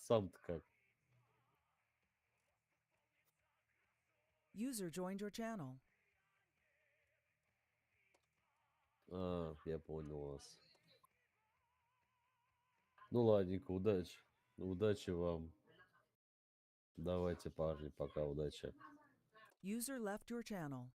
Сам-то как? User joined your channel. А, я понял вас. Ну ладненько, удачи. Удачи вам. Давайте, парни, пока, удачи. User left your channel.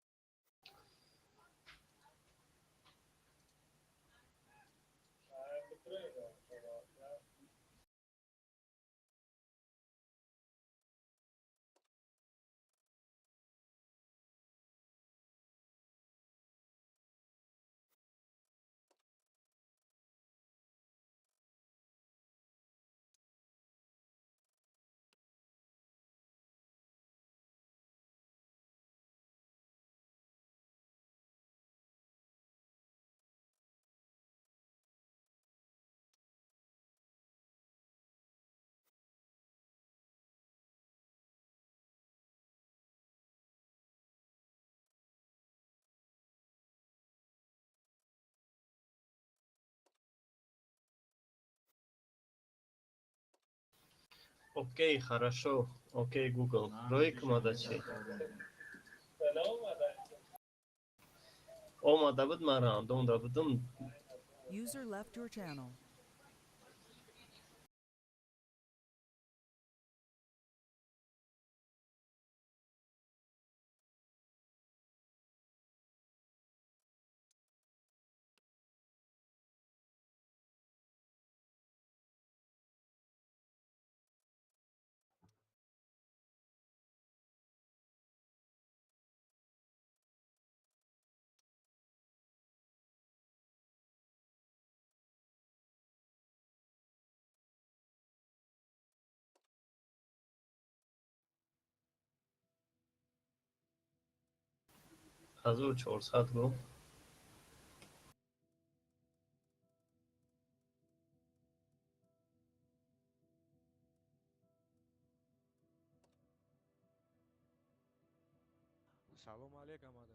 Окей, хорошо. Окей, Google. Рӯй омада чӣ? Омада буд, ман рандомда будум. User left your channel. 1400 гу. Салом алейкум, ада.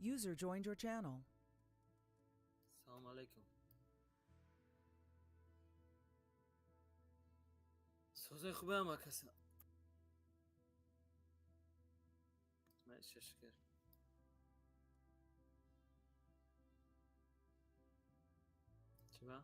User joined your channel. Салом алейкум. Созои хубеам, акаса. Шукр. Чиба?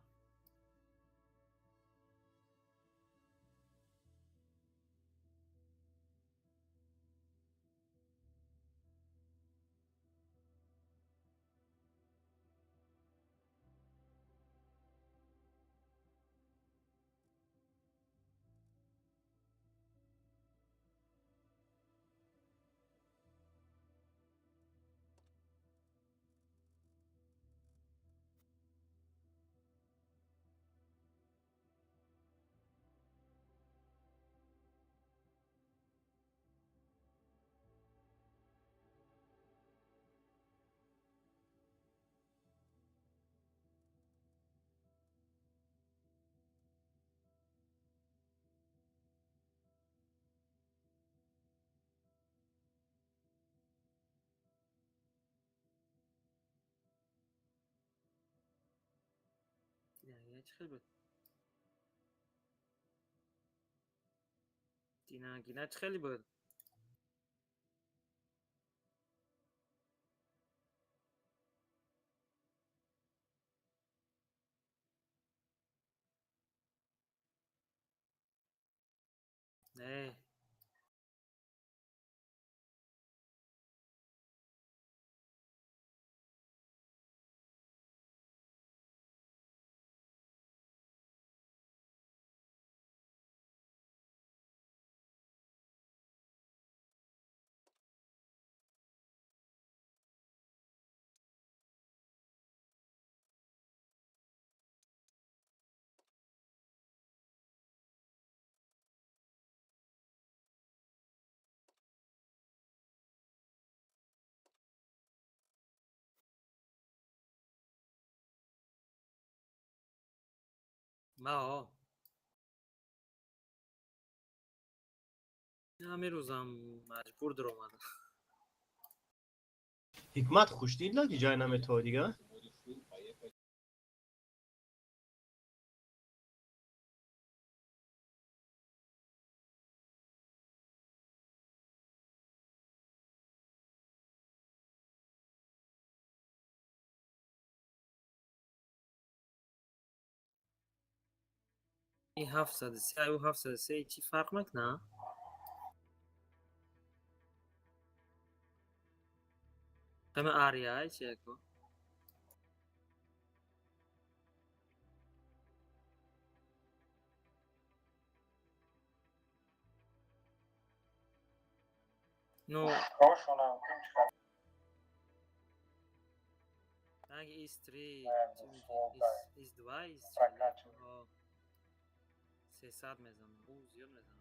Гина чӣ хел буд? Дина, гина чӣ хеле буд? Не. Мао. Ҳамин рӯзам маҷбур даромадам. Ҳикмат хушдил ки ҷай наметавад дига? Ин 703 аю 703 чӣ фарқ мекунад? Ҳама ария чи яко? Ну, ранги ИС-3, ИС-2, ИС-4. 300 мезанам. Ӯ зиёд мезанам.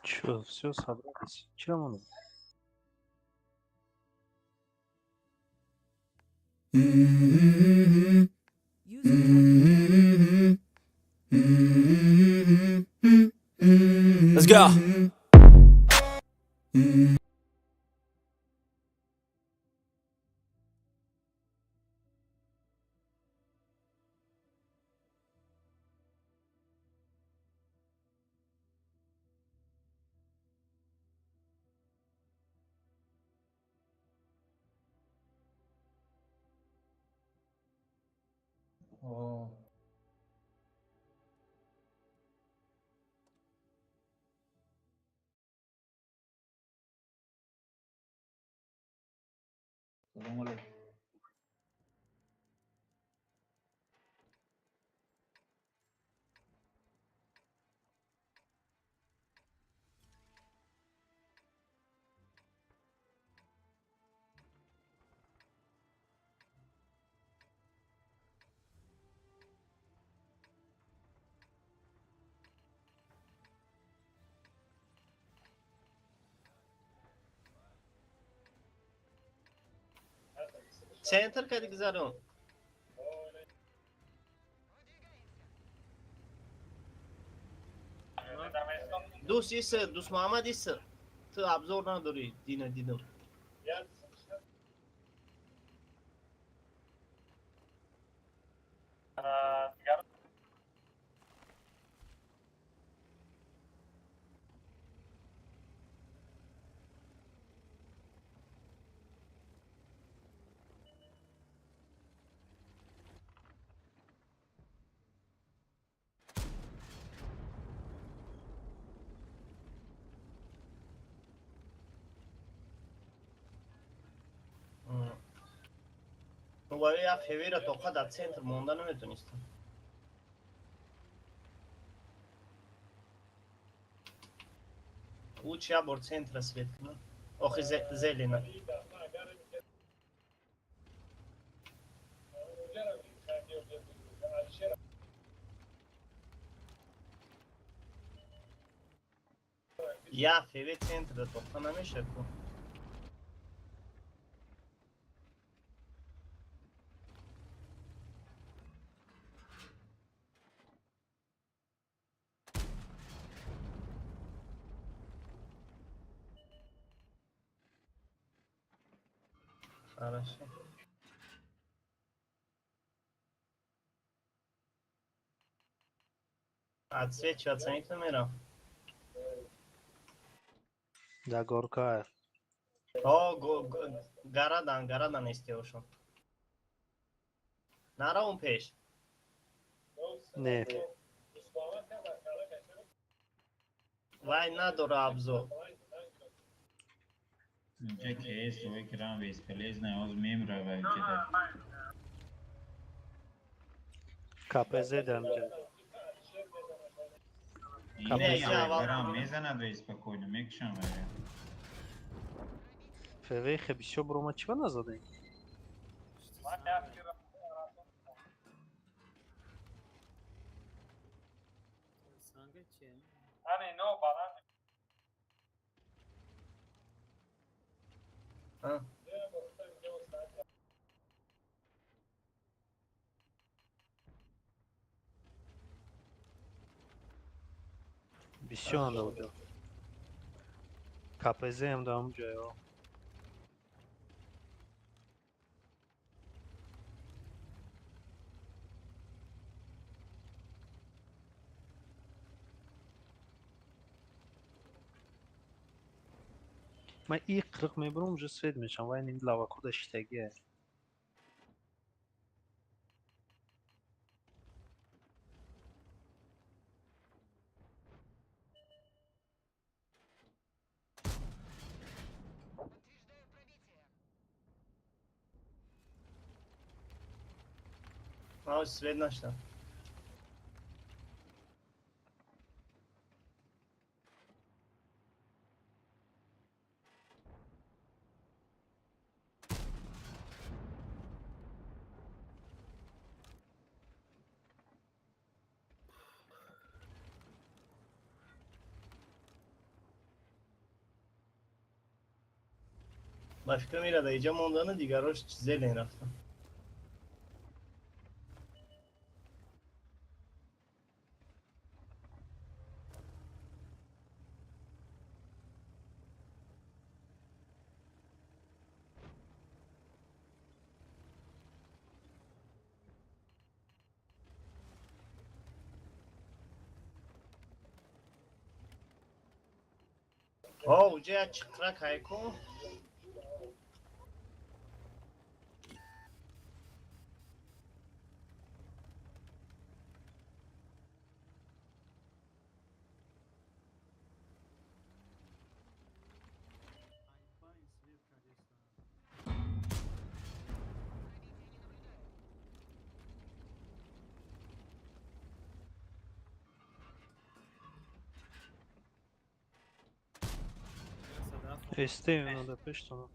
Чё, все собрались? Чем он? User joined your channel. Let's go. О. Салом алейкум. Центр кади гузарон. Дӯст иса, дӯст Муҳаммад иса. Ту абзор надорӣ, дина дидам. Барои як ҳевера тоқа дар центр монда наметонистам. Лучше я бор центра свет кунам. Охи зелена. Я феве центра тохта намеша ку. Хорошо. Отсвечиваться не мерам. Да, горка. О, гарадан, гарадан истеошон. Нараун пеш. Не. Вай надора обзор. Инҷа КС экран бесполезный, ҳоз мемра вай ҷида. КПЗ дамҷа. КПЗ мезанад вай спокойно, мекушам вай. ФВ хе бисёр брома чива назадем? Санга чия? А. Бисёр андоҷо. КПЗ ам дамҷа ё. Ман и қирқ мебурам, уже свет мешам, вай ним лавакуда шитагия. Ман свет нашдам. Ба фикрам ира да иҷа мондану дигарош зелен рафтан. О, уҷа як чиқра кайку. Эстею надо пештона.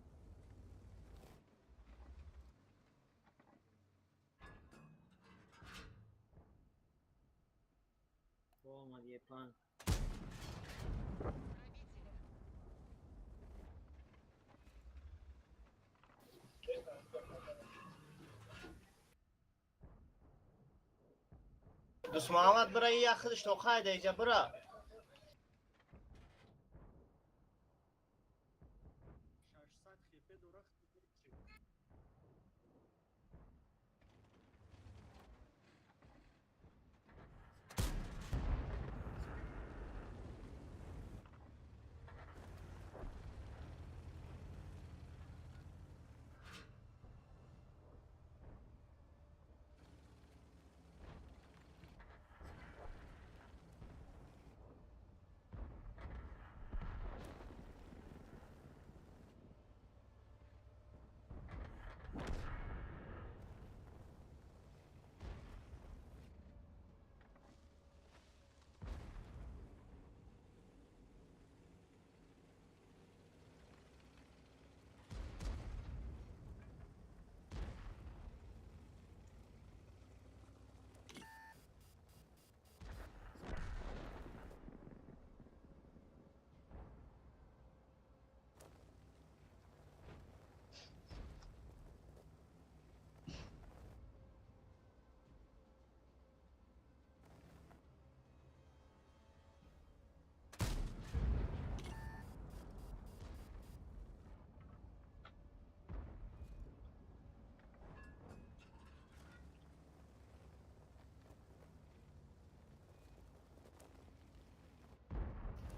Дусмуҳаммад бира и яхидиш тоқайда иҷа бира.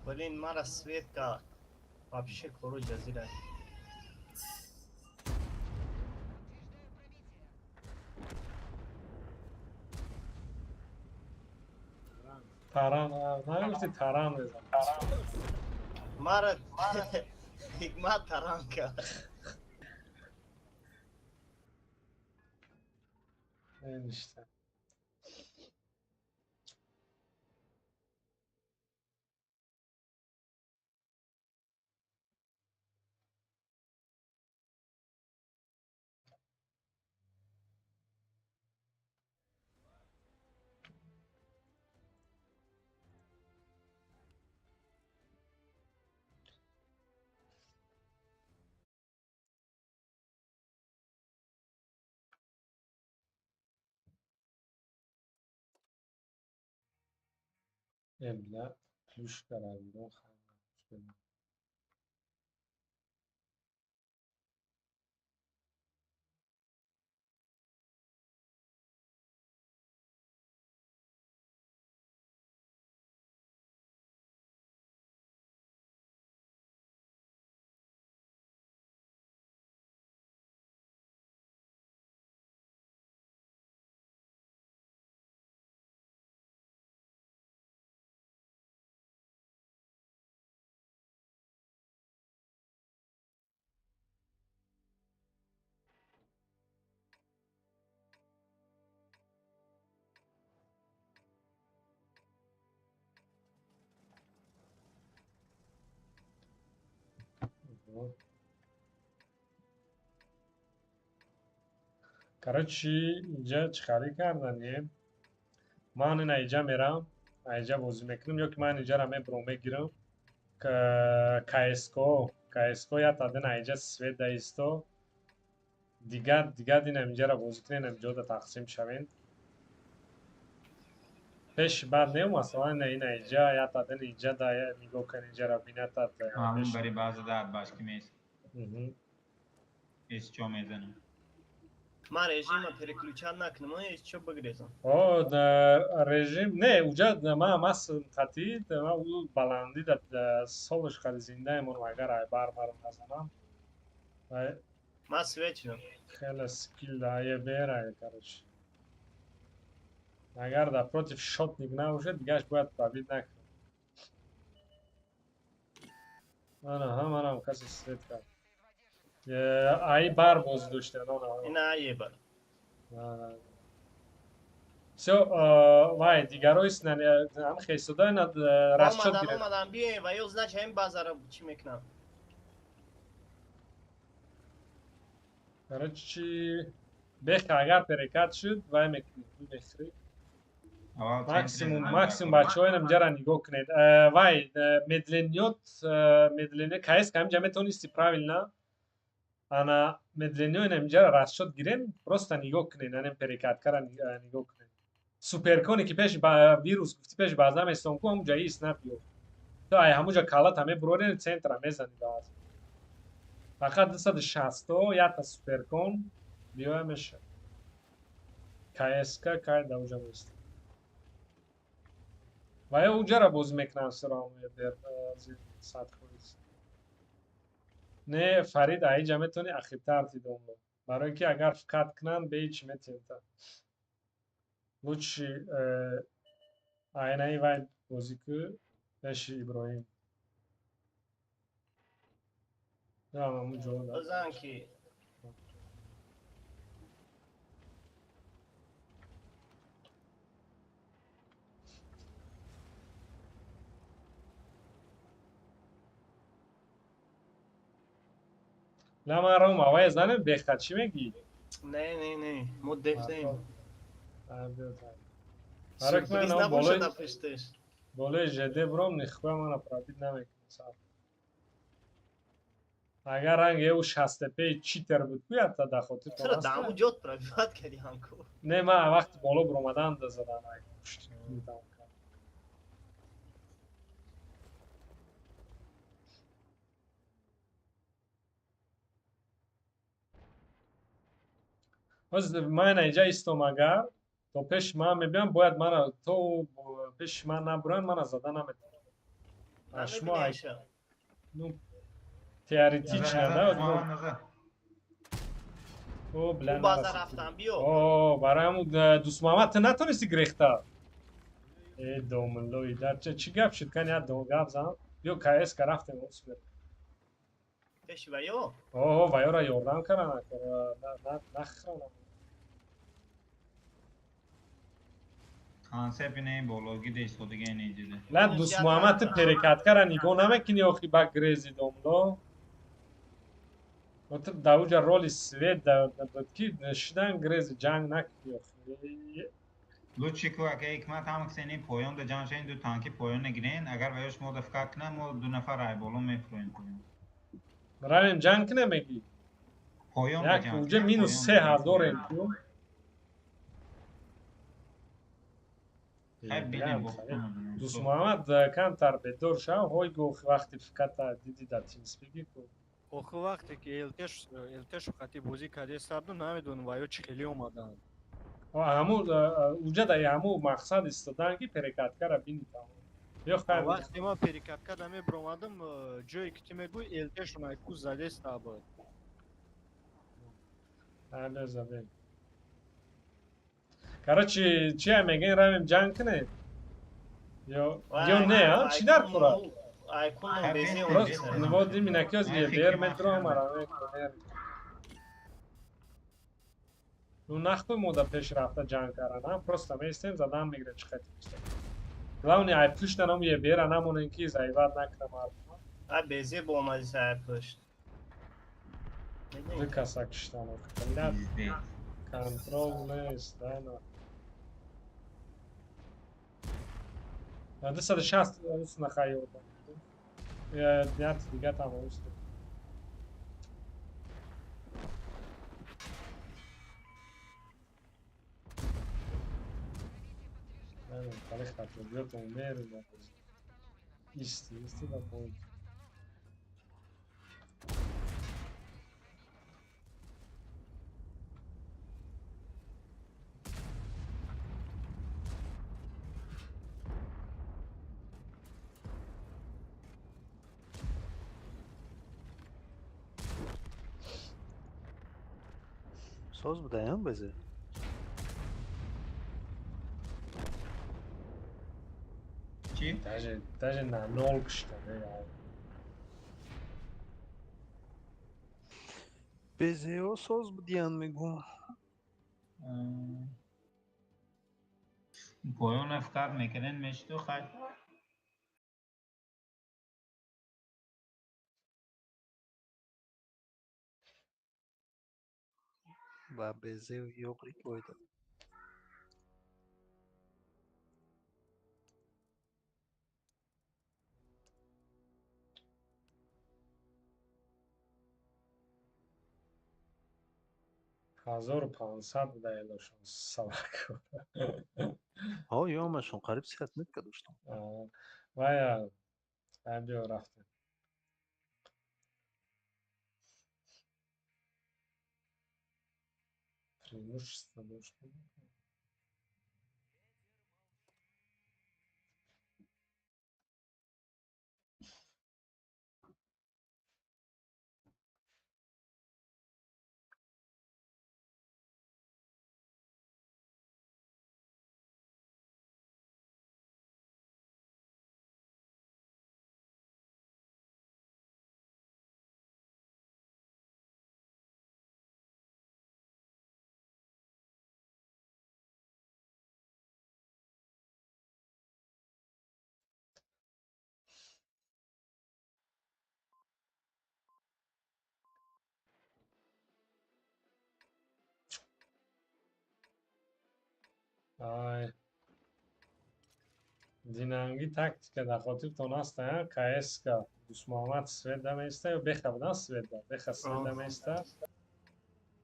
Блин, мара светка вообще кору ҷазира. Таран, нагуфти таран мезан. Мара ҳикмат таран кард. Ништа. Бля, плюшкара берун хандам. Короче, инҷа чӣ харид карданем? Ман ина иҷа мерам, иҷа бозӣ мекунам, ё ки ман иҷара мебурам мегирам. КСКО, КСКО я тадин иҷа свет даисто. Дигар динам иҷара бозӣ кунем, инҷода тақсим шавем. Пеш баъд не, масалан ина иҷа я тадин иҷа да нигоҳ кун иҷара бинатад. Ҳамун бари баъза дар башки мес. Эс чо мезанам. Ман режима переключать накунам, эс чо бигрезам. О, режим не, уҷа ман мас қатӣ, ман ӯ баландӣ да солш қади зиндаемон, агар ай бар марам назанам. Ман свет шудам. Хеле скил да ебера, короче. Агар да против шотник набошад, дигараш бояд пробит накунад. Ана, ҳаманам касе свет кард. Ай бар бозӣ доштем, ина ай бар. Всё, вай, дигаро ҳам хесода ина расчёт гирифт. Омадам, биёем ва ё значит ҳамин базара чӣ мекунам. Короче, бех агар перекат шуд, вай мекунем, бехри. Максимум, максимум бачаҳо инам ҷара нигоҳ кунед. Вай, медленёт, медленё, КС ҳаминҷа метавонисти правильно. Ана медленё инам ҷара расчёт гирем, просто нигоҳ кунед, анем перекаткара нигоҳ кунед. Суперконе ки пеш вирус гуфти пеш база местон ку ҳамунҷа ис набиё. То ай ҳамунҷа калата мебурорен центра мезани баъз. Фақат 260 якта суперкон биёя меша. КСК кай да уҷа мест. Ва ё уҷара бозӣ мекунам сиром бер садхоиз. Не, Фарид аиҷа метавонӣ ахиртар дидонро. Барои ки агар фкат кунанд, бе ҳеч метиҳанд. Лучше айнаи вай бозӣ ку пеши Иброҳим. Бизан ки На ман Рома, вай занем бехат чӣ мегӣ? Не, не, не, мо дефтем. Барои ман набошад пештеш. Болои ЖД бром нихуя мана пробит намекунад сар. Агар ранг ев 65 читер буд, куята да хотир Чаро даму ҷот пробиват кардӣ ҳамку? Не, ман вақти боло бромадан да задан ай пушти там. Ҳозир ман инҷа истом агар то пеши ман мебиям, бояд мана то пеши ман набуранд, мана зада наметавонам. Шумо ну теоретично да. О, бля, база рафтан биё. О, барои ҳамун Дӯстмуҳаммад ту натонисти грехта. Э, домуллои дар чӣ гап шуд? Кани як гап зан. Биё КС ка рафтем осбер. Пеши ваё? О, ваёра ёрдам кардан нахранам. Концепт не бологи да истодига не дида. Ла Дӯстмуҳаммад ту перекаткара нигоҳ намекунӣ охи ба грези домулло. Вот да уҷа роли свет да буд ки шидан грези ҷанг накунӣ охи. Лучше ку ака ҳикмат ҳама кисени поён да ҷамъ шавем, ду танки поён гирен, агар ваёш мо да фикр кунам, мо ду нафар ай боло мефуроем поён. Равем ҷанг кунем мегӣ? Поён як уҷа минус 3000 ку. Дӯстмуҳаммад камтар бедор шав, ҳой гуфт вақти фиката диди да тимспиги ку. Охи вақте ки ЛТшу хати бозӣ кардест сабду намедонам ваё чӣ хеле омаданд. Ҳамун уҷа да ҳамун мақсад истодан ки перекаткара бини тамом. Ё хайр. Вақте ман перекатка да мебаромадам, ҷое ки ту мегӯй ЛТшон айку задеста буд. Ҳале забен. Короче, чия мегӯем равем ҷанг кунем? Ё не, а? Чӣ дар кора? Вот именно кёз ЕБР метро омара. Ну нахуй мо да пеш рафта ҷанг кардан, просто меистем задан мегирем чӣ хати меистем. Главное ай пушта нам ЕБР намонем ки заиват накунам мардума. Ай безе бо омади сай пушт. Ду каса киштан охи. Контрол нест, да на. 260 рус нахайёда. Днят дига тамом шуд. Тарих хатогиётон мерезад. Исти, исти да пойд. Соз будаям безе? Чӣ? Даже на нол кишта, не. Безео соз будиян мегум. Поён фикр мекунен мешту хай. Ба безео ёқлик бойда. Ҳазору пансад буда элошон салаку. Ҳо, ёмашон қариб сиҳат метка доштам. Вая, ай биё рафтем. Преимущество доштам. Ай. Динанги тактика дар хотиртон аст, а? КСК Дӯстмуҳаммад свет да меиста ё беха будан свет да? Беха свет да меиста.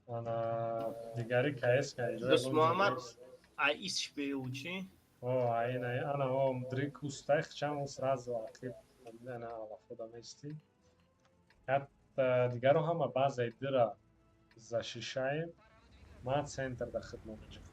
Ана дигари КСК Дӯстмуҳаммад ай исш беу чӣ? О, ай на, ана о дрик устай хчам сразу ақиб ана алафода меисти. Ҳатта дигаро ҳама баъзеи дира зашишаем. Ман центр да хидмат меҷихам.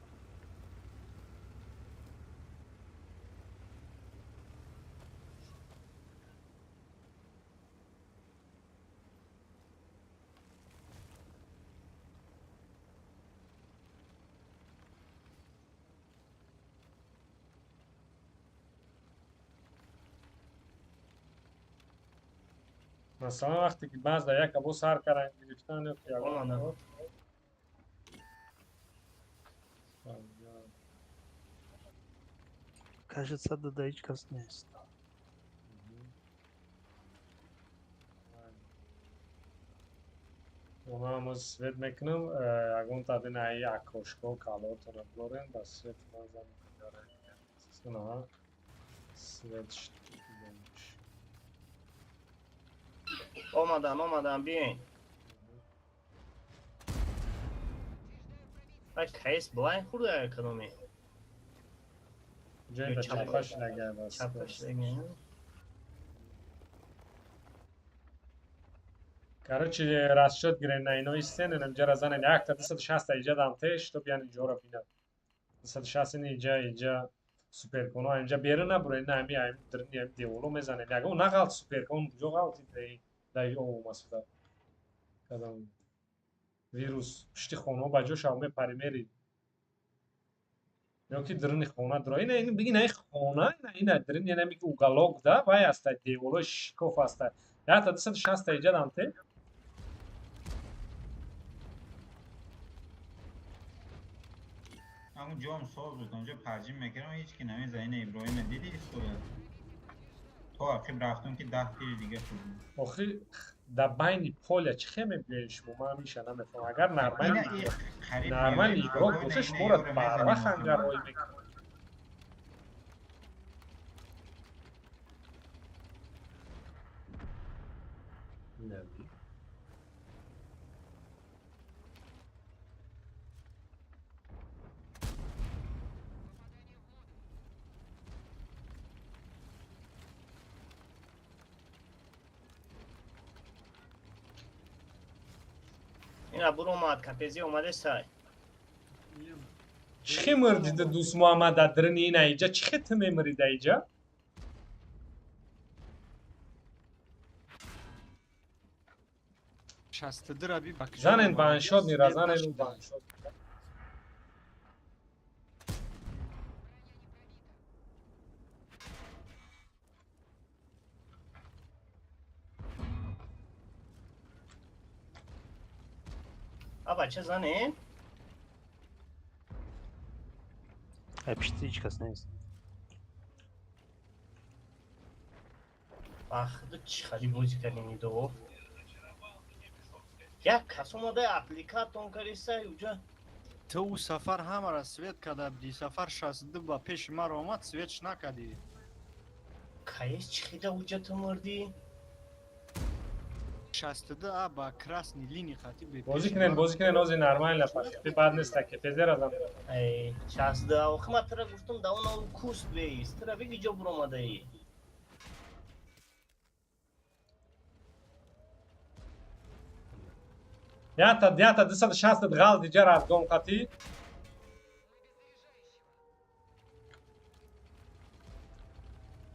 Масалан, вақте ки баъзда яка бо сар кардан гирифтан ё ки ягон Омадам. кор. Кажется, да ҳеҷ кас нест. Ман ҳоз свет мекунам, ягон тадина ай окошко калотона дорем, ба свет ман занам. Свет шуд. Омадан, омадан, биёин. Ай кайс блайн хурда кадоме? Ҷои ба чапаш нагай бас. Чапаш нагай. Короче, расчёт гирен на ино истен, инам ҷара занен якта 260 иҷа дам теш, то биян иҷора бинад. 260 ин иҷа, иҷа суперконо инҷа берун набурен, на ами ами дрни ами деволо мезанен. Ягон нағалт суперкон куҷо ғалтид дай ов масуда. Кадом вирус пушти хонаҳо ба ҷо шав мепари мери. Ё ки дрни хона дро. Ина ин бигин ай хона, ина ина дрни ина ми ки уголок да, вай аста деволо шикоф аста. Якта 260 иҷа дам те. Ҳамун ҷом соз буд, онҷо парҷим мекардам, ҳеҷ ки намезад. Ина Иброҳима дидӣ истода? То ақиб рафтум ки 10 тири дига хӯрдем. Охи дар байни поля чӣ хел мебиёед шумо? Ман ҳамеша намефаҳмам. Агар Ина и қариб нормальный меоем, игрок спокойно боша, ина шуморо ёро барвақт мезанем ханҷар охир. рой мекунад. Нави. Ина буромад, капези омаде сай. Чӣ хел мурдида дӯст Муҳаммад дар дрини ина иҷа? Чӣ хел ту мемурида иҷа? 62 раби ба куҷо Занен омад? ваншот мира, Свет занен нашуда. ваншот. А бача занен? Ай пишти ҳеҷ кас нест. Ах, ду чӣ хали бозӣ кардем идо. Як кас омада аппликатон кариса уҷа. Ту ӯ сафар ҳамара свет карда будӣ, сафар 62 ба пеши маро омад, светш накардӣ. Кайс чӣ хида уҷа ту мурдӣ? 62 а ба красный линии хати бе Бозӣ пеши кунен, маро. бозӣ кунен, ози нормально пахти бад нест, кепезера занен. Ай, 62 охи ман тура гуфтам да он ав куст беист. Тура биги ҷо буромадаӣ. Ята 260 ғалт иҷа разгон қатӣ.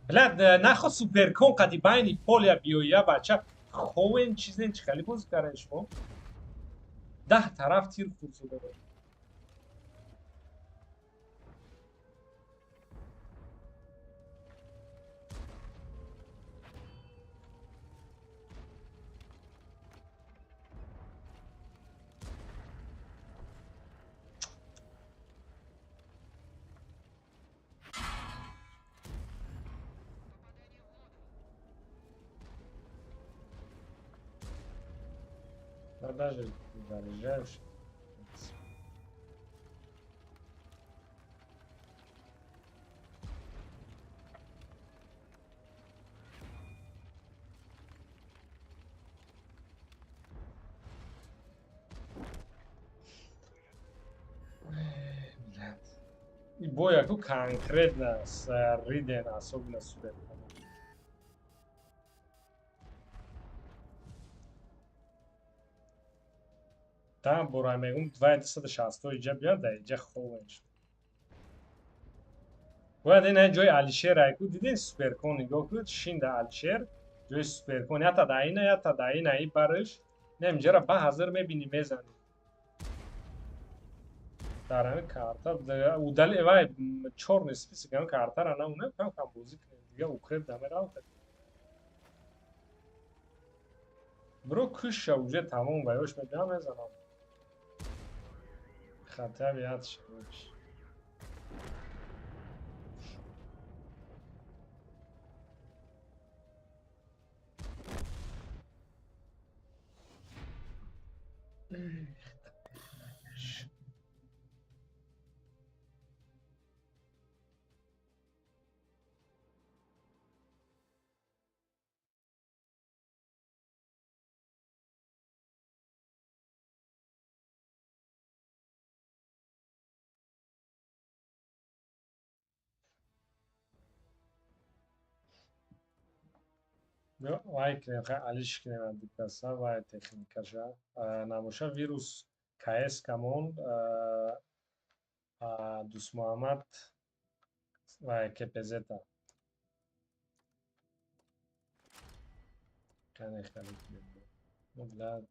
Блядь, нахо суперкон қати байни поля биёя бача. Ховен чиз не чӣ хеле бозӣ карден шумо? 10 тараф тир хӯрд шуда. Да даже заряжаешь. И бояку конкретно с Риден, особенно супер. Та бора мегум 260 иҷа биёр да иҷа ховен шуд. Бояд ина ҷои Алишер айку дидин суперкон нигоҳ кунед, шинда Алишер ҷои суперкон ята да ина, ята да ина и барш. Не инҷара ба ҳазир мебини мезани. Дар ҳамин карта удали вай чёрный список ҳамин картара намуна кам кам бозӣ кунем. Дига укреп дамеравта. Бро куша уже тамом ва ёш мебиям мезанам. Хатар яд шуд. Вай кунем, алиш кунем дикаса, вай техникаша. Набоша вирус КС камон Дусмуҳаммад вай КПЗ-та. Кане хали кунем. Ну, бля.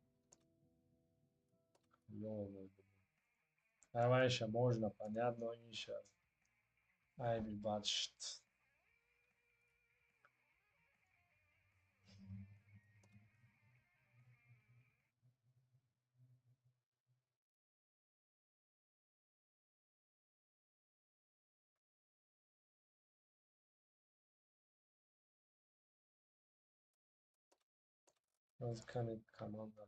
Давай ещё можно, понятно, ещё. Ай, бачт. Кани команда.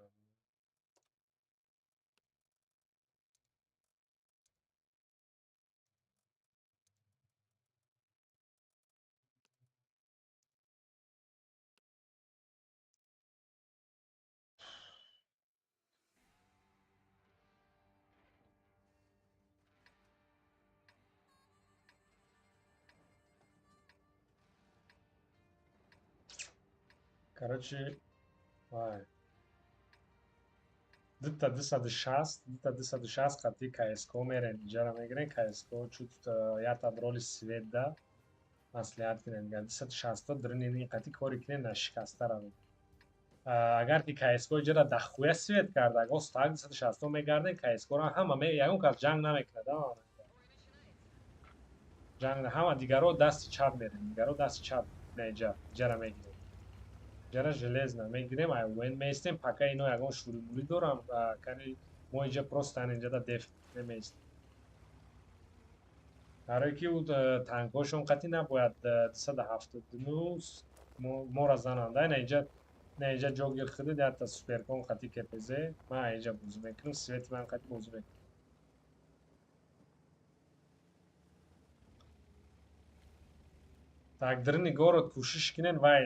Короче, вай. Дта 260, дта 260 қати КСК мерен, иҷара мегирен, КСК чут ята роли свет да маслиҳат кунем. 260 дринини қати кори кунем нашикаста равем. Агар ки КСК иҷара дахуя свет карда, агар стак 260 мегарден, КСК-ро ҳама ягон кас ҷанг намекунад. Ҷанг ҳама дигаро дасти чап мерем, дигаро дасти чап на иҷа, иҷара мегирем. Ҷара железно мегирем, ай вен меистем, пока ино ягон шуримурӣ дорам, кани мо иҷа просто ан инҷа деф намеистем. Барои ки ӯ танкҳошон қатъи набояд 279 мора зананд. Ай на иҷа, на иҷа ҷо гир худид, якта суперкон қатъи КПЗ, ман ай иҷа бозӣ мекунам, свети ман қатъи бозӣ мекунам. Так, дрини город кӯшиш кунен, вай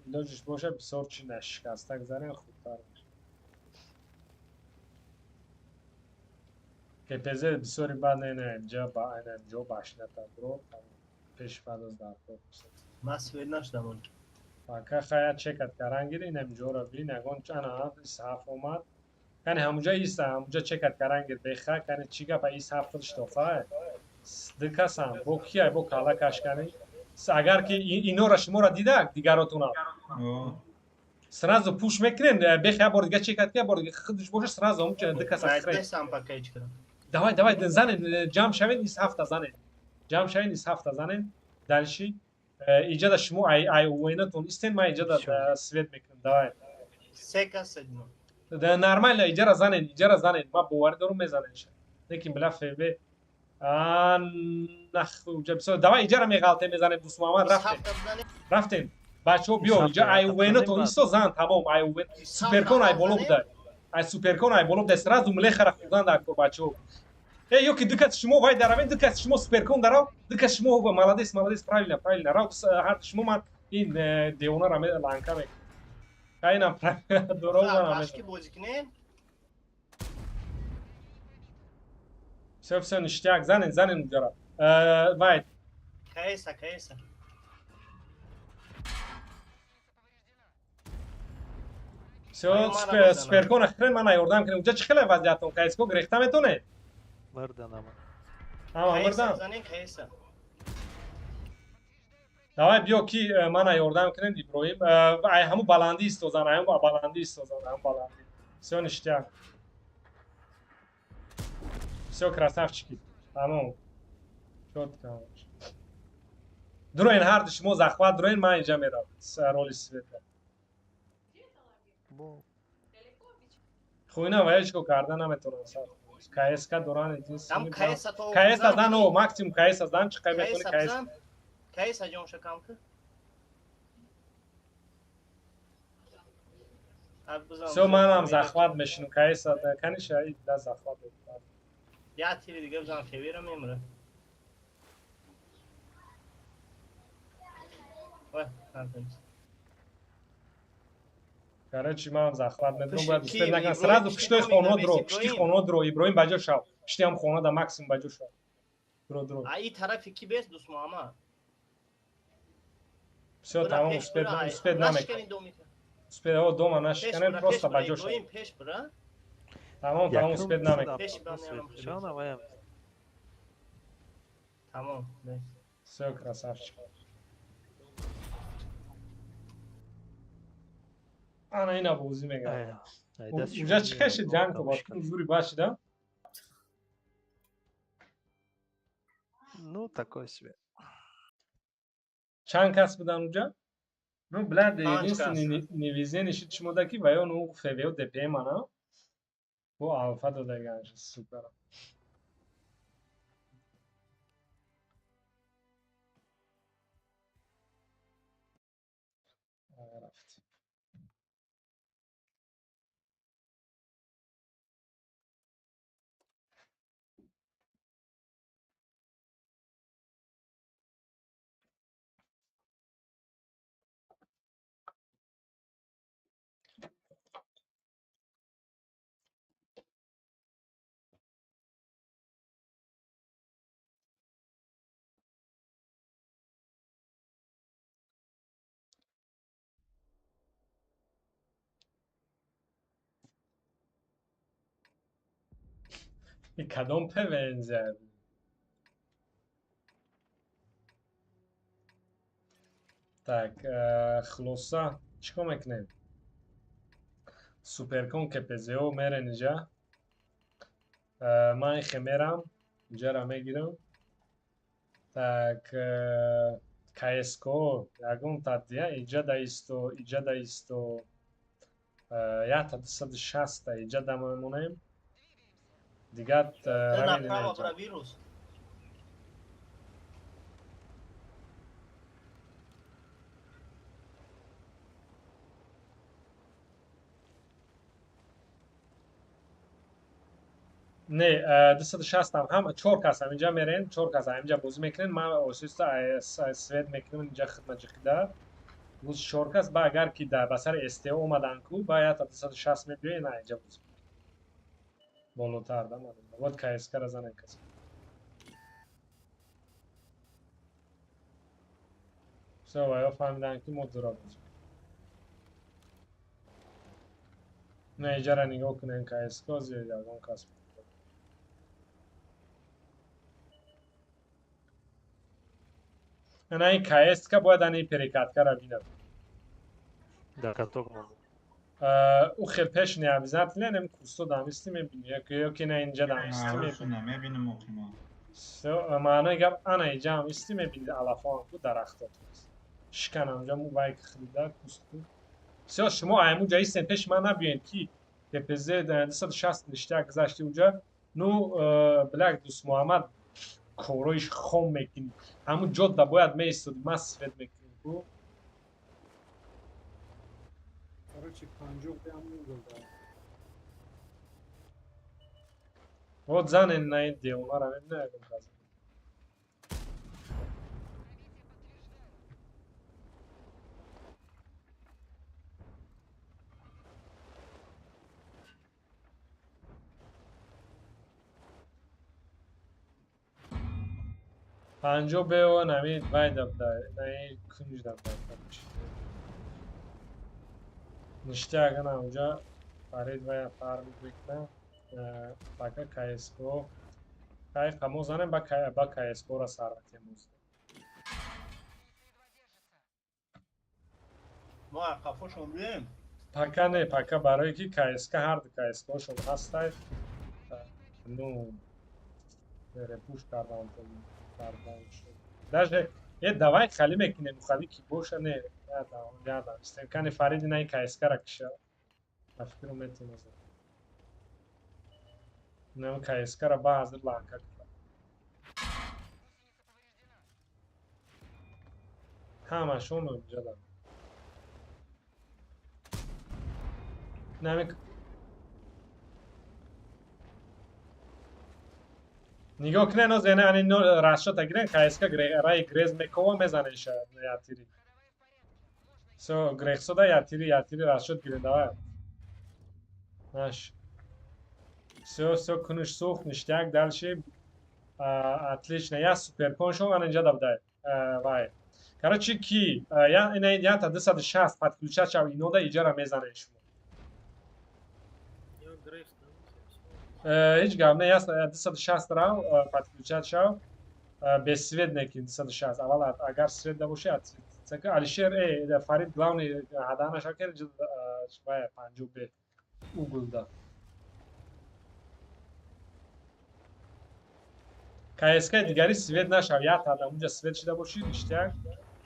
илоҷиш боша бисёр чи нашикаста гузарен, хубтар мешавад. КПЗ бисёри бад не, не, инҷа ба айна инҷо башната бро, пеш баъд аз даркор. Ман свет нашдам он. Пока хая чекат каран гири, инам инҷоро бин, ягон ана исҳаф омад. Кани ҳамунҷа иста, ҳамунҷа чекат каран гир, беха, кани чӣ гапа исҳаф худш тофа. Ду касам, бо кия, бо кала кашкани. Агар ки инора шуморо дида, дигаротона. Сразу пуш мекунем, беха бор дига чекат ки, бор дига худш боша, сразу ҳамунҷа ду каса хрен. Давай, давай, занен, ҷамъ шавед, исҳафта занен. Ҷамъ шавед, исҳафта занен. Дальше иҷада шумо ай ай войнатон истен, ман иҷада свет мекунам. Давай. Се кас едно. Да нормально, иҷара занен, иҷара занен. Ман боварӣ дорам мезанен. Лекин била ФБ а нах уҷа бисёр. Давай иҷара меғалтем, мезанем Дусмуҳаммад, рафтем. Рафтем. Бачаҳо биё, иҷа ай войнатон исто зан, тамом, ай войн. Суперкон ай боло буда. Ай суперкон ай боло буда, сразу млехара хӯрдан дар кор бачаҳо. Эй, ё ки ду кас шумо вай даравед, ду кас шумо суперкон дарав, ду кас шумо молодец, молодец, правильно, правильно. Рав ҳар шумо ман ин девонара ланка мекунам. Кайнам правильно дорог. Башки бозӣ кунем. Всё, всё, ништяк, занен, занен уҷара. Вай. Каеса, каеса. Всё, суперкон хрен мана ёрдам кунем. Уҷа чӣ хеле вазъиятон? КСК гирехта метоне? Мирдан ама. Ама мирдан. Занен каеса. Давай биё ки мана ёрдам кунем Иброҳим. Ай ҳаму баландӣ истозан, ай ҳаму баландӣ истозан, ҳаму баландӣ. Всё, ништяк. Всё, красавчики. Тамом. Чётко. Дуроин ҳар ду шумо захват дуроин, ман инҷа меравам. Роли света. Хуйна ва ҳеҷ кор карда наметавонам сар. КСК доран единственный. КС зан о, максимум КС зан чӣ қай метавони КС. КС ҷонша кам ки. Всё, манам захват мешинам КС каниша и да захват. Я тири дига бизан февера мемра. Ой, натонис. Короче, ман захват медорам, бояд успеть накунам. Сразу пуштои хона дро, пушти хона дро, Иброҳим баҷо шав. Пушти ҳам хона да максимум баҷо шав. Дро, дро. А и тарафи ки бест дӯст Муҳаммад? Всё, тамом, успеть, успеть намекунам. Успеть, о, дома нашиканем, просто баҷо шав. Иброҳим пеш бира. Тамом, тамом, успеть намекунам. Пеш бира. Тамом, Всё, красавчик. Ана ина бозӣ мегардад. Уҷа чӣ кашид ҷанг бо зури башида? Ну, такое себе. Чанд кас будан уҷа? Ну, блядь, единственный невезение шид шумода ки ва ё ну ФВО ДПМ ана. Бо алфа додаганш, супер. Рафт. Кадом ПВНЗ? Так, хулоса чӣ кор мекунем? Суперкон КПЗО мерен инҷа. Ман ихе мерам, инҷара мегирам. Так, КСКО ягон тадия инҷа да исто, инҷа да исто. 1 260 инҷа да мемонем. Дигар вирус. Не, 260 ҳам чор кас ҳам инҷа мерен, чор кас ҳам инҷа бозӣ мекунен. Ман осиста свет мекунам инҷа хидмат ҷиқида. Буз чор кас, ба агар ки ба сари СТО омадан ку, ба 1 260 мебиёй, на инҷа бозӣ. Болотар да ман. Вот КСК-ра занем кас. Всё, ва ё фаҳмидан ки мо дура бозӣ. На иҷара нигоҳ кунем КСК, зиёд ягон кас. Ана ин КСК бояд ана ин перекаткара бинад. Да, каток мон. Ӯ хел пеш не обязательно, нем кусто дамисти мебини, ё ки на инҷа дамисти мебини. Мебинем оқима. Всё, маънои гап ана инҷа ҳам исти мебини, алафо ҳам ку дарахто. Шикан ҳамҷа му вайк хирида куст ку. Всё, шумо аймуҷа истен пеши ман набиёед ки КПЗ 260 ништяк гузашти уҷа. Ну, бляк дӯст Муҳаммад короиш хом мекунӣ. Ҳамун ҷода бояд меистоди, ман свет мекунем ку. Короче, 50 прям угол, да. Вот занен на ин девонара мебина ягон кас. 50 бео нами вай дабда, наи кунҷ дабда. Ништяк ана унҷа Фарид вая фарм мекунад. Пока КСКО. Кайф ҳамо занем ба КСКО-ра сар метем. Мо қафошон бием. Пока не, пока барои ки КСК ҳар ду КСК-шон ҳастай. Ну, репуш кардан шуд. Даже давай хали мекунем, хали ки боша не, ядам, ядам. Истем кани Фариди на ин КСК-ра киша. Ба фикрам метавона зад. Нам КСК-ра ба ҳазир ланка кунад. Ҳамашон инҷа. Нами нигоҳ кунед, ноз яъне ани расчёта гирен, КСК раи грез мекова, мезанеша ятири. Всё, грехсода ятири, ятири расчёт гирен, давай. Наш. Всё, всё, кунуш сӯхт, ништяк, дальше. Отлично. Я суперкон шон ана инҷа дабдай. Вай. Короче, ки я ина ята 260 подключать шав инода иҷара мезанем шумо. Ҳеҷ гап не, ясно, 260 рав подключать шав, без свет неки 260. Аввал агар свет да боше, Алишер, Фарид главный ҳадана шакер вай 50 бе угулда. КСК дигари свет нашав, як адам унҷа свет шида боши, ништяк.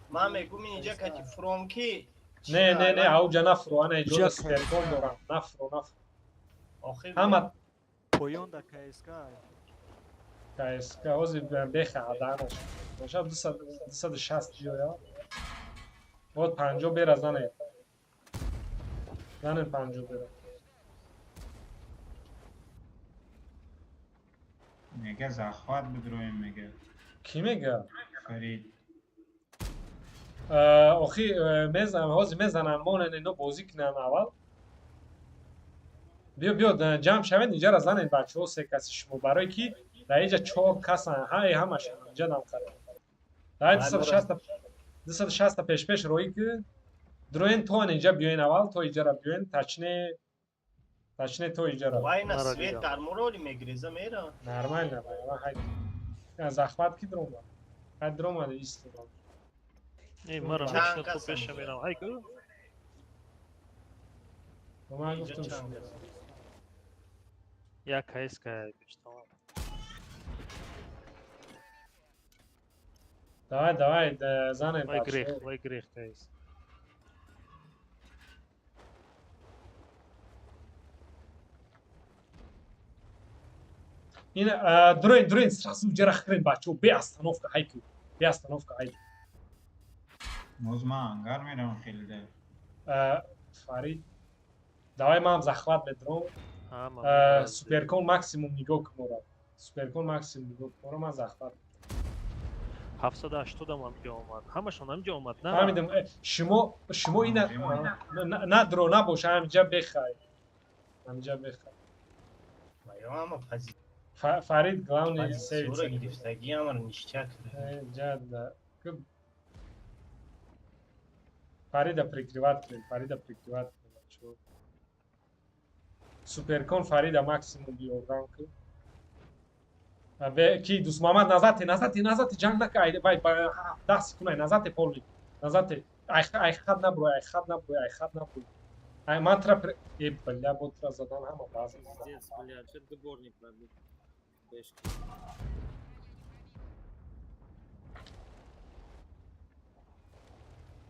Ман мегум инҷа кати фром ки. Не, не, не, ауҷа нафро, ана иҷода суперкон дорам. Нафро, нафро. Охир ҳама поён да КСК. КСК ҳозир беха ҳаданаш. Бошад 260 ҷоя. Вот 50 бера зане. Зане 50 бера. Мега захват бидроем мега. Ки мега? Фарид. Охи мезанам, ҳозир мезанам, монен ино бозӣ кунам аввал. Биё, биё, ҷамъ шавед, инҷара занед бачаҳо, се каси шумо, барое ки дар инҷа чор касан, ҳай ҳамашон инҷа дам қарор. Дар 260 260 пешпеш роӣ ки дроен то инҷа биёен аввал, то инҷара биёен, тачне тачне то инҷара. Вай на свет дар муроли мегреза мера. Нормально, вай ҳай. Захват ки дрома. Ҳай дрома исто. Эй, мара Чанд мешнад кас пеша мерам. Ҳай ку? Ман Инҷа гуфтам чанд кас? Як КСК бештамам. Давай, давай, занед Вай грех, бачаҳо. вай грех КС. Ин дроен, дроен сразу инҷара хӯрен бачаҳо, бе остановка, ҳай ку. Бе остановка, ҳай. Боз ман ангар мерам хеле да. Фарид. Давай ман захват медром. Ҳама мерам. Суперкон максимум нигоҳ кунора. Суперкон максимум нигоҳ кунора, ман захват. 780 ам ҳамҷо омад. Ҳамашон ҳамҷо омад, на? Фаҳмидам, шумо шумо ина на дро набоша, ҳамҷа бехай. Ҳамҷа бехай. Вай ҳама пози Фарид главный позитсияро сейвица. гирифтагӣ ҳамаро ништяк. Ҷа Фарида прикрывать кунед, Фарида прикрывать кунед, бачаҳо. Суперкон Фарида максимум биёрдам кун. Ки Дӯстмуҳаммад назате, назате, назате ҷанг нака, ай вай 10 секунд, ай назате полни. Назате. Ай ай хат наброй, ай хат наброй, ай хат наброй. Ай ман тра э бля, бо тра задан ҳама баъзе. Пиздец, бля, что дуборник пробил. Бешки.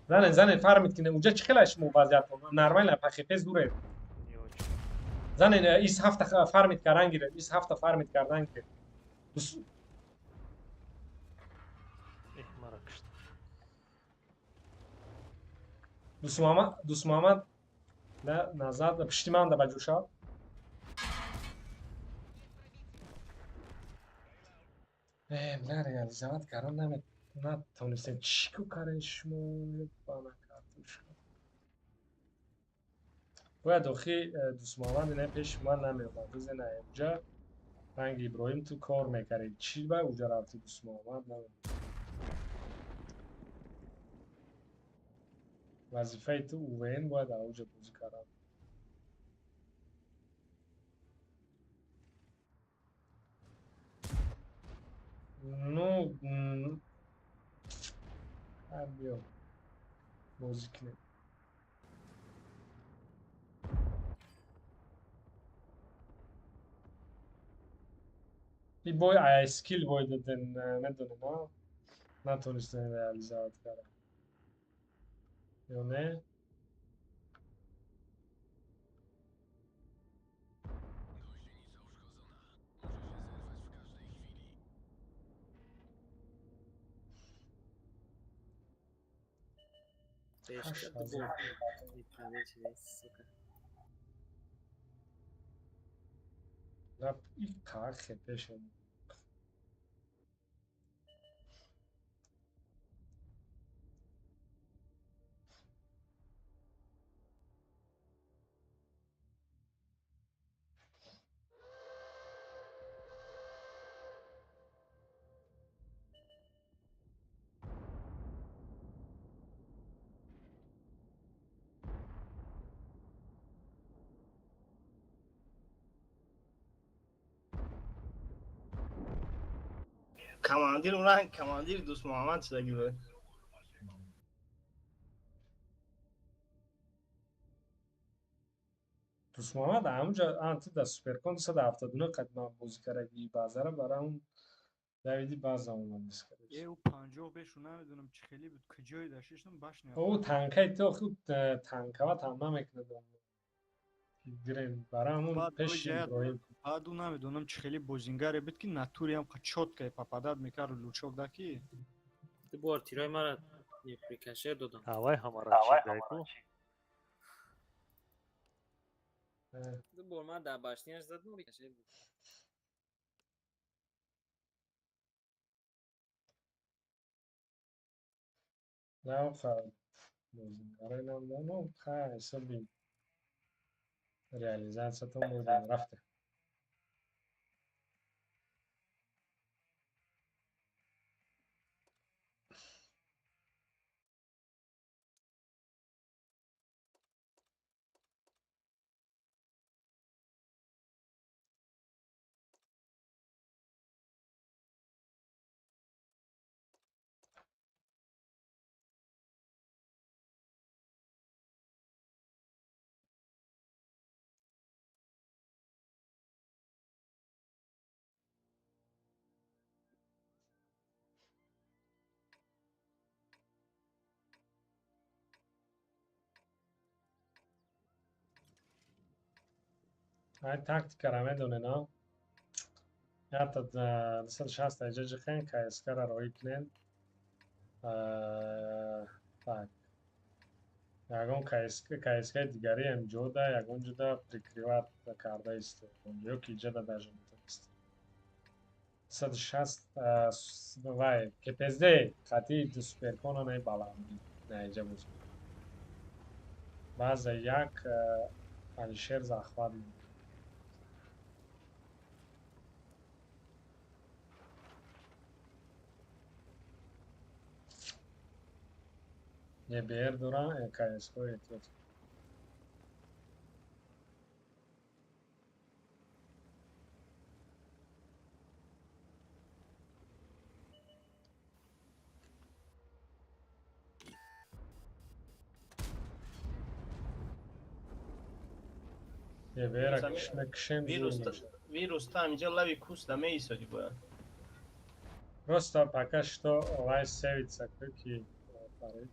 Занен, занен, фармид кине, уҷа чӣ хела шумо вазъиятон? Нормально, пахепе зуре. Не очень. Занен, ис ҳафта фармид кардан гиред, ис ҳафта фармид кардан гиред. Эҳ, мара кушт. Дӯстмуҳаммад, Дӯстмуҳаммад на назад, пишти ман да ба ҷӯша. Бля, реализовать кардан натонистем. Чӣ ку карен шумо? Бана картошка. Бояд охи Дӯстмуҳаммад ина пеши ман намеомад. Бизена уҷа ранги Иброҳим ту кор мекардӣ. Чӣ ба уҷа рафти Дӯстмуҳаммад намедонам. Вазифаи ту УВН бояд ауҷа бозӣ кардан. Ну, биё бозӣ кунем. И бой ай скилл бой даден, медонем, а? Натонистем реализовать кардан. Ё не? Бешка дубор. Не пробей, сука. Лап и қақ хепе шуд. Командир ура, командир Дӯст Муҳаммад шудаги буд. Дӯстмуҳаммад ҳамунҷа ан ту дар Суперкон 279 қадма бозӣ кардаги базара бара он Давиди база омад. Э, ӯ 50 бешу намедонам чӣ хеле буд, куҷое дашиштам башня. Ӯ танкаи ту худ танкава там намекунад. Гирем бара ҳамун пеши Иброҳим. Баъд ӯ намедонам чӣ хеле бозингаре буд, ки натуриам чётко попадать мекард лучок да ки. Ду бор тирои мара рикошет додам. Авай ҳамара чидайку. Ду бор ман дар башняш задам, рикошет буд. На, бозингаре намдонам, ха, ҳисоби реализатсиятон бурдем, рафте. Ай тактикара медонед, а? Ята 260 иҷа ҷихен, КСК-ра роҳӣ кунед. Так. Ягон КСК-и дигариам ҷода, ягон ҷода прикрывать карда истод. Ё ки иҷода даже метавонист. 260 вай КПСД хати ду суперкона не баланд на иҷа боз. Баъза як Алишер захват мекунад. ЕБР дорам, КСК эҳтиёт. ЕБР кишмекишем зур мешавад. Вирус там инҷа лави куста меисоди бояд. Просто пока что вай севица ки Фарид.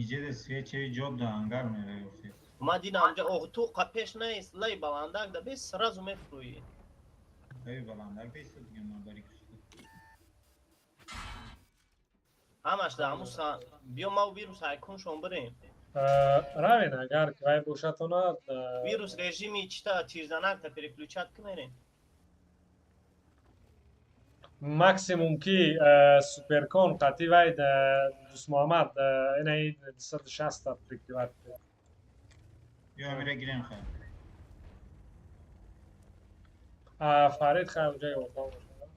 Иҷеде свечаи ҷоб да ангар мераёфтед. Ман дидам инҷа ох ту пеш нест, лаи баландак да бес сразу мефурӯӣ. Лаи баландак беистод дига ман бари кушта. Ҳамаш да ҳамун биё ман вирус айкуншон бирем. Равен, агар вай бошатона. Вирус режими чита тирзанакта переключать кунерем. Максимум ки суперкон қати вай Дӯстмуҳаммад инаи 260 прикрывать. Ё амира гирем хай. Фарид хай уҷа ёрдам бошад.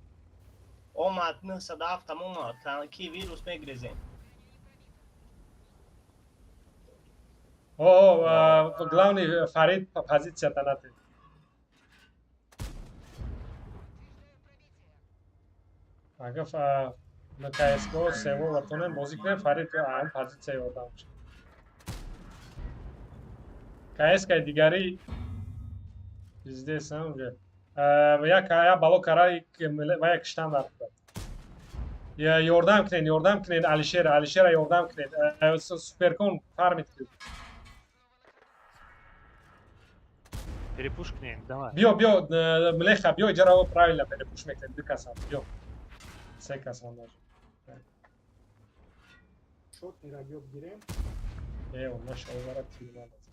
Омад 907 омад, ки вирус мегрезем. О, главный Фарид позицията нате. Агар на КСК сево ватонем бозӣ кунем, Фарид ҳам позитсия ёрдам бошад. КСК дигари пиздец уже. Як я бало кара ва як киштан дар кунад. Ёрдам кунед, ёрдам кунед Алишера, Алишера ёрдам кунед. Суперкон фармит кунед. Перепуш кунем, давай. Биё, биё, Млеха, биё, иҷара правильно перепуш мекунем, ду касам, биё. Се касам даже. Шотнира биё бигирем. Наша тир намезан.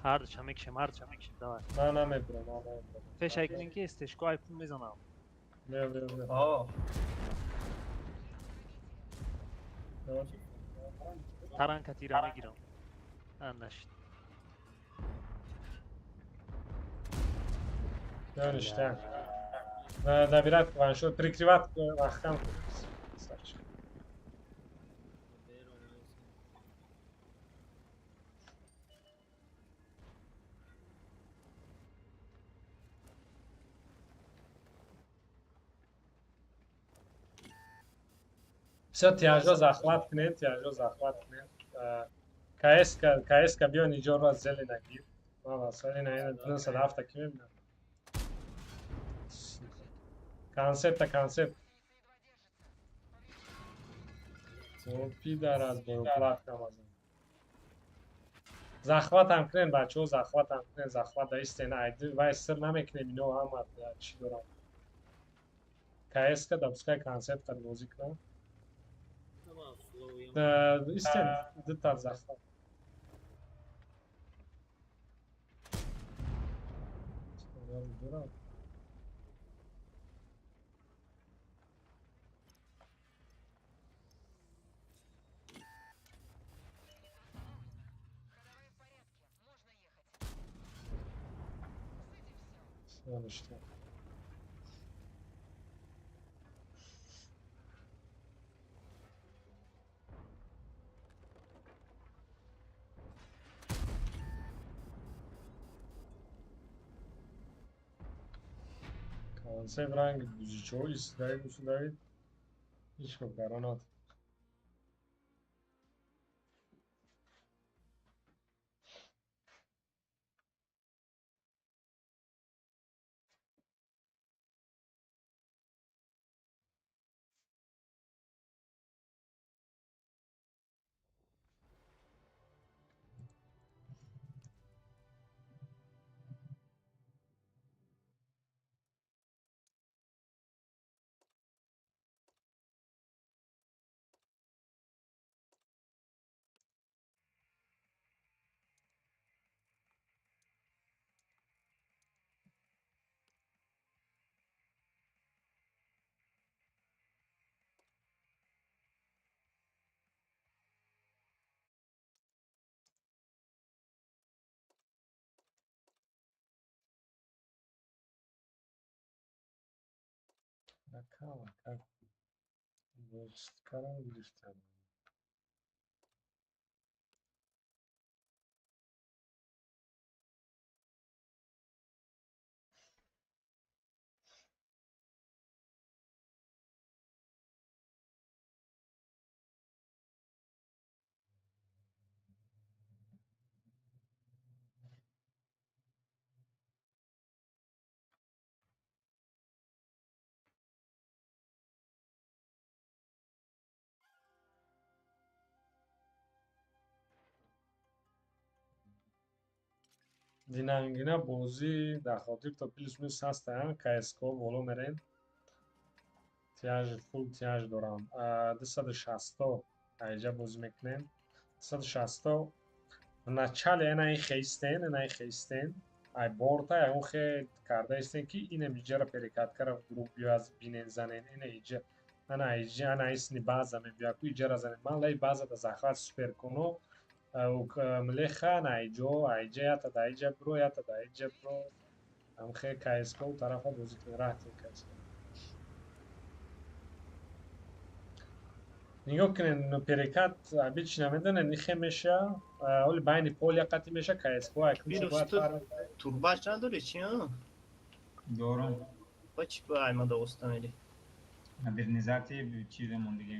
Ҳардуша мекишем, ҳардуша мекишем, давай. Ман намебурам, ман намебурам. Фешай кунем ки стешко ай пул мезанам. Бیا, бیا, бیا. О. Бیا. Таранка тира мегирам. Нашид. Бیا, ништяк. Добирать ваншот, прикрывать вахкам. Красавчик. Всё, тяжо захват кунед, тяжо захват кунед. КСК, КСК биён иҷоро зеле нагир. Ман васали на ина 97 ки мебинам. Концепта, концепт. О, пидорас, боёплат намазан. Захватам кунед, бачаҳо, захватам кунед, захват да истен, айди вай сир намекунем, ино ҳама чӣ дорам. КСК допускай концепт қад бозӣ кунам. Истен, дута захват. Дорам. Всё, ништяк. Концепт ранги бузичо истидаид, усудаид. Ҳеҷ кора надорад. Ака, карам гирифтам. Динангина бозӣ дар хотир то плюс минус ҳастанд, КСК боло мерем. Тяж, фул тяж дорам. 260 айҷа бозӣ мекунем. 260 в начале ана ин хейстен, ана ин хейстен. Ай борта ягон хе карда истен ки инем иҷара перекаткара вдруг биё аз бинен занен. Ина иҷа, ана иҷа, ана исни база мебиё ку иҷара занен. Ман лай база да захват супер куно. Млеха найҷо, айҷа ята да иҷа бро, ята да иҷа бро. Амхе КСК тарафа бозӣ кунем, раҳтем КСК. Нигоҳ кунед, перекат обычно медонед, нихе меша, оли байни поля қатӣ меша, КСК Вирус, ту турбач надори чи, а? Дорам. Ба чи ба аймада оста мери? Модернизатсия чизе мондагӣ.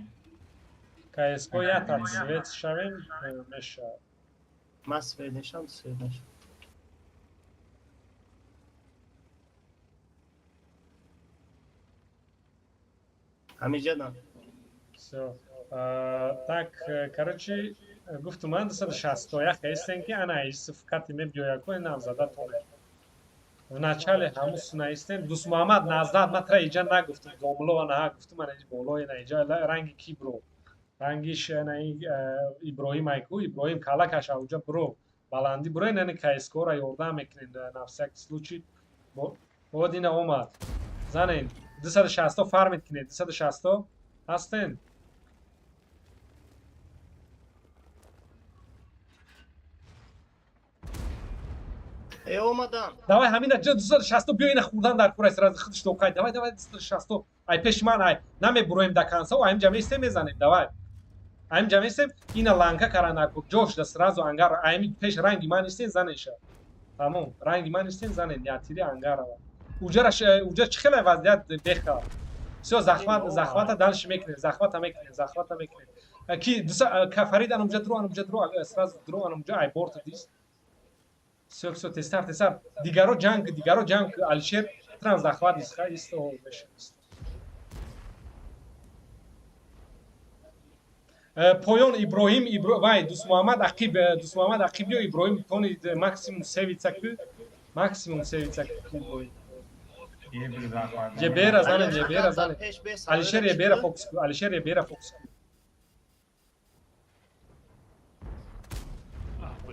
КСК ята свет шавем меша. Ман свет нешам, свет нешам. Ҳамиҷадам. Всё. Так, короче, гуфтум ман 261 хестен ки ана исфкати мебиёяку инам зада тоне. В начале ҳамун сунаистем. Дус Муҳаммад наздат, ман тра иҷа нагуфтум, домло на гуфтум, ман иҷ боло ина иҷа ранги ки бро. Рангиш Иброҳим айку, Иброҳим калакаш ауҷа буро. Баландӣ буроен, яъне КСК-ро ёрдам мекунед на всякий случай. Бод ина омад. Занен 260 фармит кунед, 260 ҳастен. Э, омадам. Давай ҳамина 260 биё, ина хурдан дар курай сразу худш тоқай. Давай, давай 260. Ай пеши ман ай намебуроем до конца, ай инҷа местем мезанем. Давай. Ай инҷа местем, ина ланка каранаку. Ҷош да сразу ангар. Ай пеш ранги ман истен занеша. Тамом, ранги ман истен занен, ятири ангарава. Уҷараш уҷа чӣ хеле вазъият беха. Всё, захват, захвата дальше мекунем, захвата мекунем, захвата мекунем. Ки дуса Фарид анумҷа дро, анумҷа дро, сразу дро анумҷа ай борт дис. Всё, всё, тестар, тестар. Дигаро ҷанг, дигаро ҷанг, Алишер тран захват исха исто меша. Поён Иброҳим, вай Дусмуҳаммад Ақиб, Дусмуҳаммад Ақиб ё Иброҳим тони максимум севица ку, максимум севица ку Иброҳим. Ебера занен, ебера занен. Алишер ебера фокус ку, Алишер ебера фокус ку.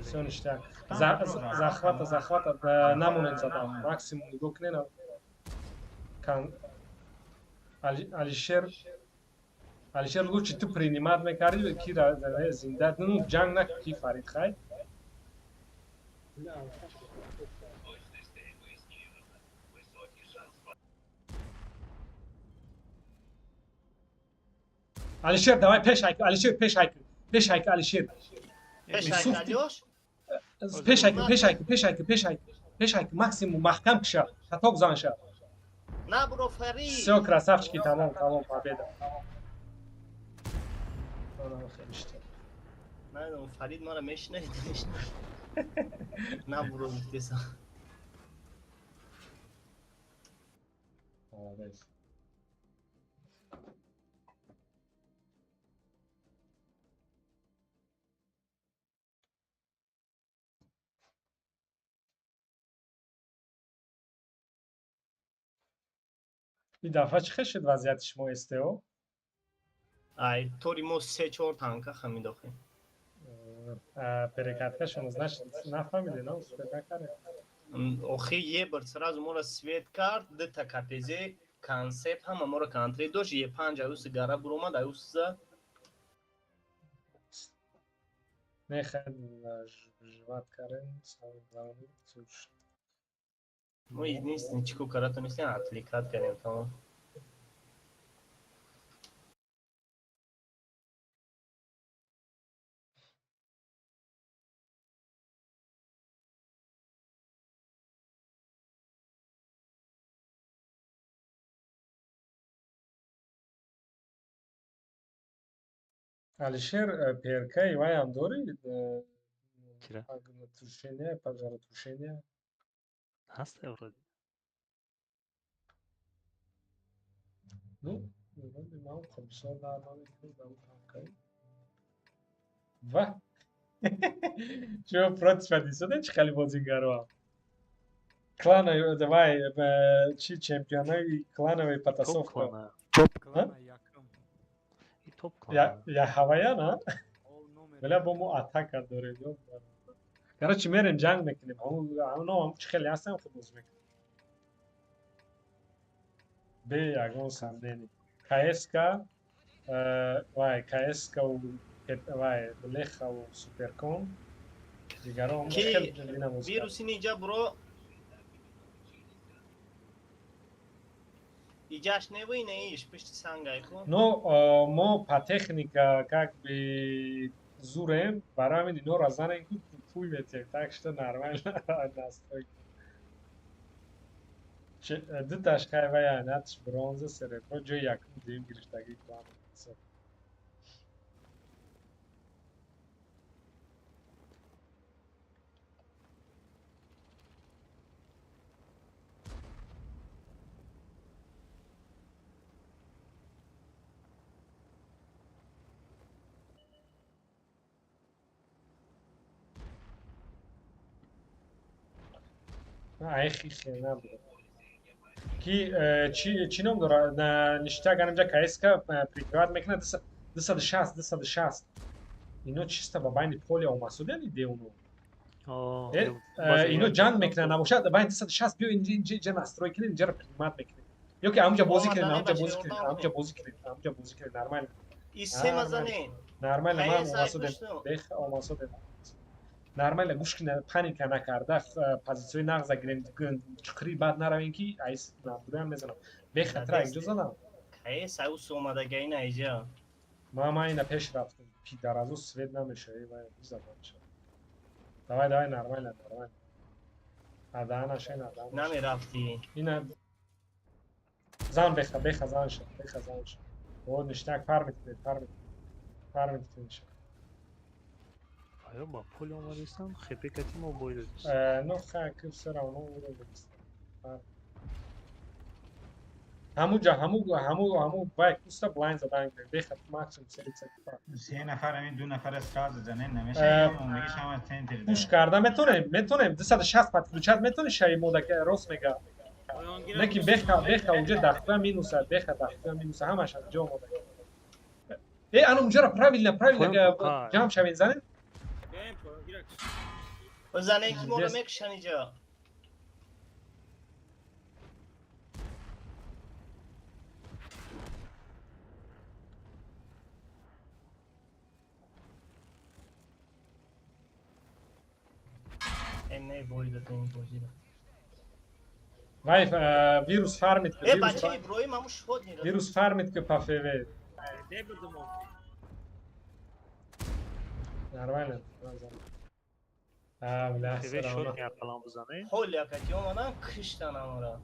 Всё ништяк. Захвата, захвата, намонен задам. Максимум нигоҳ кунен. Алишер, Алишер лучше ту принимать мекарди, ки зинда, ну ҷанг на ки Фарид хай. Алишер, давай пеш айку, Алишер пеш айку, пеш айку, Алишер. Пеш айку, Алёш? Пеш айку, пеш айку, пеш айку, пеш айку, пеш айку, максимум маҳкам киша, хаток занша. На бро, Фарид. Всё, красавчики, тамом, тамом, победа. Намедонам, Фарид маро мешинавид, намешинавид. На бро, гуфтесам. Молодец. Ин дафъа чӣ хел шуд вазъияти шумо СТО? Ай, тори мо 3-4 танка хамидохем. Перекатка шумо, значит, нафаҳмиде, на успеть накардед? Охи ебр сразу моро свет кард, дта КПЗ, концепт ҳама моро контри дошт, Е5 аюс гара буромад, аюс за. Не хел жват карен, самый главный, Мо единственный чико кара тонистем, отвлекать кардем, тамом. Алишер, ПРК ваям дорӣ? Кира? Тушение, пожаротушение. Ҳаст вроде. Ну, вроде ман бисёр намекунам дар танкаи. Ва! Чё против дисода чӣ хеле бозигаро? Клана, давай, чи чемпионои клановой потасовка. Топ клана якум. И топ клана. Я ҳавая, на? Вале бо мо атака дорем. Короче, мерем ҷанг мекунем. Ҳамоно ҳам чӣ хеле ҳастам хуб боз мекунем. Бе ягон сомнение. КСК, вай, КСК вай, Лехаву Суперкон. Дигарон Ки хеле динамоз кард. вируси ниҷа бро иҷаш неву инаиш пишти сангай ку. Но мо по техника как бы зурем, барои ҳамин инора занем ку пуй метиҳем, так что нормально настройка. Дуташ хай вай натш бронза, серебро, ҷои якум дуюм гирифтагии клан. Айхи хена буд. Ки чи ном дора? Ништяк анамҷа КСК прикрывать мекунад. 260 260 ино чисто ба байни поле омасудяни деуно. Ино ҷанг мекунанд, набошад байни 260 биё инҷа настрой кунед, инҷаро принимат мекунед. Ё ки ҳамунҷа бозӣ кунед, ҳамунҷа бозӣ кунед, ҳамунҷа бозӣ кунед, ҳамунҷа бозӣ кунед, нормально. Нормально, ман омасудем, бех омасудем. Нормально, гӯш кунед, паника накарда, позитсияи нағза гирем, чуқури бад наравем ки айс набураам мезанам. Бехатра инҷо задам. Кайс аус омадагаина иҷа. Ман ина пеш рафтам. Пидаразу свет намешавад, вай бизадам. Давай, давай, нормально, нормально. Адана шен, адана. Намерафти. Ина зан беха, беха зан шед, беха зан шед. О, ништак пар мекунед, пар мекунед. Пар мекунед шед. Аё ба поле омадистам, хепе кати мо бой додист. Ну ха, ки всё равно уродист. Ҳамуҷа, ҳаму, ҳаму, ҳаму вай куста блайн задан гиред. Беха максимум селица. Се нафар ҳамин ду нафар сразу занен намешавад, омадагиш ҳама центр. Пуш карда метонем, метонем. 260 подключать метонӣ шаи мода ки рост мега. Лекин беха, беха уҷа дахта минуса, беха дахта минуса, ҳамаш аз ҷо омада. Э, ана уҷара правильно, правильно ҷамъ шавед занед. Бизанед ки моро мекушанд иҷа. Не бой додем бозиро. Вай вирус фармит ки. Э бача Иброҳим ҳаму шод мера. Вирус фармит ки по ФВ. Нормально. А, бля, ФВ шод меақалам бизане. Ҳол якати омадан киштан амора.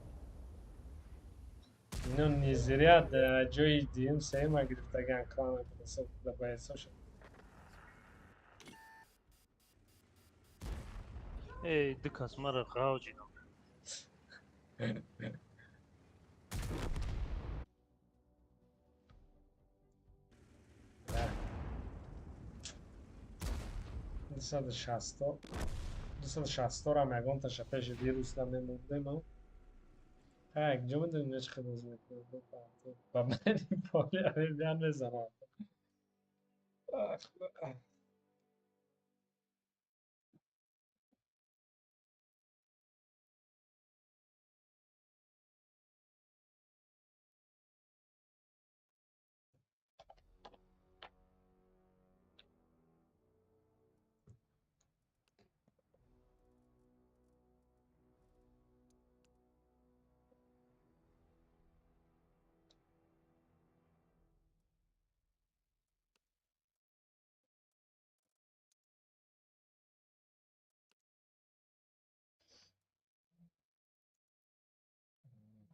Ино не зря ҷои дуюм сеюма гирифтаган клана да боецоша. Эй, ду кас мара ғавҷидам. Дусаду шасто, дусаду шасторам ягонташа пеши вирус намемондем. Так, ҷо медонем чӣ хел бозӣ мекунем. Ба байни поле аребиан мезанам.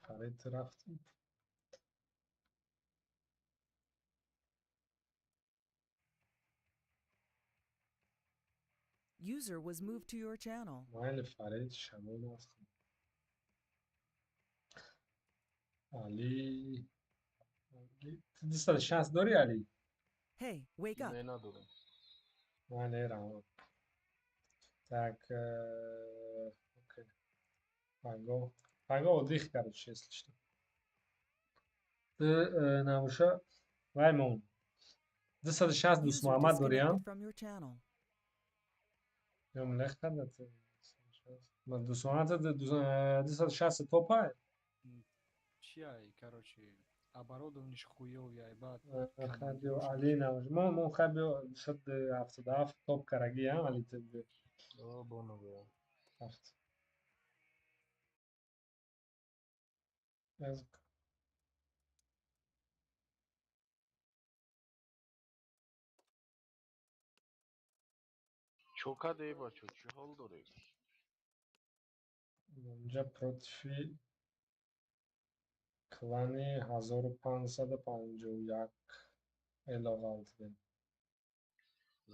Фарид рафтем. User was moved to your channel. Майли Фарид Шамон аст. Али 260 дорӣ Али? Hey, wake up. Не надорам. Майли раҳмат. Так, окей. Паго. Паго отдых, короче, если что. Ты набуша вай мон. 260 дӯст Муҳаммад дорӣ, Ё млех карда ту. Дӯст Муҳаммад 260 топа? Чиай, короче, оборудованиш хуёвый, баъд. Хабио Али набуш. Мо мо хабио 277 топ караги, а Али ту. О, боно бо. Ҳафт. Yazık. Чока дей бачо, чӣ ҳол доред? Инҷа против клани 1551 эло ғалтидем.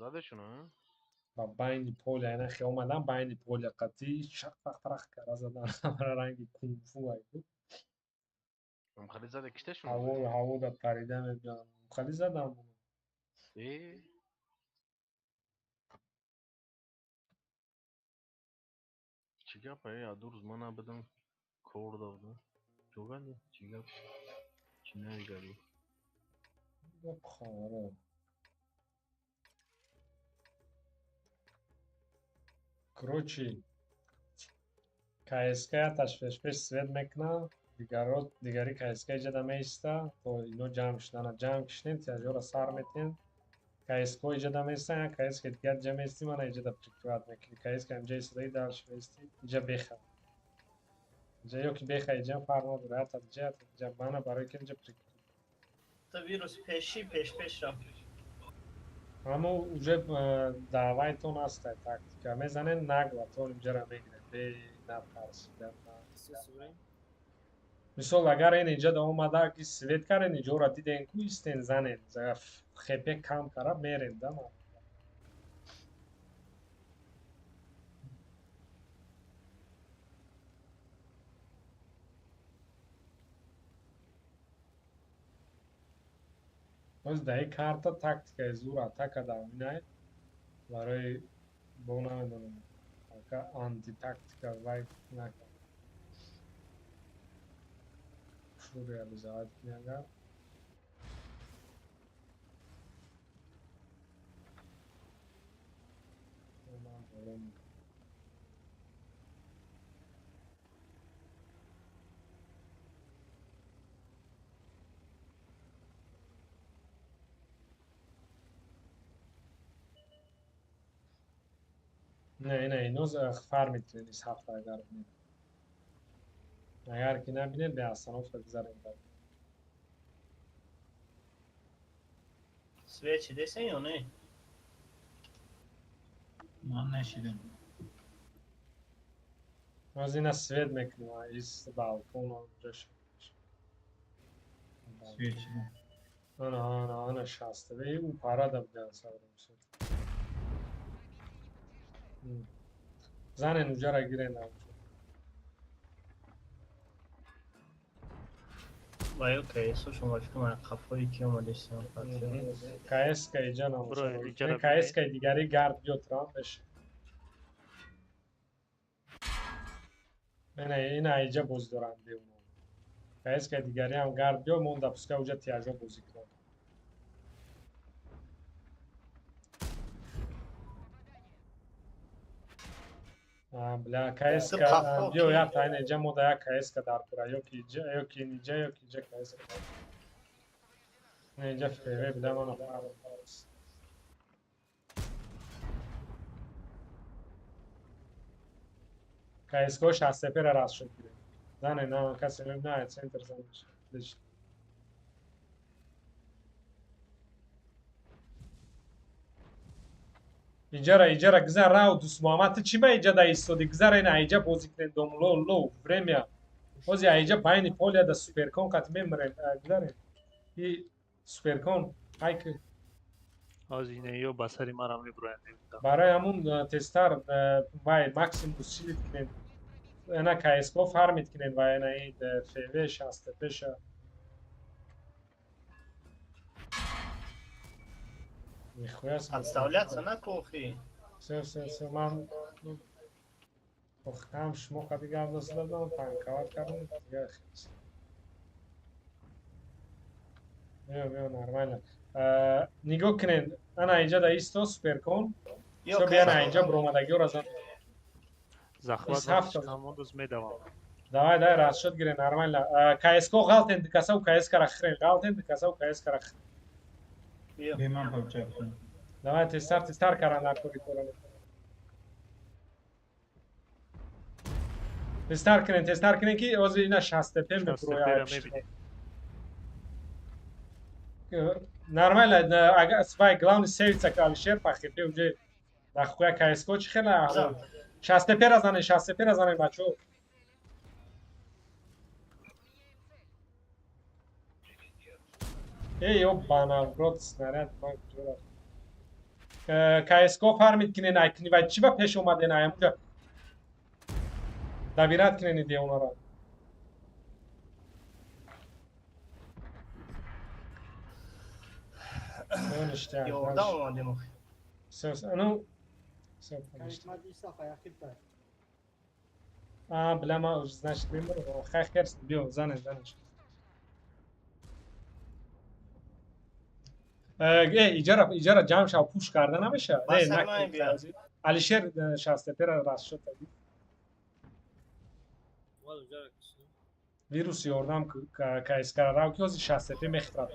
Задешуна? Ба байни поля, ина хе омадан байни поля қатӣ шақ-тақ-тарақ кара задан, ранги кунг-фу айку. Хали зада кишташун? Ҳаво ҳаво да парида мебиён. Хали задам. Э? Чӣ гап э? Ду рӯз ман набудам, кор додам. Чо гади? Чӣ гап? Чӣ навигари? Хоро. Короче, КСК ташвеш пеш свет мекна, дигаро дигари КСК иҷада меиста, то ино ҷамъ шудана ҷамъ кишнем, тиражора сар метем. КСК иҷада меиста, я КСК дигар ҷа меисти, мана иҷада прикрывать мекунӣ. КСК инҷа истодаи дальше меисти, иҷа беха. Иҷа ё ки беха иҷа фарқ надорад, ята иҷа, ята иҷа, мана барои ки инҷа прикрыть. Та вирус пеши пеш пеш рафт. Аммо уже даъвайтон аста тактика. Мезанем нагло, то инҷара мегирем, бе натарсидан. Мисол, агар ин инҷа да омада, ки свет карен, инҷора диден ку истен занен. Хепе кам кара мерен да ма. Боз дар ин карта тактикаи зур атака дар минай барои бо намедонам ака антитактика вай накард. Шу реализовать кунӣ агар. Ман боло мекунам. Не, не, ино фар метавонед ис ҳафта агар бинед. Агар ки набинед, бе остановка гузарем бад. Свет шидесен ё не? Ман нашидам. Боз ина свет мекунем, из балкона унҷа шуд. Свет шидам. Ана, ана, ана шаста. Ӯ парада будан саврем шуд. Занен уҷара гирен авҷо. Ва ё КС шумо фикр ман қафои ки омадесен партия. КСК иҷа Бро, намошад. иҷара КСК дигари гард биё трам меша. Ина ина иҷа бозӣ доранд беуно. КСК дигари ҳам гард биё монда пускай уҷа тиажо бозӣ кунад. Бля, КСК Қафо биё ки? як та ина иҷа мода як КСК дар кура ё ки иҷа ё ки иниҷа ё ки иҷа КСК. Ина иҷа ФВ бля мана фарқ. КСК 60 ра раст шуд гирем. Зане на касе на центр занеш. Отлично. Иҷара иҷара гузар рав дӯст Муҳаммад ту чӣ ба иҷа да истоди? Гузар ина иҷа бозӣ кунед домло ло время. Ҳози аиҷа байни поля да суперкон қат мемирем. Гузарем. И суперкон ай ки Ҳозир ина ё ба сари марам мебуроянд. Барои ҳамун тезтар вай максимум усилить кунед. Ина КСК фармить кунед ва ина ин ФВ 65 ша. Нихуя себе. Подставляться наку охи. Всё, всё, всё, ман охам шумо қади гап задам, танковать кардам, дигар хис. Биё, биё, нормально. Нигоҳ кунед, ана инҷа да исто суперкон. Ё Всё, биё ана КСК инҷа буромадагиёра зан. Захват Ис ҳафта. мондоз медавам. Давай, давай, расчёт гире, нормально. КСК ғалтен дикасав КСК ра хирен, ғалтен дикасав КСК ра хирен. Биё. Бе ман павчак кунам. Давай, тезтар, тезтар каран дар кори кора. Тезтар кунед, тезтар кунед ки ҳозир ина 60 п мебурояд. 60 ра мебинем. Нормально, агар свай главный сейвица ка Алишер пахепе уже нахуя КСК чӣ хела аҳвол. 60 п ра занен, 60 п ра занен бачо. Эй, ёбана в рот снаряд ман куҷо рафт? КСК фармид кунед, ай кунӣ вай чӣ ба пеш омаден ай ҳамуҷа добирать кунед и девонаро. Всё, ништяк. Ёрдам Дальше. омадем охи. Всё, всё, ну, всё, конечно. Ҳикмат исафа яқиб. А, бля, ма, значит, мемурам. Хай херс, биё, занеш, занеш. Иҷара ҷамъ шав, пуш карда намеша. Не, Алишер шастепера раст шуд. Вирус ёрдам КСК-ра рав, ки ҳозир шастепе мехӯрад.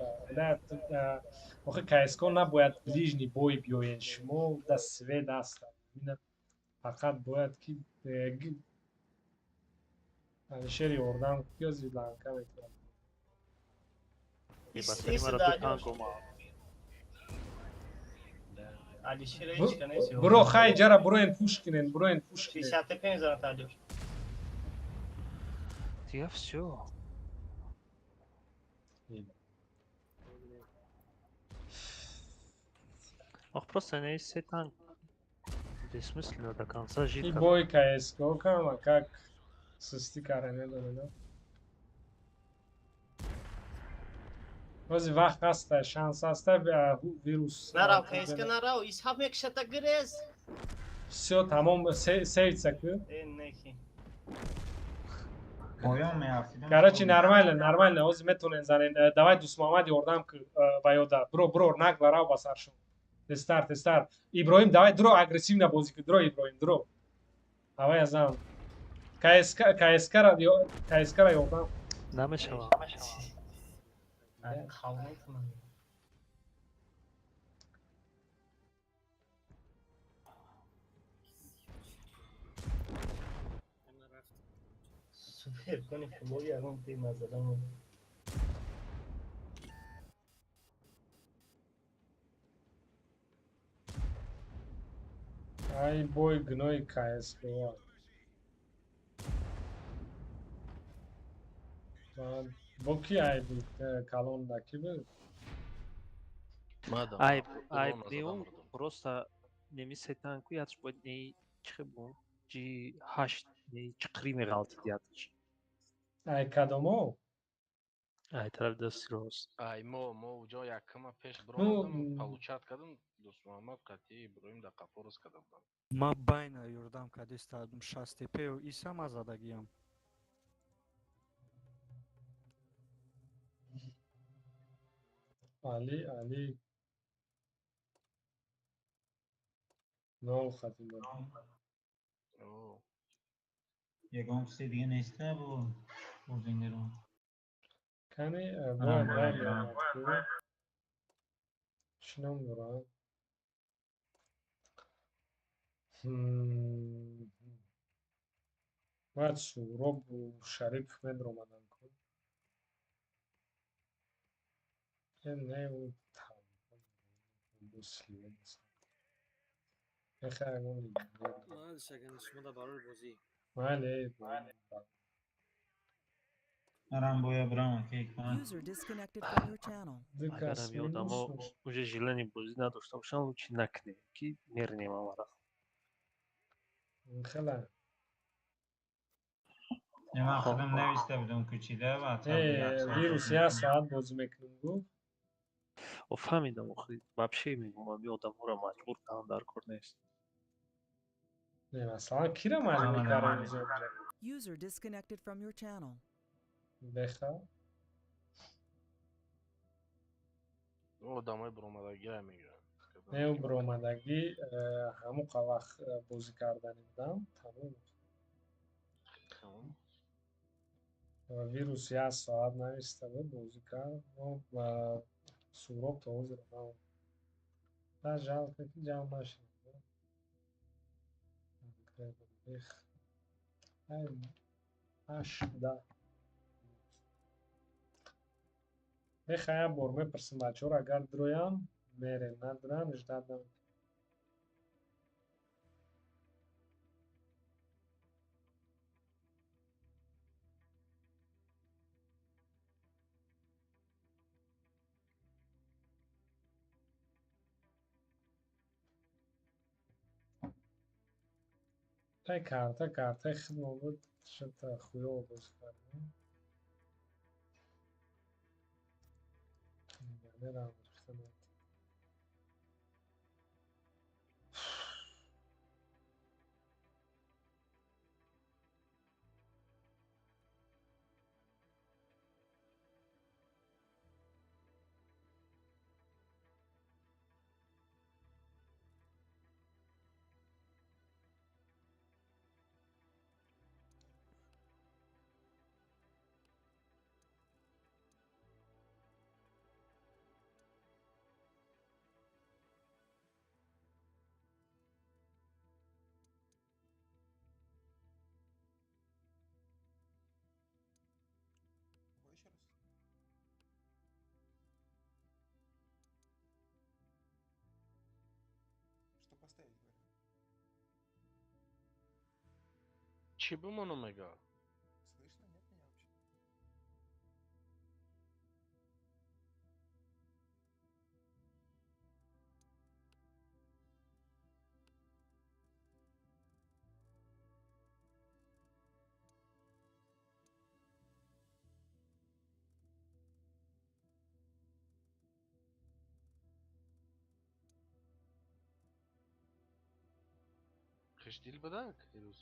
Охи КСК набояд ближний бой биёен, шумо да свет аста. Фақат бояд ки Алишер ёрдам, ки ҳозир ланка мекунад. Бро, хай ҷара броен пуш кунен, броен пуш кунен. 65 занат Алиш. Я всё. Ох, просто не все танк. Бессмысленно до конца жить. И бой КСК, кама как сусти кара недонем. Бози вақт ҳаста, шанс ҳаста, вирус. Нарав, КСК нарав, исҳаб мекшата гирез. Всё, тамом, сейца ку. Э, неки. Короче, нормально, нормально, ҳозир метавонен занен. Давай Дусмуҳаммад ёрдам ку ва ёда. Бро, бро, нагла рав ба саршон. Тестар, тестар. Иброҳим, давай дро агрессивно бозӣ ку, дро Иброҳим, дро. Давай азам. КСК, КСК-ра, КСК-ра ёрдам. Намешавам. Супер, кони фулоги ягон ти назадам. Ай бой гной КСК. Бо ки айби калон да ки буд? Айб, айб неу, просто немисе танку ятш бояд не чихе бу? G8 не чиқри меғалтид ятш. Ай кадомо? Ай тараф дасти рост. Ай мо уҷо якама пеш бромадам, получат кардам, Дусмуҳаммад қатъи Иброҳим дар қафо рост карда будам. Ма байна ёрдам кардистадум шастепею иса ма задагиям. Али, Али. Нол хатим дорам. Ягон чизи дига неста бо бозингаро. Кани бояд вай биёмад ку. Чӣ ном дорад? Бояд Суҳробу Шарипов медаромаданд ку. Не, User disconnected from your channel. Агарам ёдамо уже желани бозӣ надошта бошам, лучше накунем, ки мернем амара. Хела. Ман худам нависта будам кучида ва вирус як соат бозӣ мекунем гуфт. О, фаҳмидам, охи вообще мегӯм, ами одамҳоро маҷбур кардан дар кор нест. Не, масалан, кира маҷбур кардан? User disconnected from your channel. Беха. Одамои буромадагиро мегӯянд. Не, ӯ буромадагӣ ҳамон вақт бозӣ кардани будам, тамом. Вирус як соат нависта буд, бозӣ кард. Суҳроб то ҳозир наомад. Да, жалко ки ҷамъ нашид. Ҳашт да. Беха, як бор мепурсам бачаҳоро, агар дуроям мерем, надурам ждать намекунем. Тай карта, картаи хидмон буд, шата хуёво бозӣ кардем. Мерам рехта. Чӣ бимонам мега? Слышно, нет меня вообще? Хушдил будак ирӯз?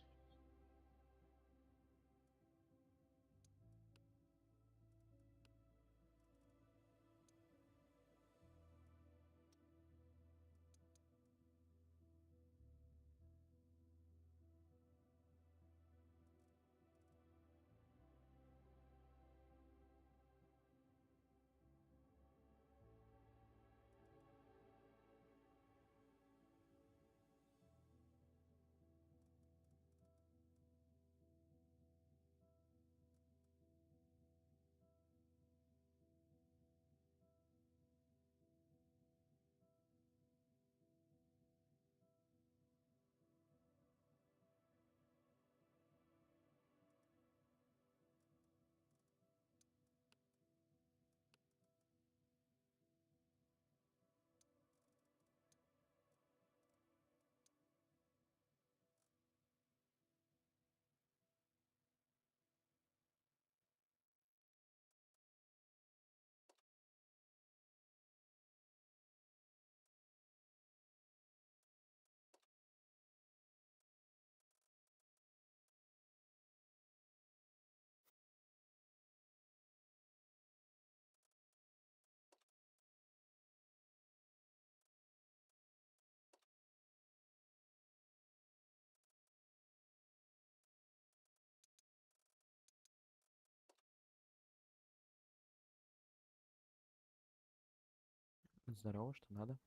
Здорово, что надо?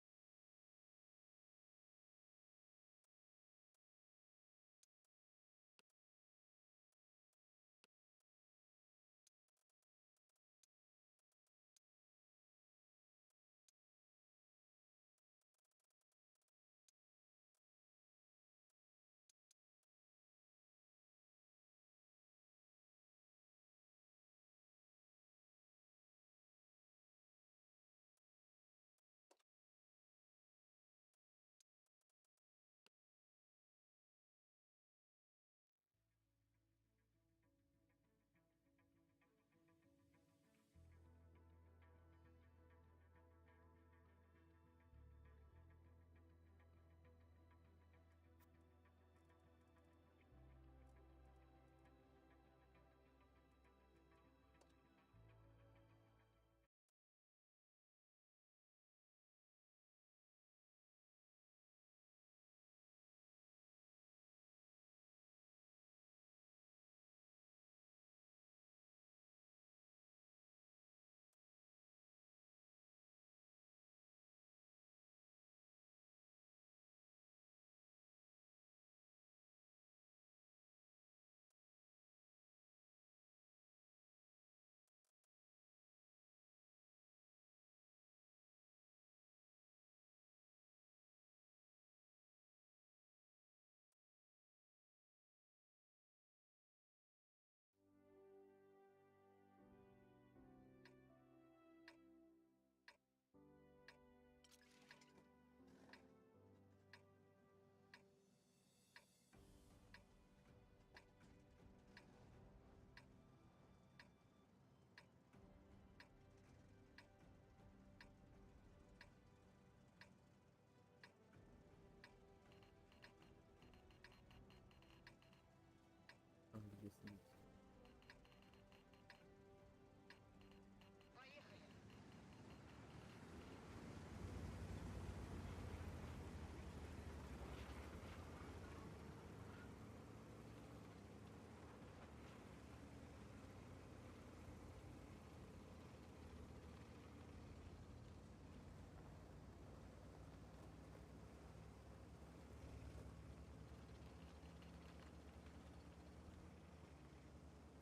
Объяснить.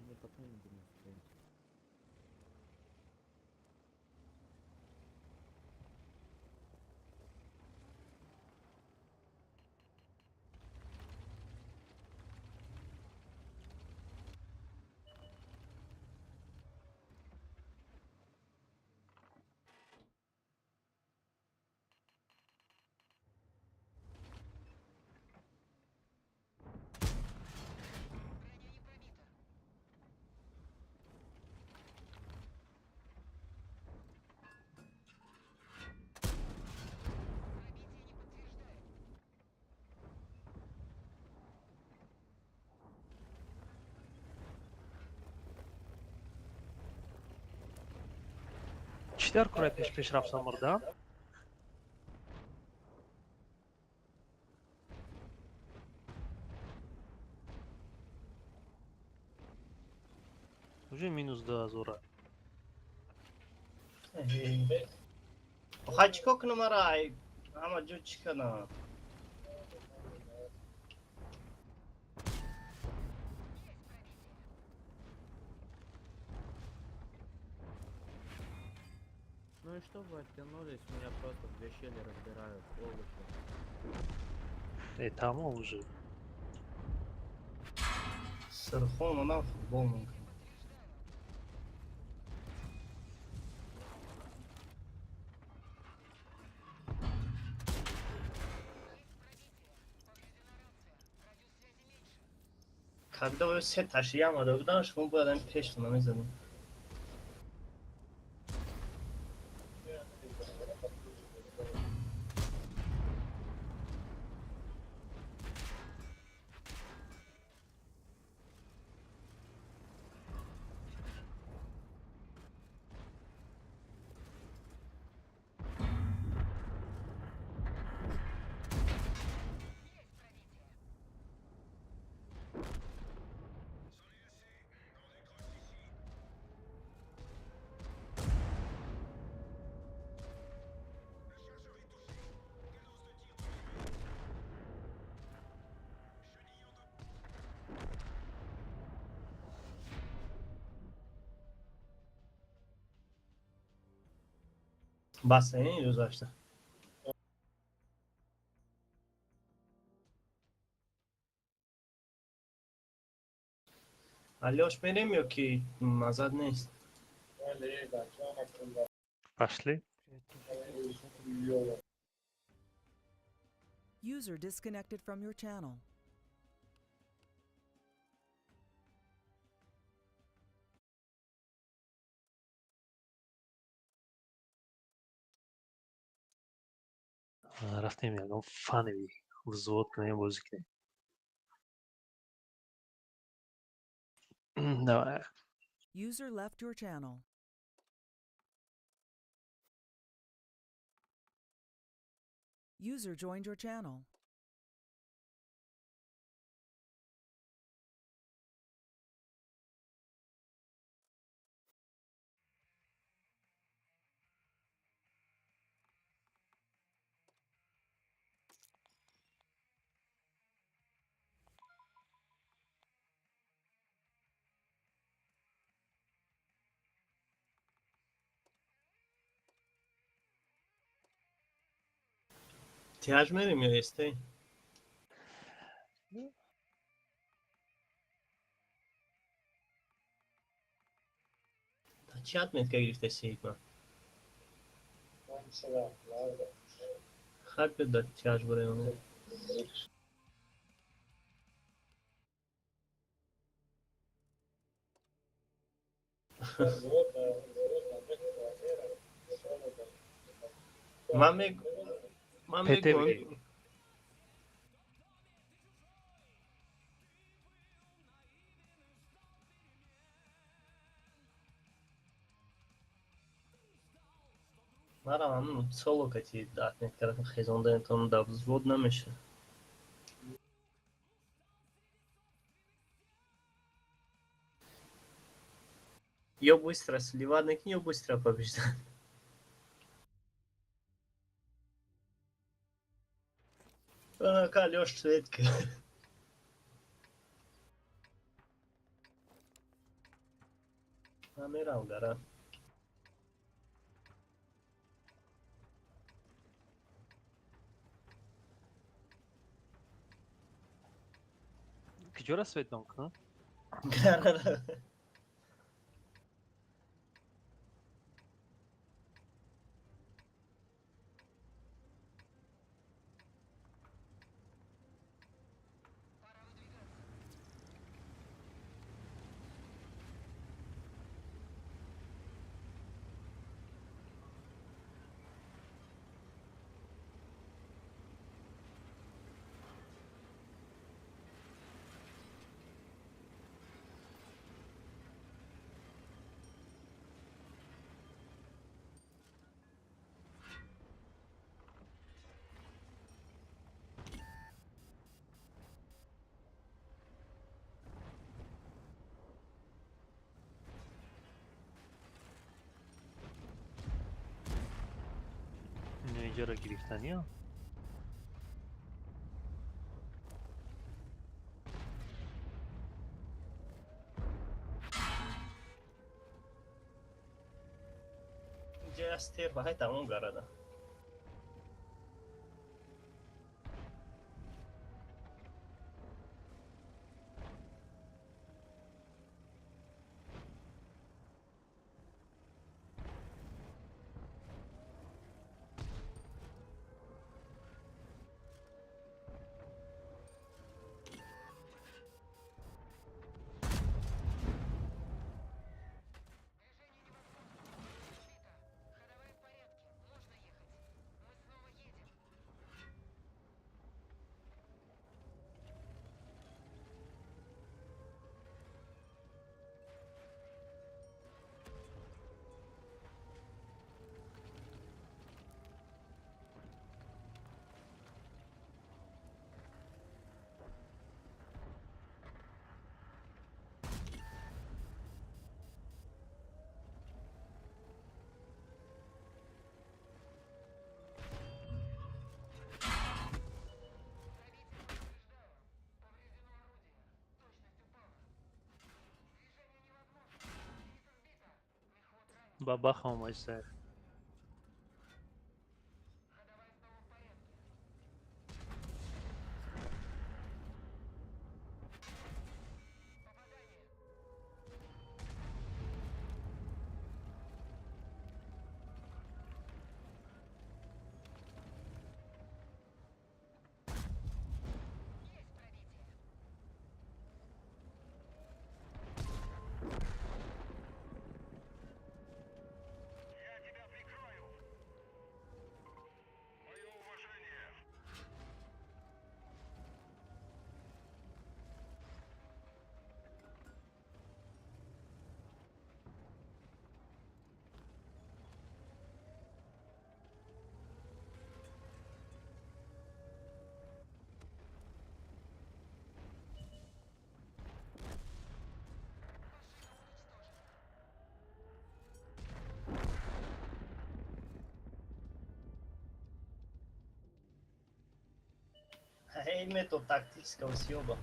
Мне потом не будем. Чӣ дар кораи пеш рафтан мурдам? Уже минус 2000. Охай чӣ кор кунам ара? Ай ҳама ҷо чӣ кардам? Ну и что вы оттянулись? Меня просто в две щели разбирают. Олухи. Э, тамом уже. Сирхон одам футбол мекунад. Когда вы все ташиям буданд, шумо бояд ҳамин пештона мезадем. Бас ин гузашта. Алёш, мерем ё ки назад нест? Пошли. User disconnected from your channel. Рафтем ягон фаневи взвод кунем, бозӣ кунем. Давай. User left your channel. User joined your channel. Тяж мерем ё эстей? Та чӣ отметка гирифтаси, Ҳикмат? Хак биё, да тяж бурем. Ман мег ман ПТ мегӯям бигир. Марам ҳамн соло кати отметкара хезондаентон да взвод намеша. Ё быстро сливать накинь, ё быстро побеждать. Ка Лёш светка. Ман мерам гара. Куҷора светдон кунам? Гара. Инҷоро гирифтаниё? Инҷа я стерва ҳай тамом гарада. Бабаха омад сар. Эй, метод тактического съеба.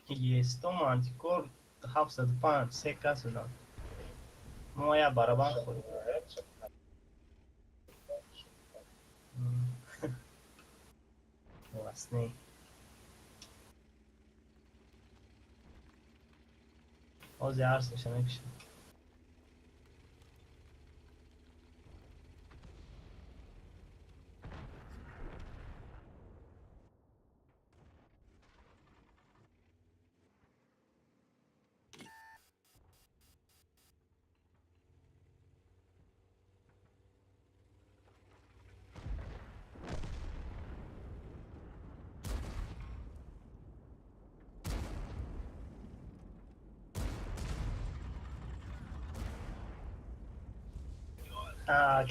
Есто мантикор 75 се кас шуданд. Мо я барабан хӯрдем. Властни. Ҳозир арсаша мекушам.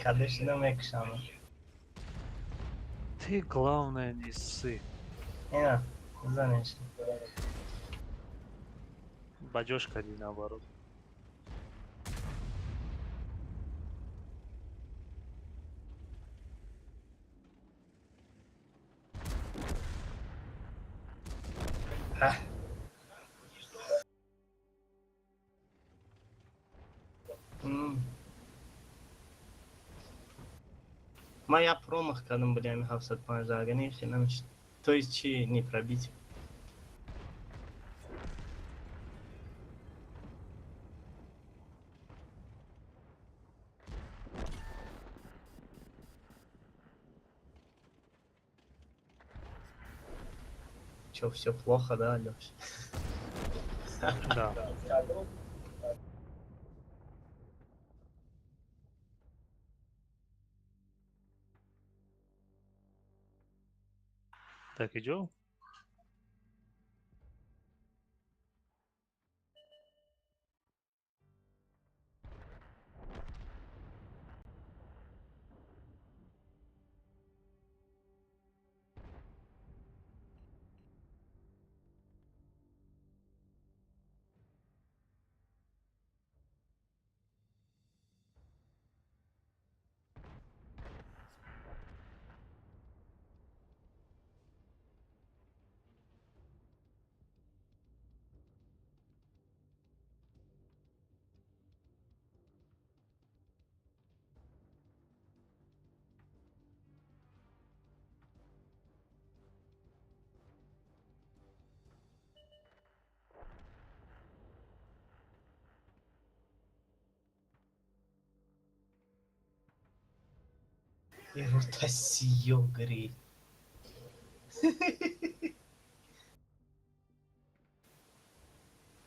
Кадешина мекушам. Ты, главное, не ссы. Ина, занеш. Баҷош кардӣ наоборот. Ман як промах кардам, били ами 715, агар не, хел намешид. То есть чи не пробить. Чё, все плохо, да, Алёш? Да. Так, идем. Ротасиё гри.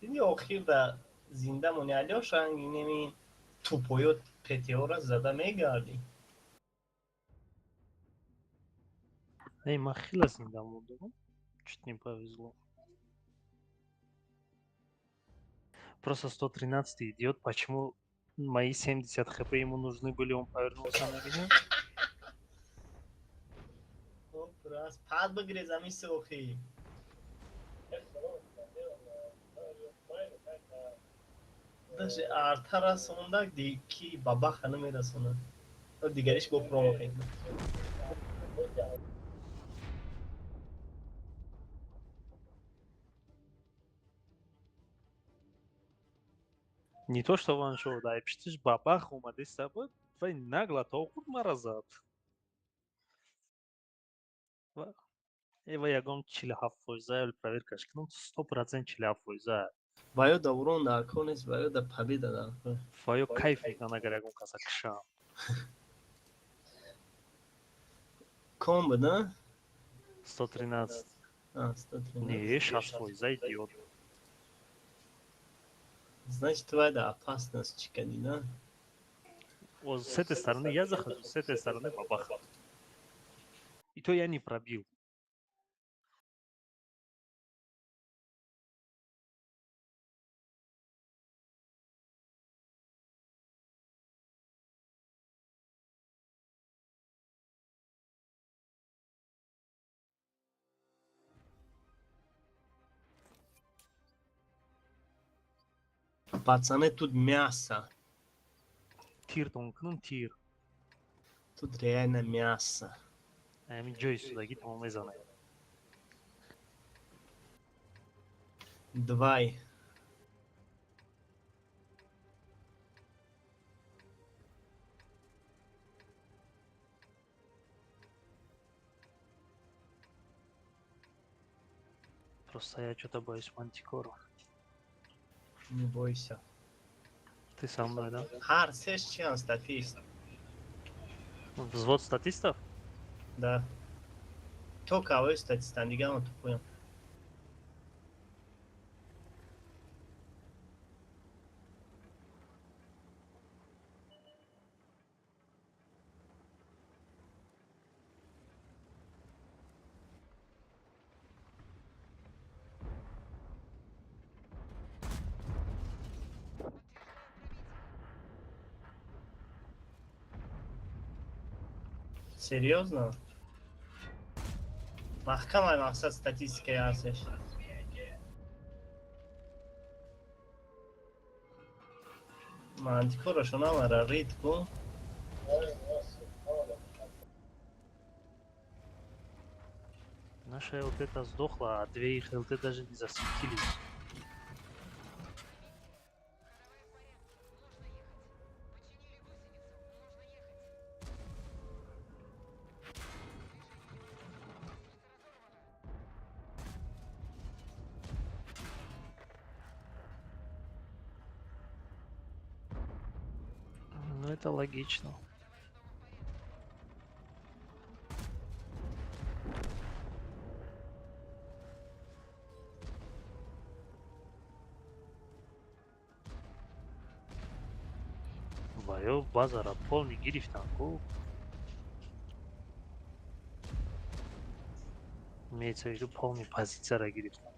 Дидӣ, охир да зинда мони, Алёша, инеми тупоё ПТО-ра зада мегардӣ. Не, ман хеле зинда мондам. Чуть не повезло. Просто 113 идиот, почему мои 70 хп ему нужны были, он повернулся на меня? Раз пад бигрез ами сохи. Даже арта расонда, ки бабаха намерасонад. Дигариш бо промах мекунад. Не то, что ваншот, а пиштиш бабах омадеста буд вай нагло то худ мара зад. Ва ягон 47 фоиза проверкаш кунам, 100% 47 фоиза. Ваё да урон дар кор нест, ваё да победа дар кор. Ваё кайф мекунад, агар ягон каса кишам. Ком буд, а? 113. А, 113. Не, 60 фоиза, идиот. Значит, твоя да опасность чикади, да? Вот с этой стороны я захожу, с этой стороны бабах. И то я не пробил. Пацаны, тут мясо. Тиртон кунум, тир. Тут реально мясо. Ами ҷои судагӣ тамом мезанад. Давай. Просто я что-то боюсь мантикору. Не бойся. Ты со мной, да? Ҳар сеш чиан статист. Взвод статистов? Да. Только авои статистан, дига ма тупоям. Серьезно? Маҳкамай мақсад статистикаи ҳастеш. Мантикорашон ҳамара рид ку. Наша ЛТ-то сдохла, а две их ЛТ даже не засветились. Ну это логично. Ваё базара полный гирифтан ку. Имеется в виду полный позицияра гирифтан.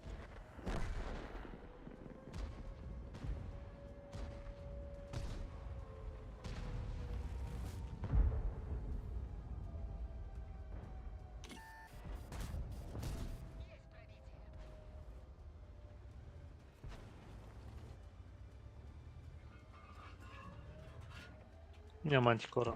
Я мантикора.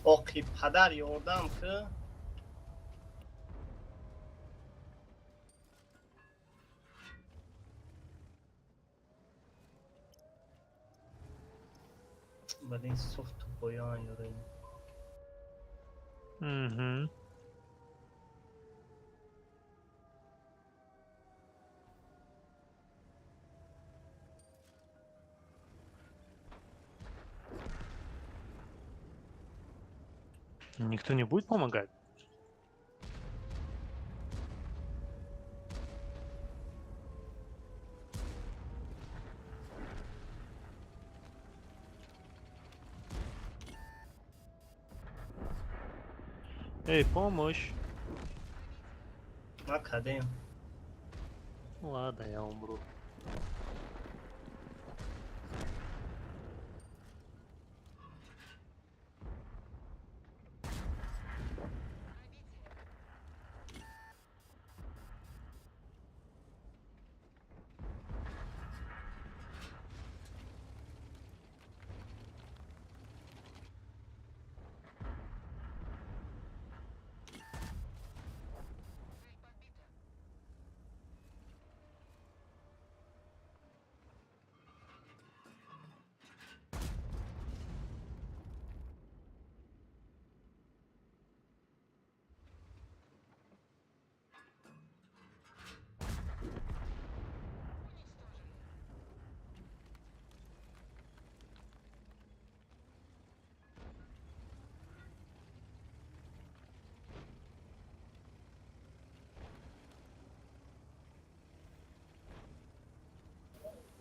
Оқи падар ёрдам ки. Блин, софт тупоян ёрем. Угу. Никто не будет помогать? Эй, помощь! Академ. Ладно, я умру.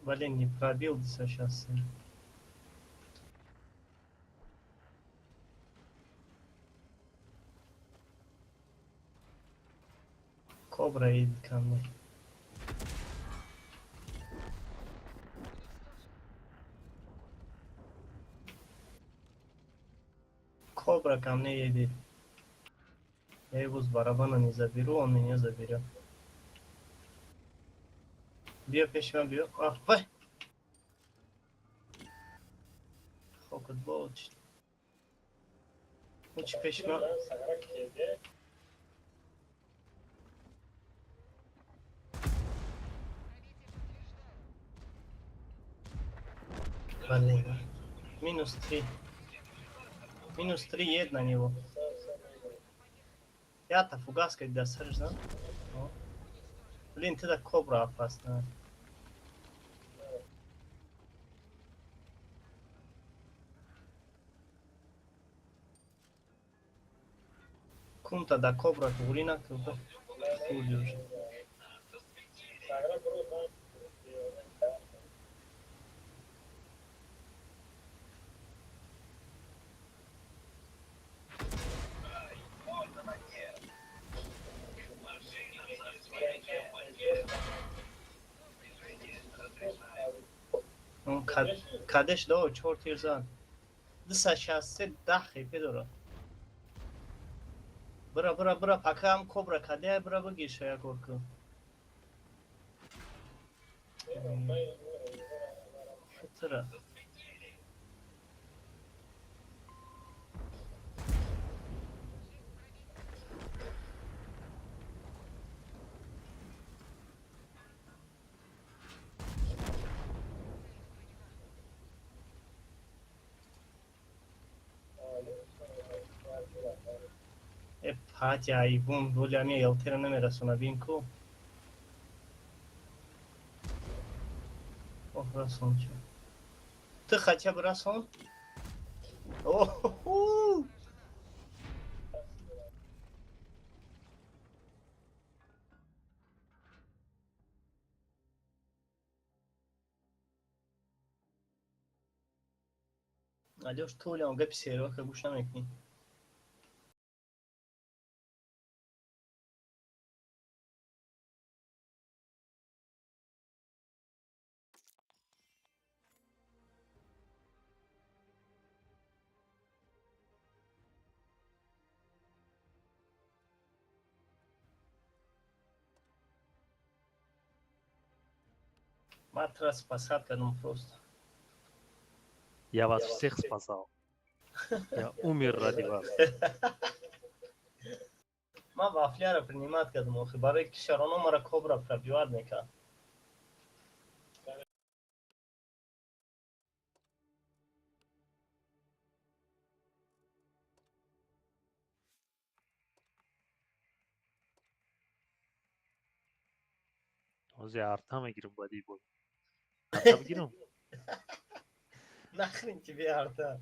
Блин, не пробился сейчас. Кобра едет ко мне. Кобра ко мне едет. Я его с барабана не заберу, он меня заберет. Биё пешма биё. Ах, вай! Хокот боч. Уч пешма. Блин. Минус 3. Минус 3 едет на него. Я-то фугаской досрешь, да? Блин, ты так кобра опасная. Кунта да кобра тугрина, кунта. Уже. Кадеш да, 4 тир зад. 263 10 хп дора. Бра бра бра, пока ам кобра каде бра бигир як орку. Хитра. Пати айбун, воли ами елтера намерасона бин ку. Ох, расон чё. Ты хотя бы расон? О-хо-хо! Алёш, ту оля он гапи сервака гӯш намекунӣ. Матра спасат кадом просто. Я вас всех спасал. Я умер ради вас. Ма вафляра принимат кадом охи, барои ки шароно мара кобра пробиват мекард. Ҳозир арта мегирам баъди бой. Арта бигирам? Нахрен тебе арта.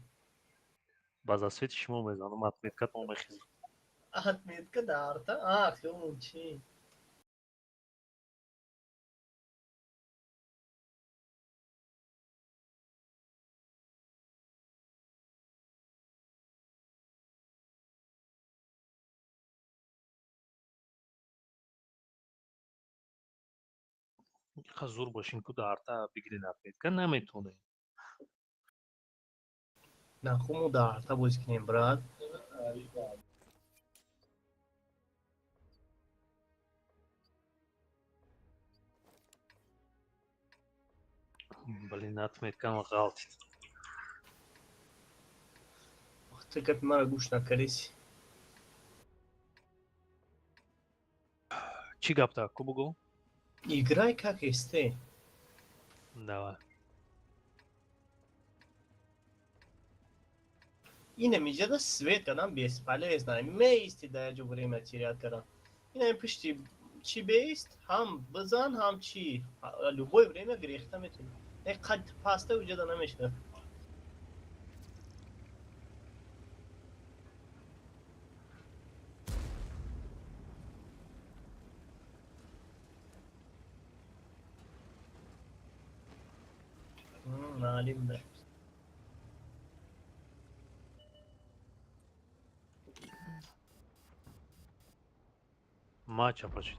Ба засвети шумо мезанам, отметкатон мехезам. Отметка да арта? А, хел чи. Ха зур бошин ку да арта бигирин отметка наметонем. Нахуму да арта бозӣ кунем, брат. Блин, отметкам ғалтид. Ту гапи маро гӯш накардиси. Чӣ гапта, ку бугӯ? Играй как СТ. Давай. Ина миҷада свет кардам бесполезно. Меисти да як ҷо время терять кардам. Ина пишти чӣ беист, ҳам бизан, ҳам чӣ. Любое время гирехта метавонӣ. Не қад паста уҷада намешавад. Наалим бе. Ма чапачид.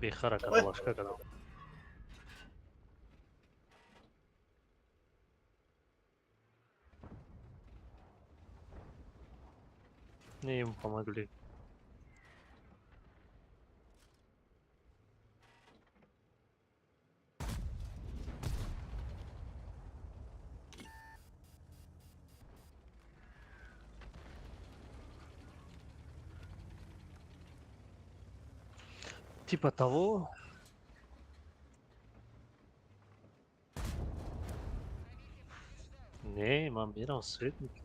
Бехара каталашка кадам. Не, ему помогли. Типа того. Не, ман мерам свет мекунам.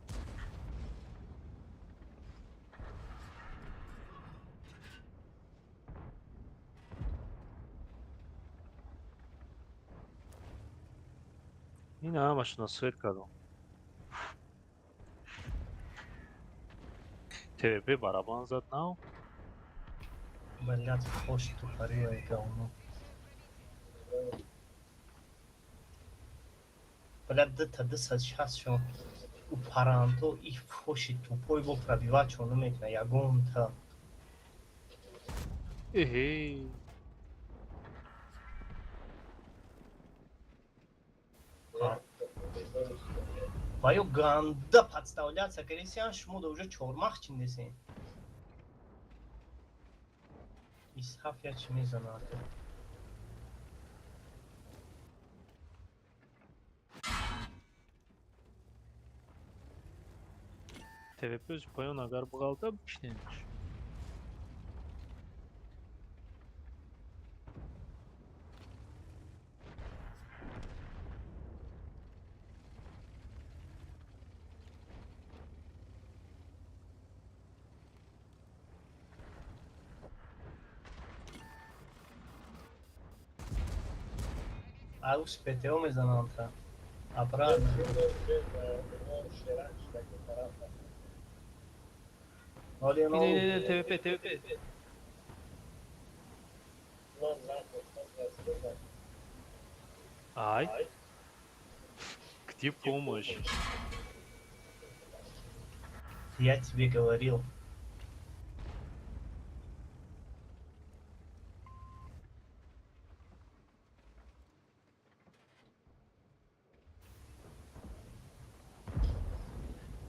Ина ҳамашона свет кардам. ТВП барабан зад нав. Блядь, хош тупорилое говно. Блядь, да тады сейчас шо у паранто и фоши тупой бо пробивать он умеет на ягонта. Эхе. Ваю ганда подставляться, крестьян шмуда уже чормах чиндесен. Исҳаф я чӣ мезанад? ТВП поён агар буғалта бишнемш. Аус ПТО мезананд обратно. Не, ТВП, ТВП. Ай. Где помощь? Я тебе говорил.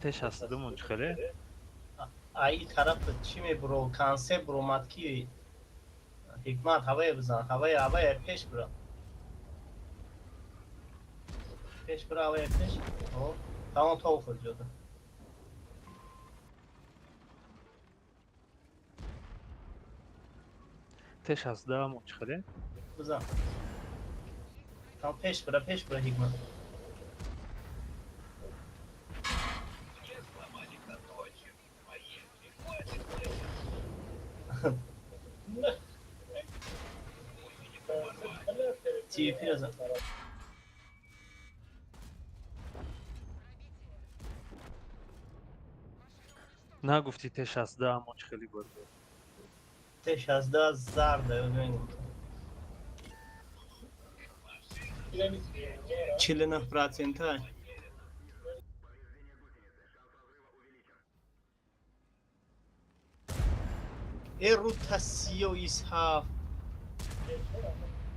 Т62 чхеле? Ай тараф чӣ мебуро? Консепт буромад ки ҳикмат ҳавае бизан, ҳавае, ҳавае пеш бура. Пеш бура, ҳавае пеш. О, тамом то хӯрд ҷода. Т62 чхеле? Бизан. Там пеш бура, ҳикмат. ТВП за. Нагуфти Т62 амон хеле буд. Т62 зарда, я мегум. 49%. Э рутасиё исҳаф.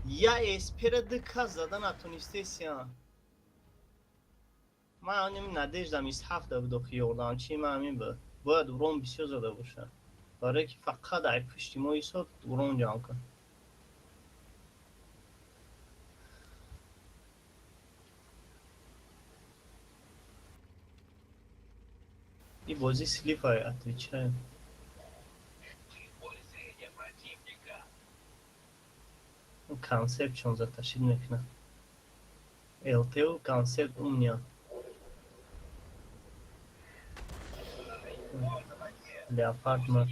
Я эспера ду кас зада натонистесия. Ман аним надеждам исҳаф да будо ки ёрдам чи ман ҳамин буд. Бояд урон бисёр зада боша. Барое ки фақат ай пушти мо исод урон ҷамъ кун. И бозӣ слифай, отвечаю. Концепт чон затащить мекунад. ЛТУ концепт умния. Леопард ма.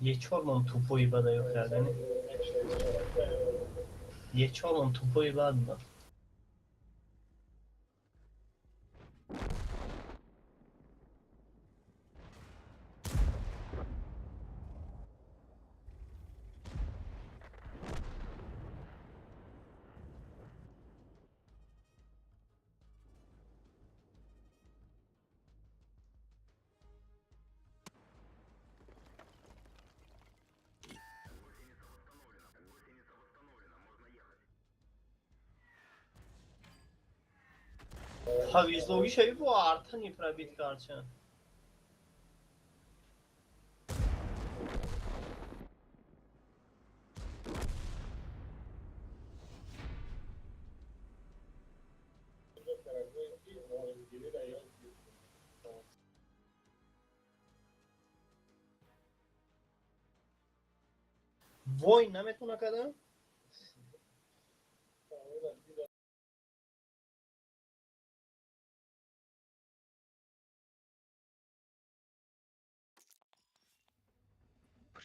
Ечормон тупои бада ё кардани. Ечормон тупои бад ба. Повезло, ещё его арта не пробит, короче. Вой наметуна када?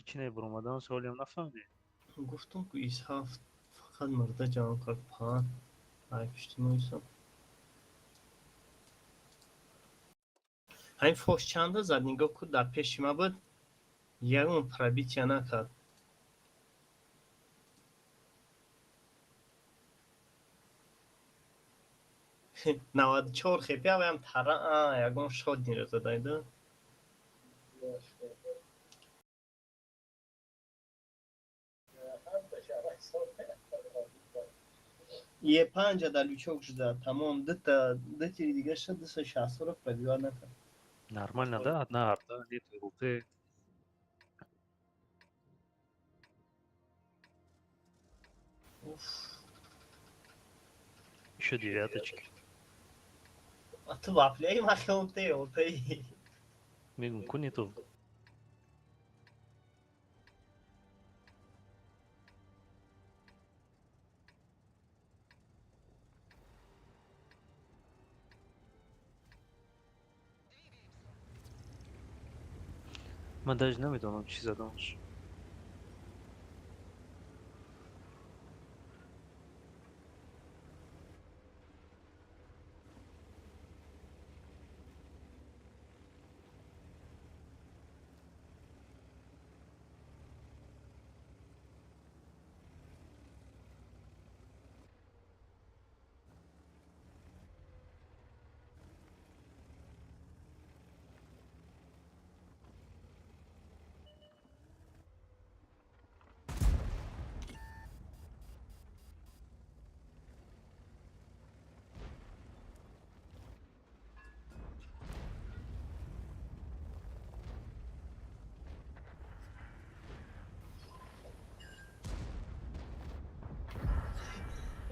Причинаи баромадан суолиам нафаҳмидӣ? Гуфтум ку исҳафт фақат мурда ҷамъ кард паҳан. Ай пишти мо исо. Ҳамин фош чанда зад нигоҳ ку дар пеши ма буд. Ягон пробития накард. 94 хепи аваям тара ягон шод ниро задайда. Е панҷа дар лючок шуда, тамом дута ду тири дига шуд 260 ро пробивать накард. Нормально, да? Одна арта, нет ЛТ. Уф. Еще девяточки. А ту вафляи махом те, ЛТ. Мегум, ку нету. Ман даже намедонам чӣ задамаш.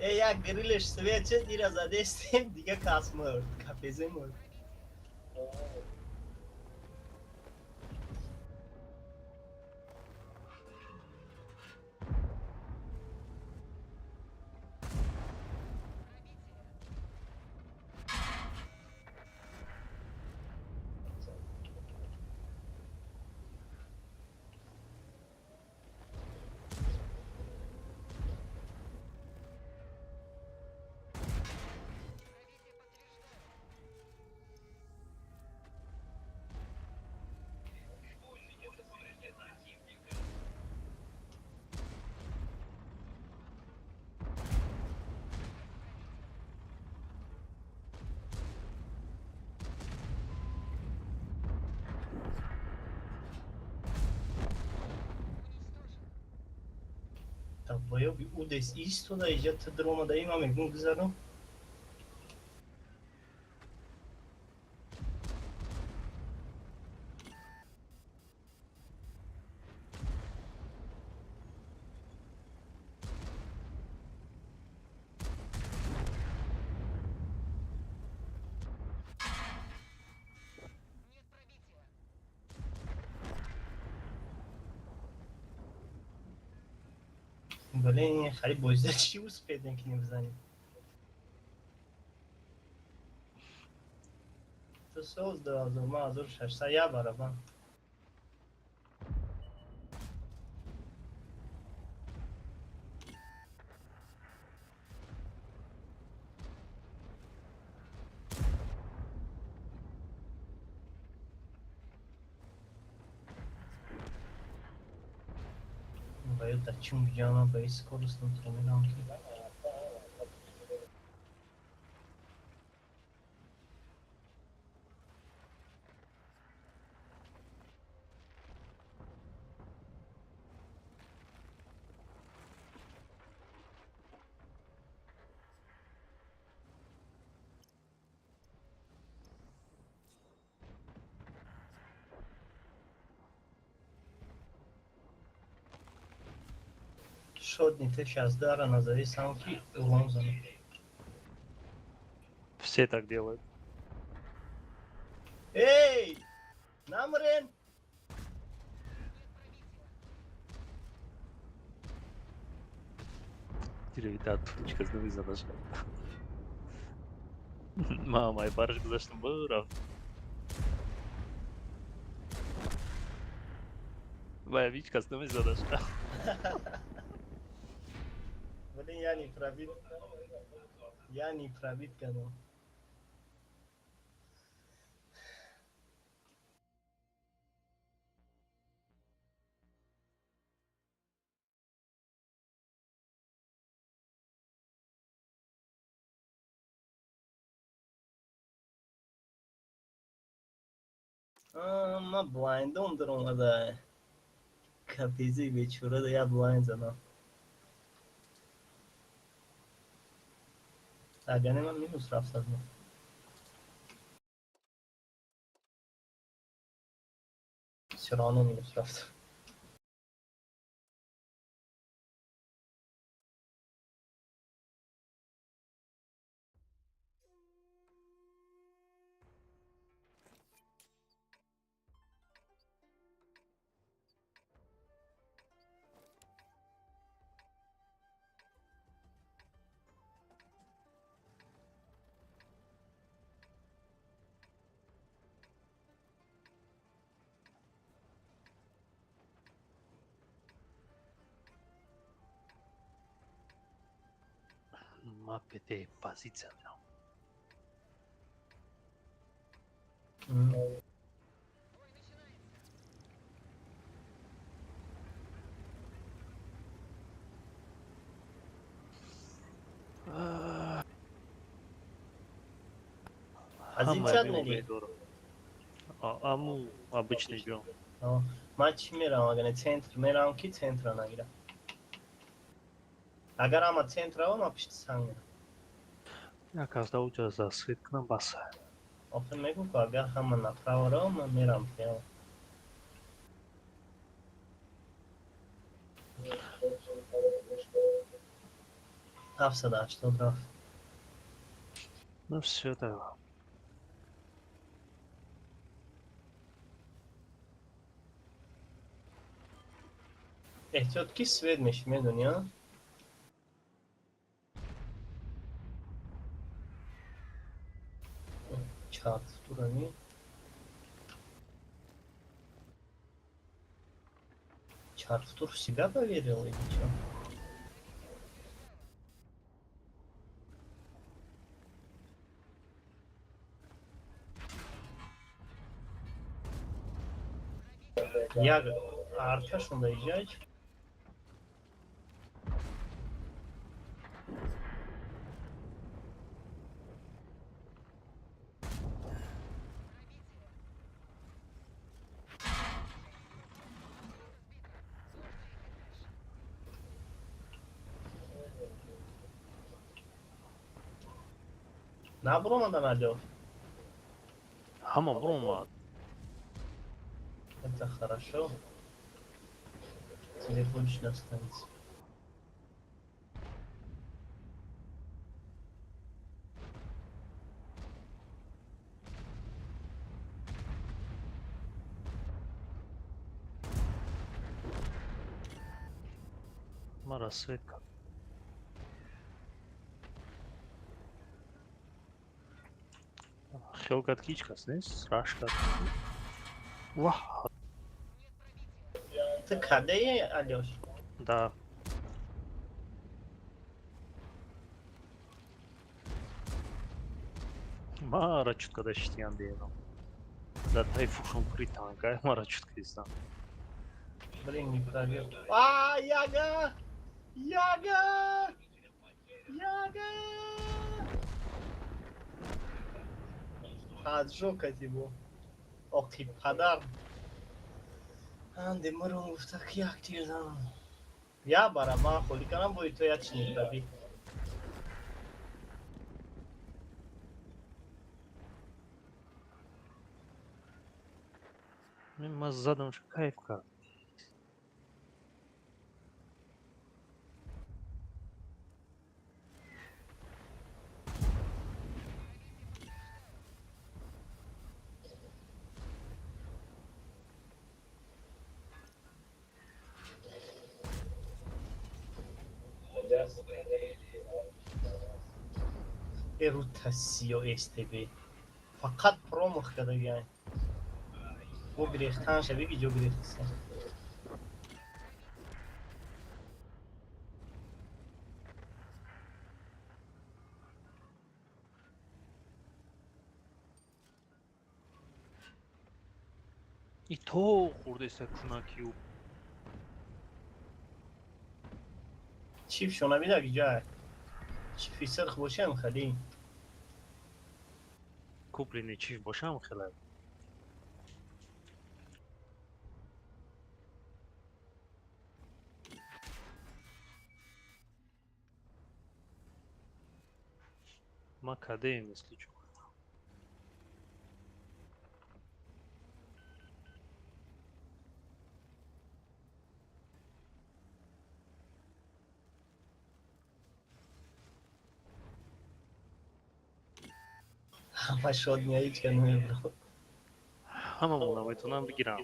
Э, як грилеш свече, дира задестем, дига кас мурд, капезе мурд. Долбоёби удес истода иҷа ту даромада има мегум гузарам. Блин, хали бозида чӣ успедем ки небизанем? Ту соз 2000, ман 1600 як барабан. Бояд дар чӣ муҷамъ ба ин скорость наметавонам ки. Шотни Т-62 назови сам ки урон занам. Все так делают. Эй! Намрен! Диревита ҳеҷ кас намезанаш. Мамай бараш гузаштам рафт. Вая ҳеҷ кас намезанаш. Блин, я не пробит. Я не пробит кардам. Ма блайндом даромада. Капези бечора да я блайнд задам. Агар не ман минус рафт аз ман. Всё равно минус рафт. Мапете позиция мерам. Позиция мери? Аму обычный ҷо. Ман чӣ мерам, агар не центр мерам ки центра нагирам. Агар ама центр равам, ман пишти санг мерам. Як аз даоҷа засвет кунам баса. Охир мегӯ ку агар ҳама направо равам, ман мерам прямо. 780 рафт. Ну всё тогда. Эҳтиёт ки свет меши, медонӣ, а? Чарфтурани. Чарфтур в себя поверил или чё? Я аркашон доезжать. Набромадан алё. Ҳама бромад. Это хорошо. Тебе больше достанется. Мара светка. Хел кард ки ҳеҷ кас нест, раш кард. Ваҳ! Ты кадеи, Алёш? Да. Мара чутка да шитиян деям. Да тай фушон при танка, мара чутка истам. Блин, не пробил. А, Яга! Яга! Яга! Поджог от его. Ох, и падар. Анде мурум гуфта ки як тир занам. Я барабан холӣ кардам, бои то як чи не пробил. Ман задам ша кайф кард. Эрутасиё СТБ. Фақат промах кардагиай. Бо гирехтанша биги ҷо гирехтиса. И то хурдеса кунакиу. Чиф шона бидаги ҷай. Чифи сирх бошам хали. Купленный чиф бошам хела. Ма кадеем, если чё. Ҳама шод ҳеҷ намебрад. Ҳамамон наметавонам бигирам.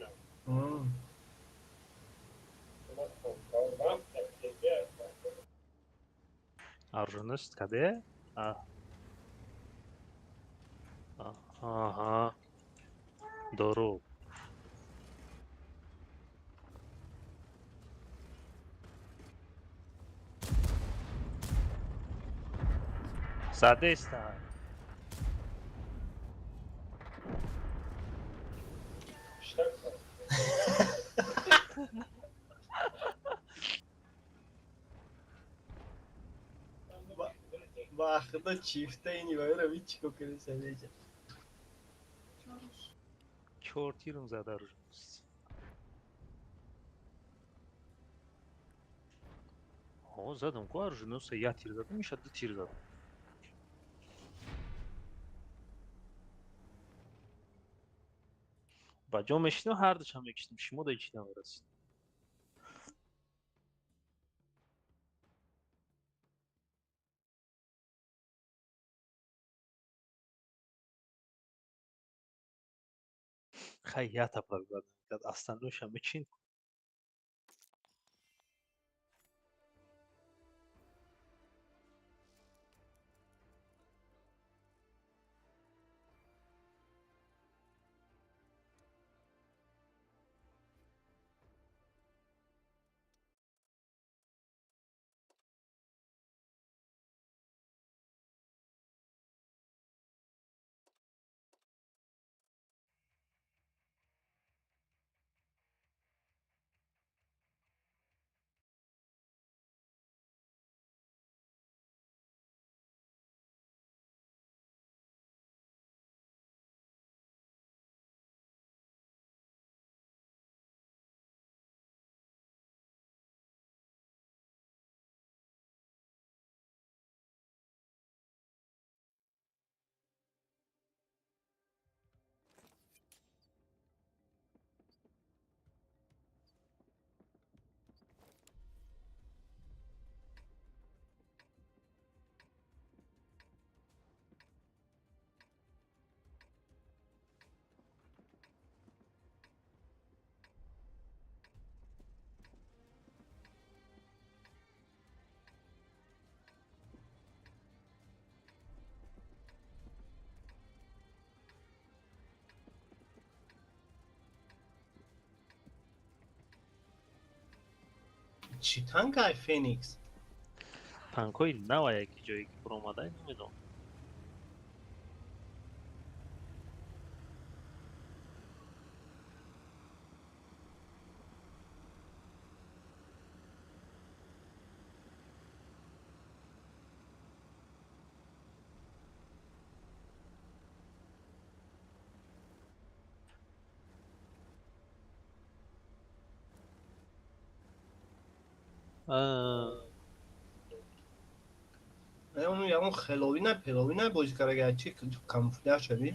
Аржунист каде? Аҳа. Дору. Задеста. Ба худо чифта ини вайра вичко кардеса веча. Чор тирм зада аржунист. О, задам ку аржуниста як тир задам, иша ду тир задам. Ба ҷо мешинам, ҳардушам мекиштам. Шумо да ҳеҷ намерасид. Хай ята пробивад мекард, остальноиша мечин. Чӣ танкай Феникс? Танкҳои нава яке ҷое ки буромадай намедонам. Он ягон хеловина пеловина бозӣ карда чи камуфляж шави?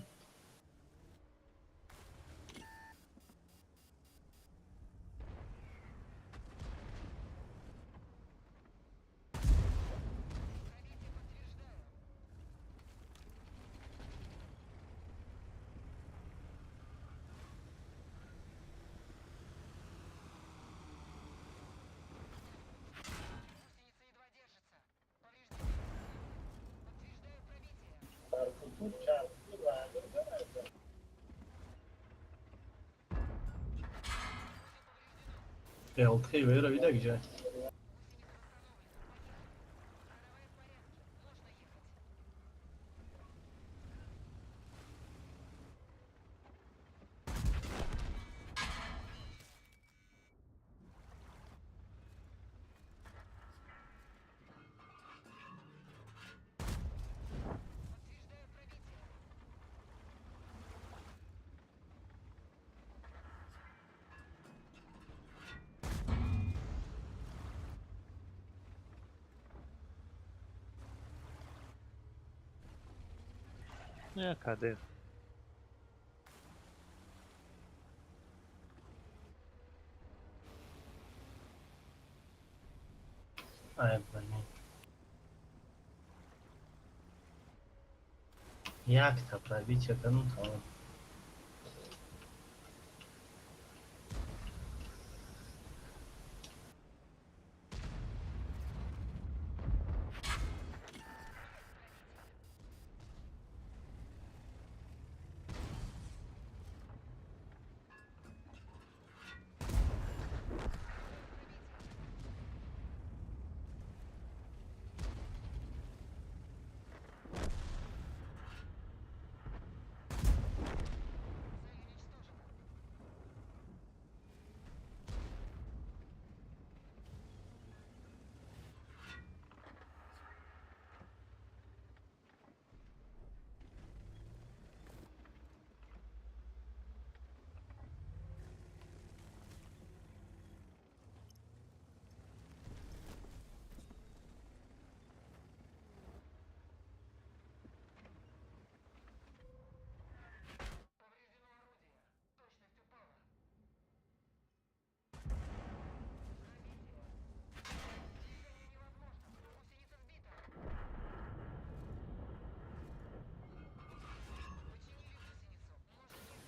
ЛТ вера вида где? Не, КД. Ай, блин. Як-то пробить это, ну там.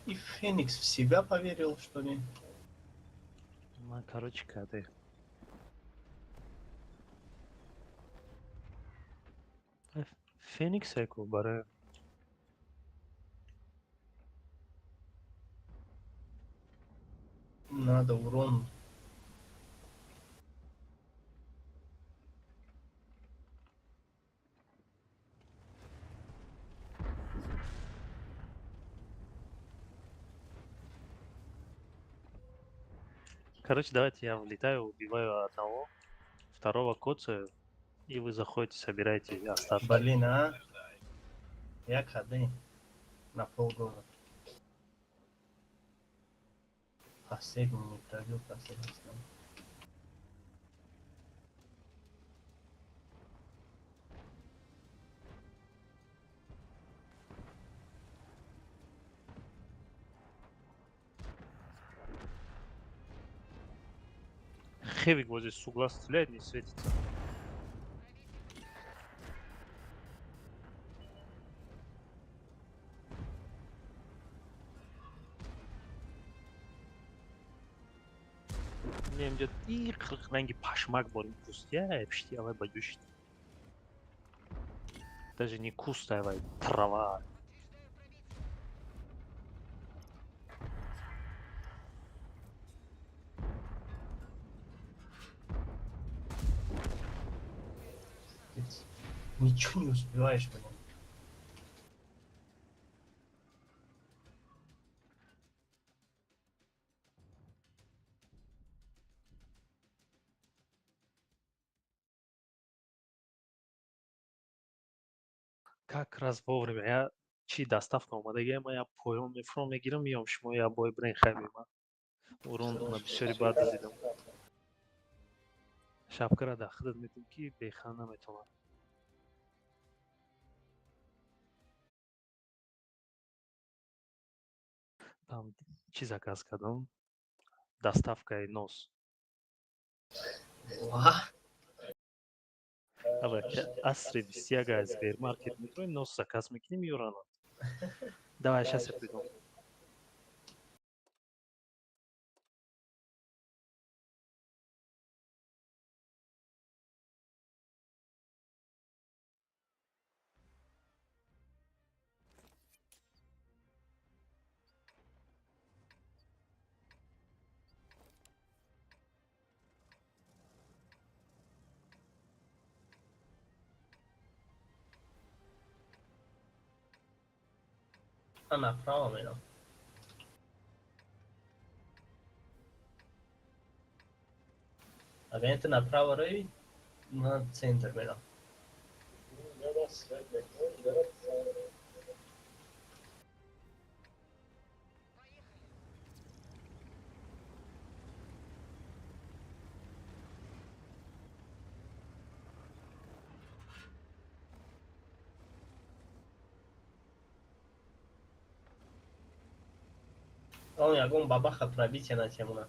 И Феникс в себя поверил, что ли? Ну, короче, КД. Феникс эко баре. Надо урон. Короче, давайте я влетаю, убиваю одного, второго коцаю, и вы заходите, собираете остатки. Блин, а? Я КД на полгода. Последний не пробил, последний сам. Хевик вот здесь с угла стреляет, не светится. Мне идет и ранги пашмак борим куст. Я пшти, авай бадющий. Даже не куст, авай трава. Ничего не успеваешь, блин. Как раз вовремя. Я чи доставка омадагия, ма я поён мефуром мегирам, миём шумо я бой брен хайбима. Урон на бисёри бад дидам. Шапкара дар худат метум ки бехан наметавонам. Там чи заказ кардам? Доставкаи нос. Асри 21 аз Сбермаркет метрои нос заказ мекунем меёранад. Давай, сейчас я приду. Ман направо мерам. Агар ту направо рави, ман центр мерам. Он ягон бабаха пробитие на темуна.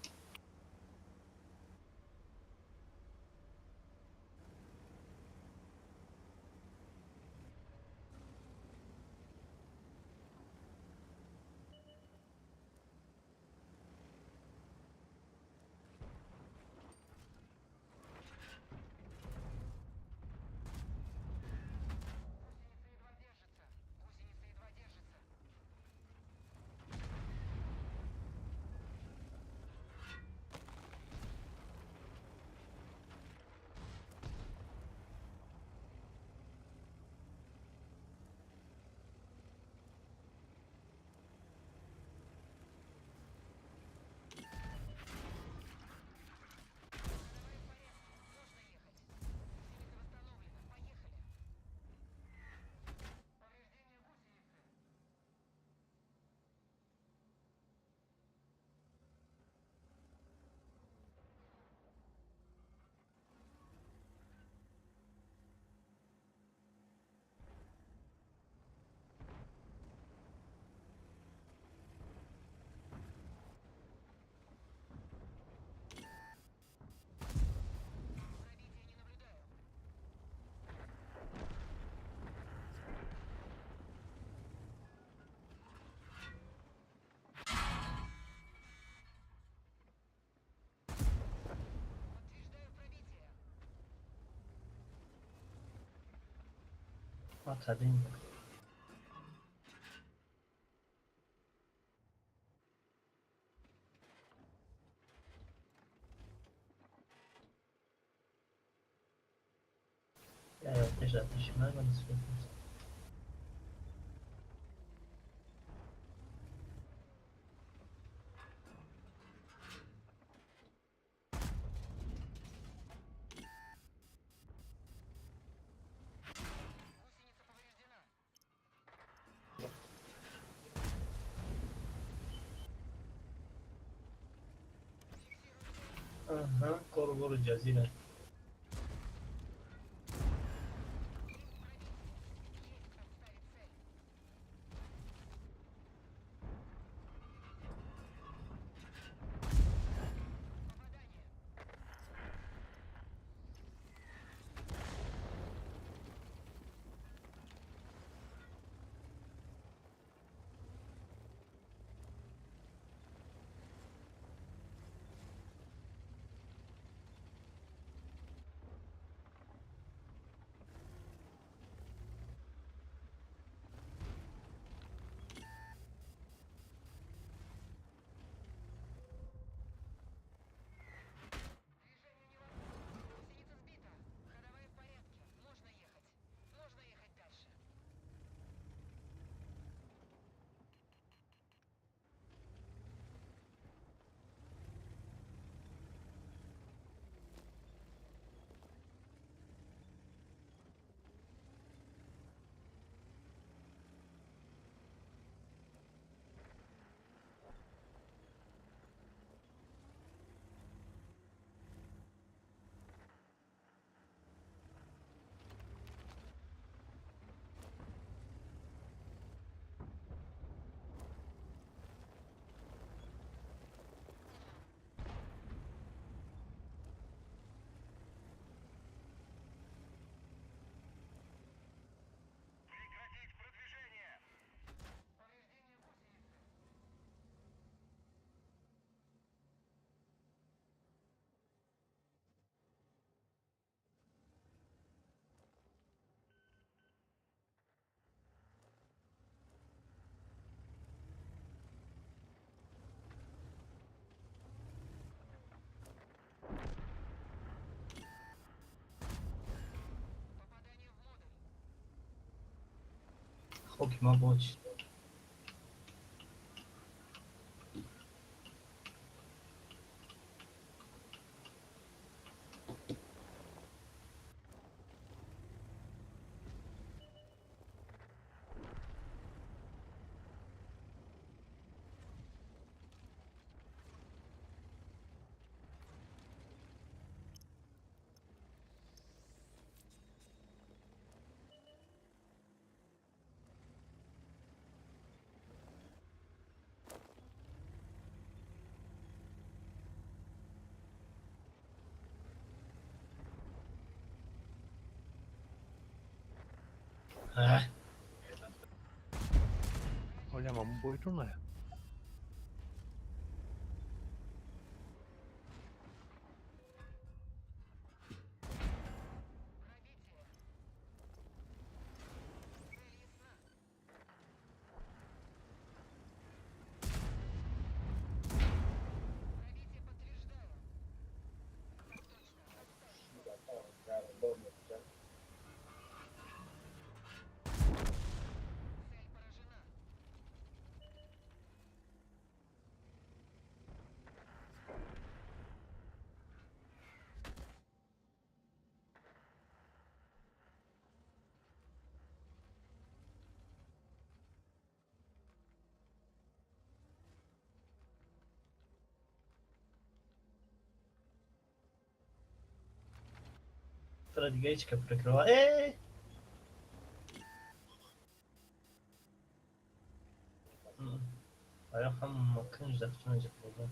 Академик. Я пеш ман свет. Аҳа, корбору ҷазира. Хоки ма боч. Олям аму бойтуная. Традигачка прикрыла. Эй! А я хам макын ждахчун жакылды.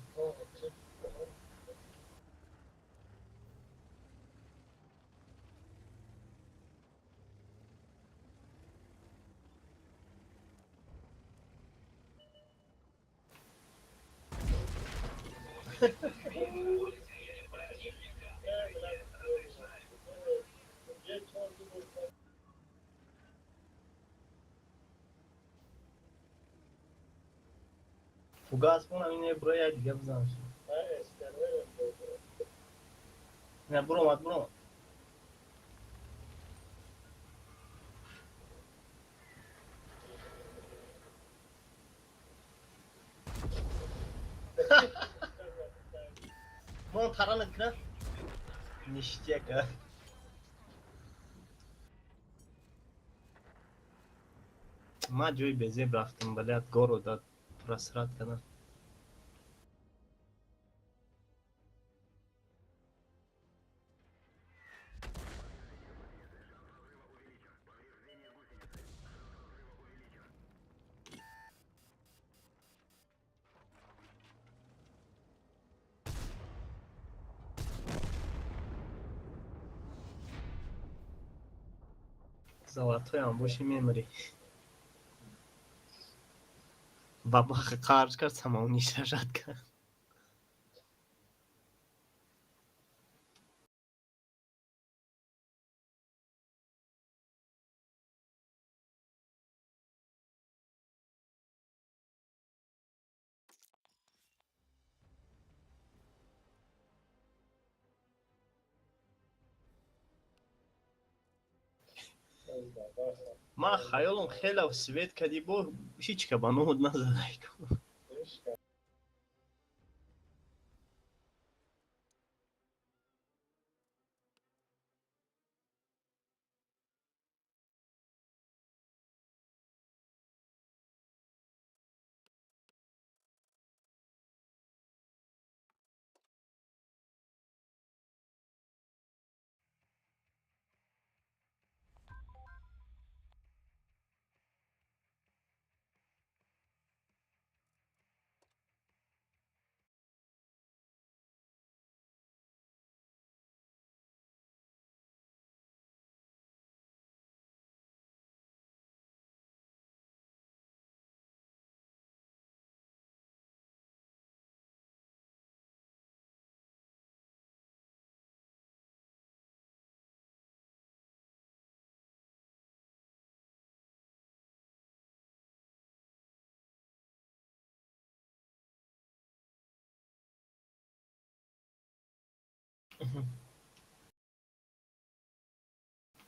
Фугас монам ине броя дига бизанш. Не буромад, буромад. Мон таранат кина? Ништяк, а. Ма ҷои безеб рафтам, блядь, города просрат кардам. Золотоям боши мемри. Бабаха қарз кард, самоуничтожать кард. Ман хаёлам хеле свет кардӣ, бо ҳеҷ ка ба номуд назадай.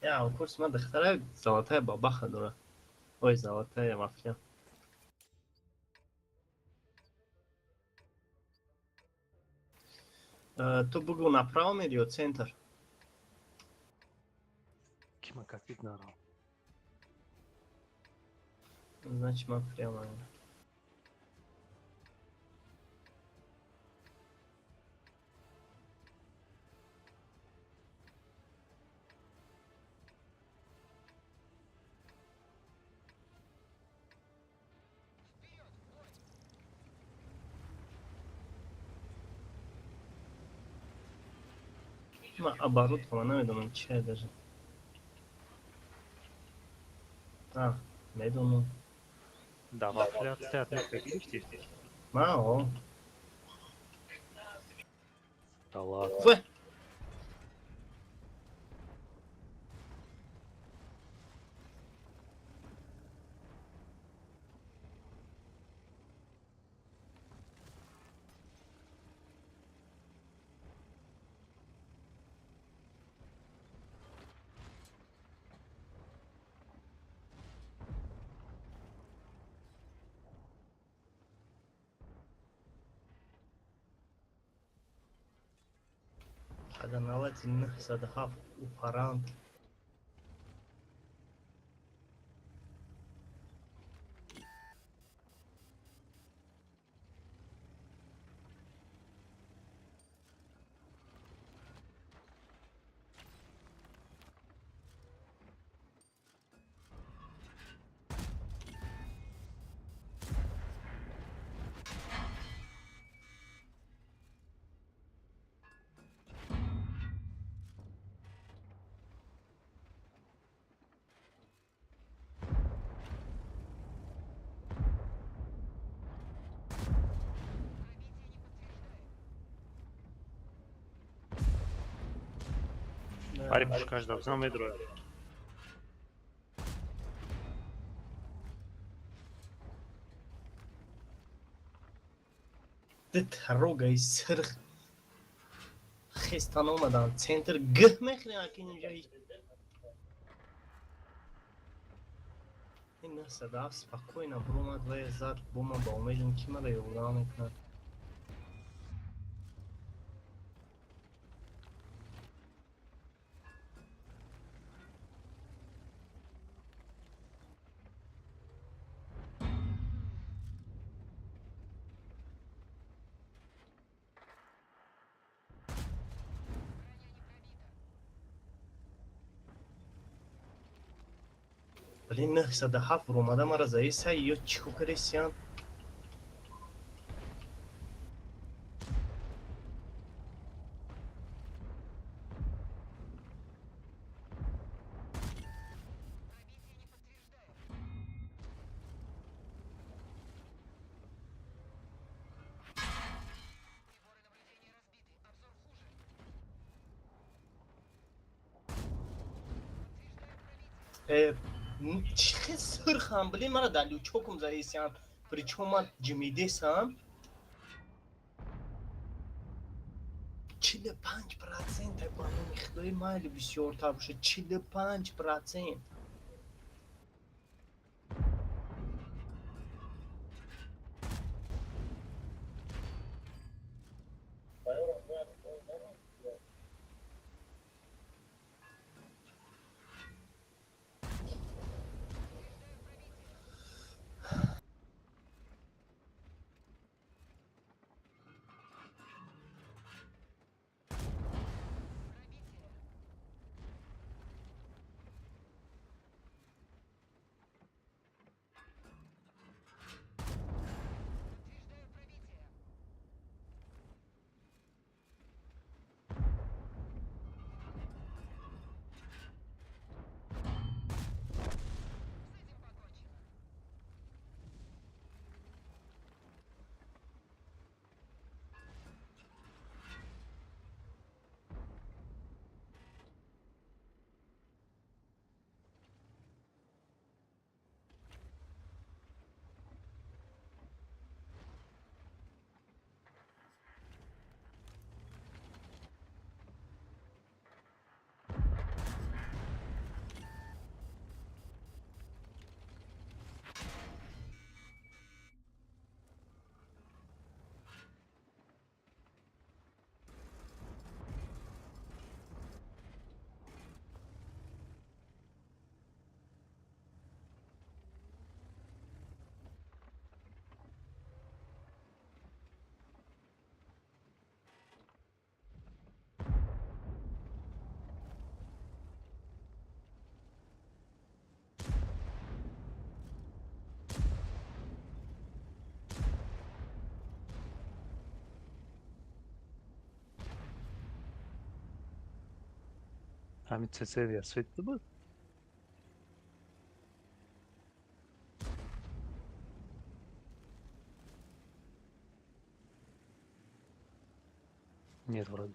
Я, курс ма духтара золотая бабаха дора. Ой, золотая мафия. Ту бугу направо мери ё центр? Ки ма катит нарав? Значит, ма прямо. Ма оборудовано, намедонам чия даже. А, медонам. Да, вафля отметка гирифтӣ? Ман о. Да ладно. Фе! Налати 907 упарант. Пари пушкаш да взам ведро. Ди тарогаи сирх хестан омадан центр гӯҳ мехӯрем аки инҷа. Ин 907 спокойно буромад ва зад бо ман ба умедам ки мара ёрдам мекунад. Вале 907 буромада мара заиса ё чӣ кор кардесиян? Чӣ хел сирхам, блин, мара дар лючокум заисиям, причём ман ҷимидесам. 45% ба номи худои майли бисёртар бошад, 45%. Ҳамин цецевия светида буд? Нет, вроде.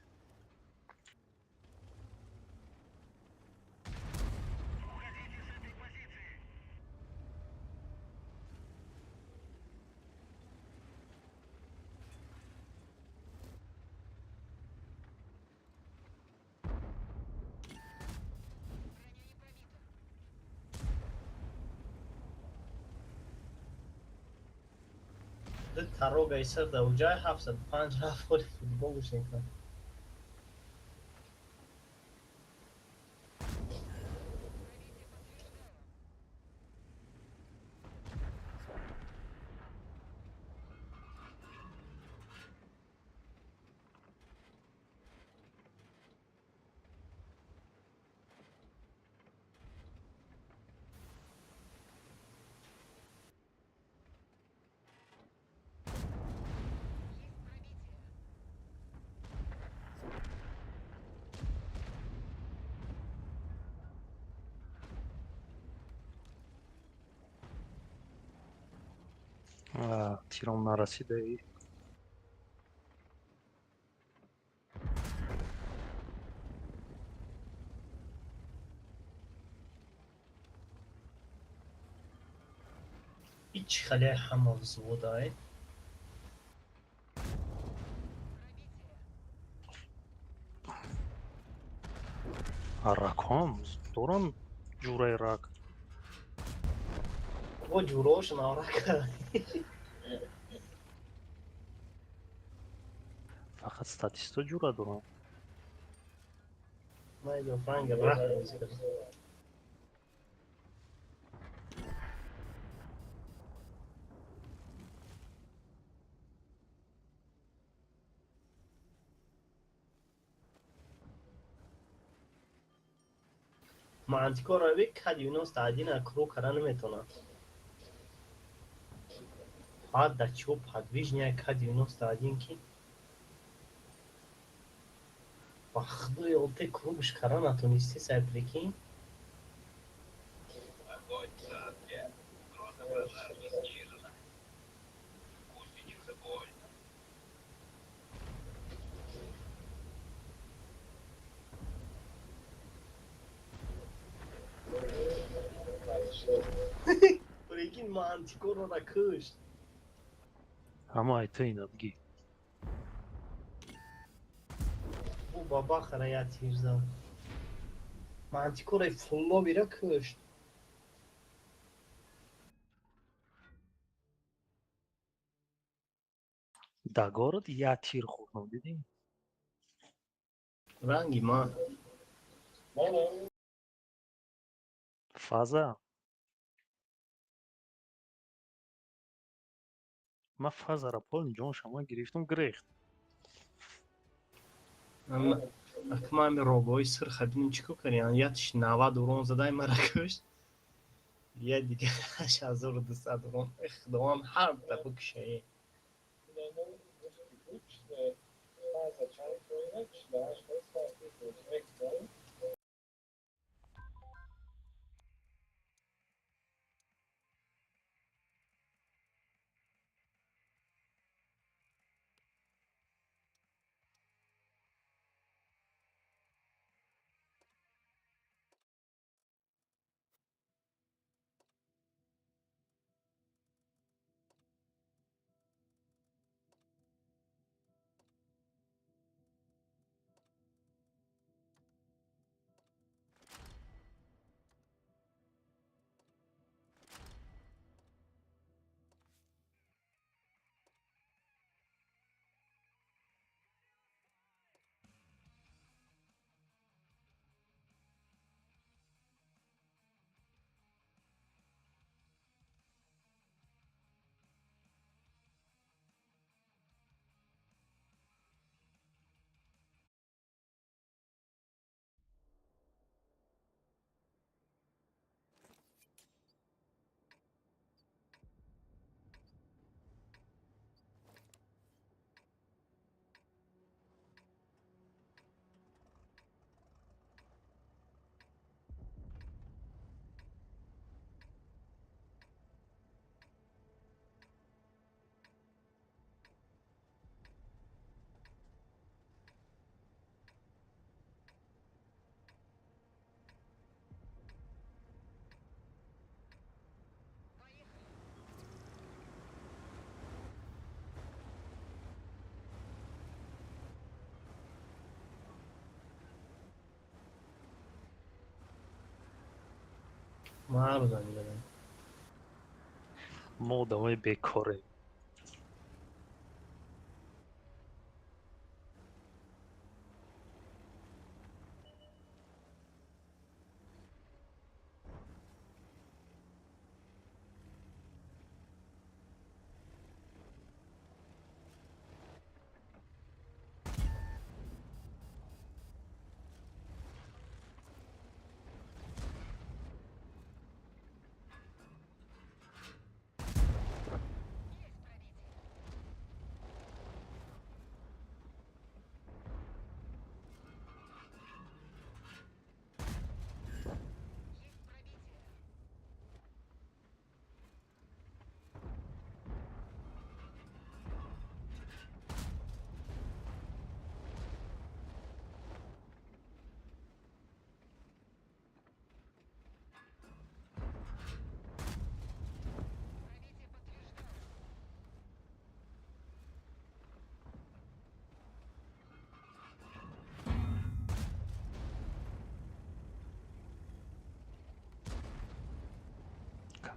Тарога исар да уҷай 705 рафт холи футбол гӯш мекунад. Тиром нарасидаи. Ҳеҷ хале ҳама взводай. Ракҳоам дорам ҷураи рак. Бо ҷурош наврака. Фақат статисто ҷура дорам. Майдо франга рак бозӣ кардам. Мантикора би К-91 круг кара наметавонад. Ҳад да чо подвижная К-91 ки ба худои олте кругш кара натонисти сай прикинь. Прикинь, мантикорро кушт. Ҳама айта ина бигӣ. Ӯ баба хара я тир зад. Мантикораи фуллобира кушт. Да город я тир хӯрдам, дидӣ? Ранги ман. Фаза. Ман фазара полни ҷонша ман гирифтум гирехт. Акма ами робои сирха бинем чӣ кор кардем? Ятиш 90 урон задай мара кушт. Я дигараш 1200 урон. Эх, худованд ҳар дафъа кушае. Ман ҳар рӯз ҳамиҷадам. Мо одамои бекорем.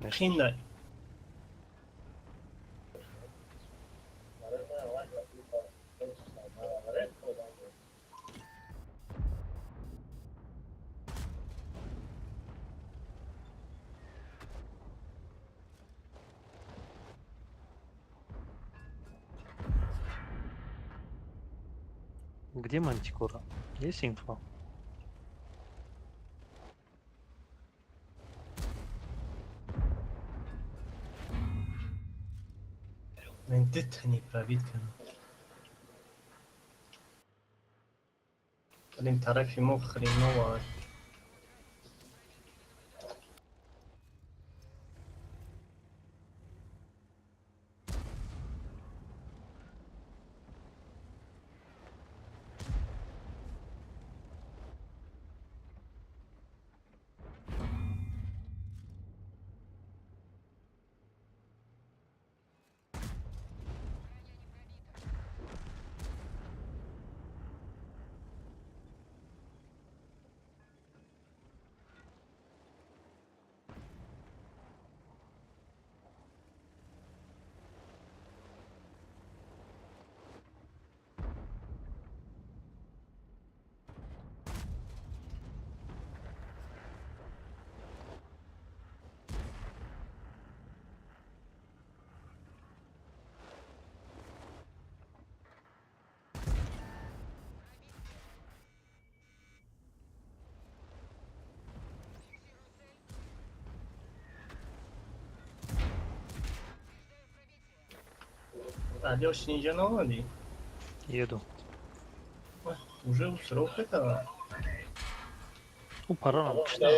Конечно. Хиндай. Где Мантикора? Есть инфа? Мен дитани пробит кардам. Блин, тарафи мо хреново. Алёш, инҷа наомадӣ? Еду. Уже усрок это. Ну, пора нам читал.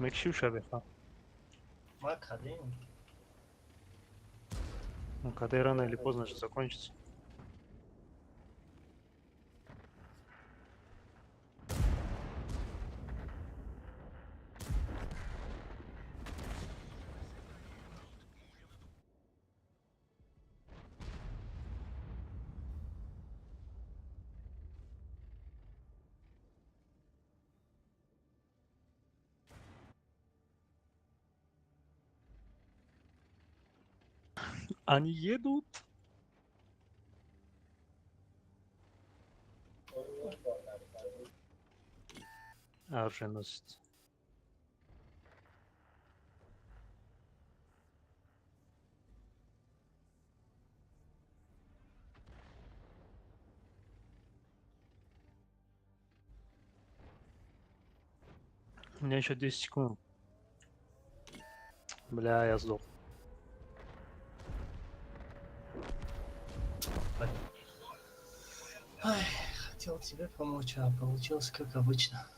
Мекши шабеха. Ма кадем. Ну, когда рано или поздно же закончится. Они едут. Оруженосец. У меня еще 10 секунд. Бля, я сдох. Ай, хотел тебе помочь, а получилось как обычно.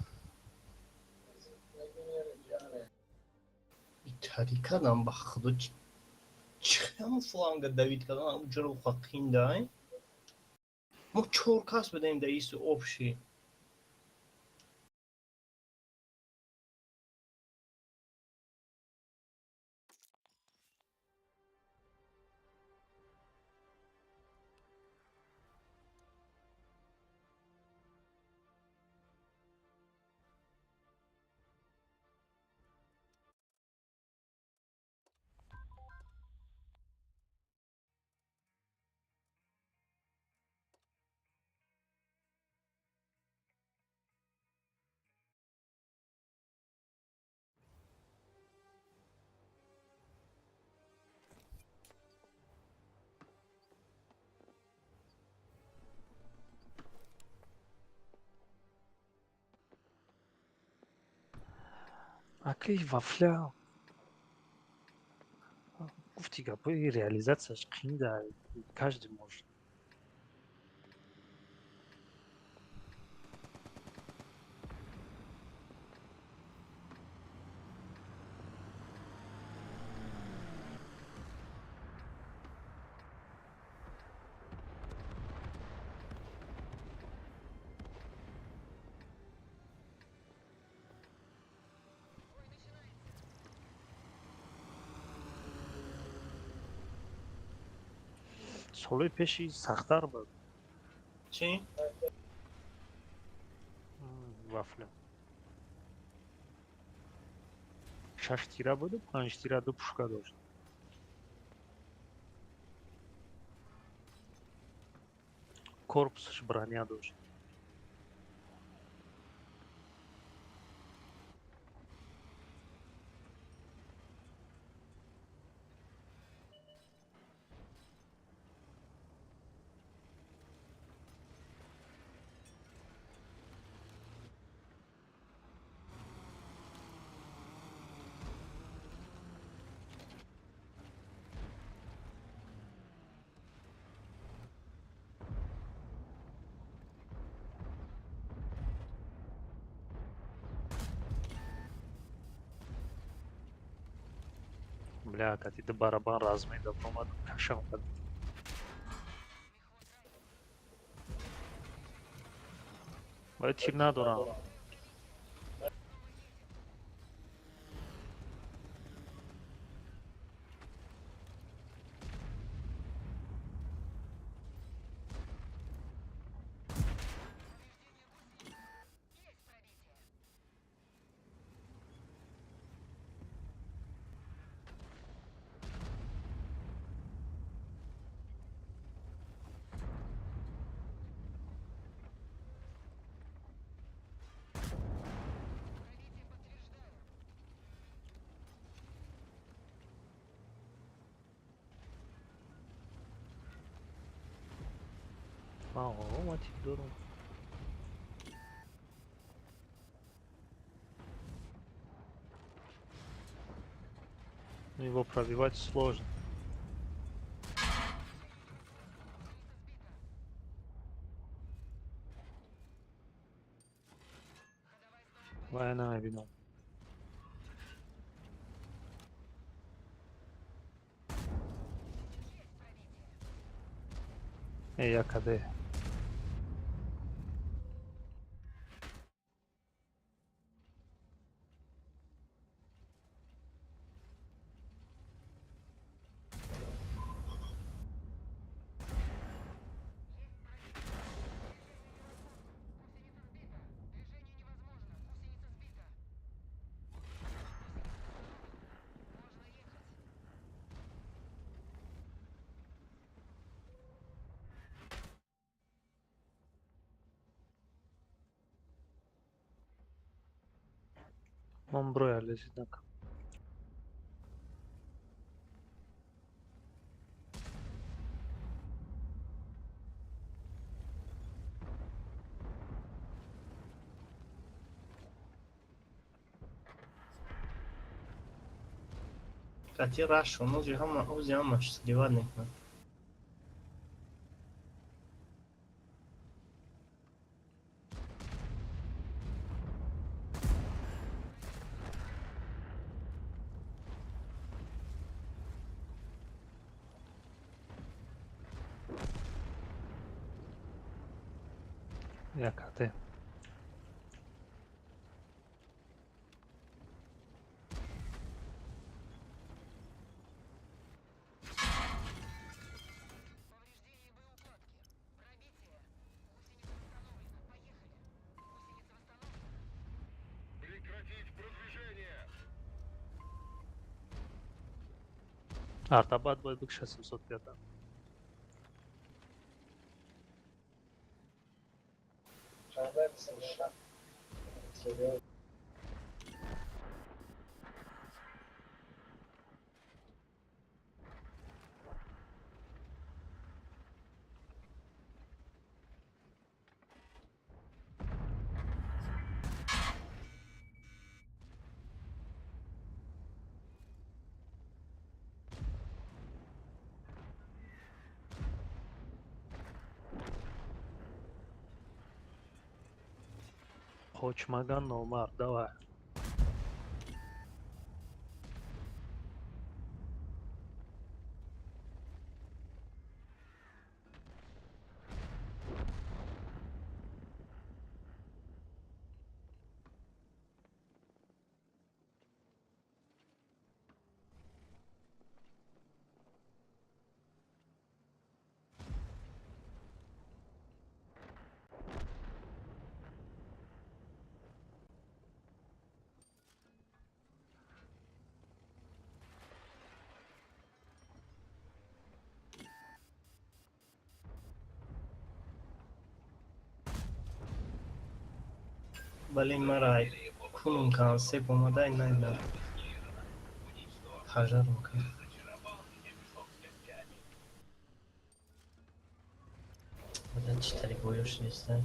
Тарикадам, ба худо, чӣ фланга давить кадан ҷаро қиндай. Мо чор кас будем да ису общий. Акли вафля, гуфти гапои, реализацияш қинда, каждый может. Солҳои пеши сахттар буд. Чӣ? Вафля шаш тира буду, панҷ тира, ду пушка дошт. Корпусаш броня дошт. Бля, кати барабан размеда омадам, кашам кад. Вале тир надорам. Ман ором тир дорам. Но его пробивать сложно. Вай намебинам. Э, якаде. Ман броя лезет накам. Кати рашу, ну ҳама ози ҳамаш сливать мекунад. Як КТ. Артабад бояд бикша 705. Қочмаган номард, давай. Вале мара кунум консеп омадай найна. Пожаром кан. Одан чӣ тари боёш нестай.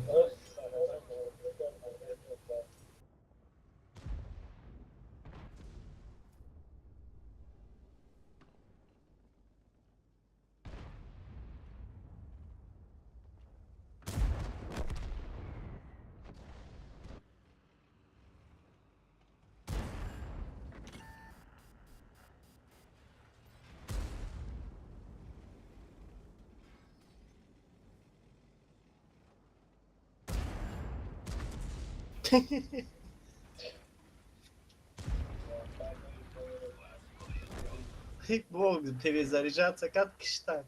Бог перезаряжаться как кишта.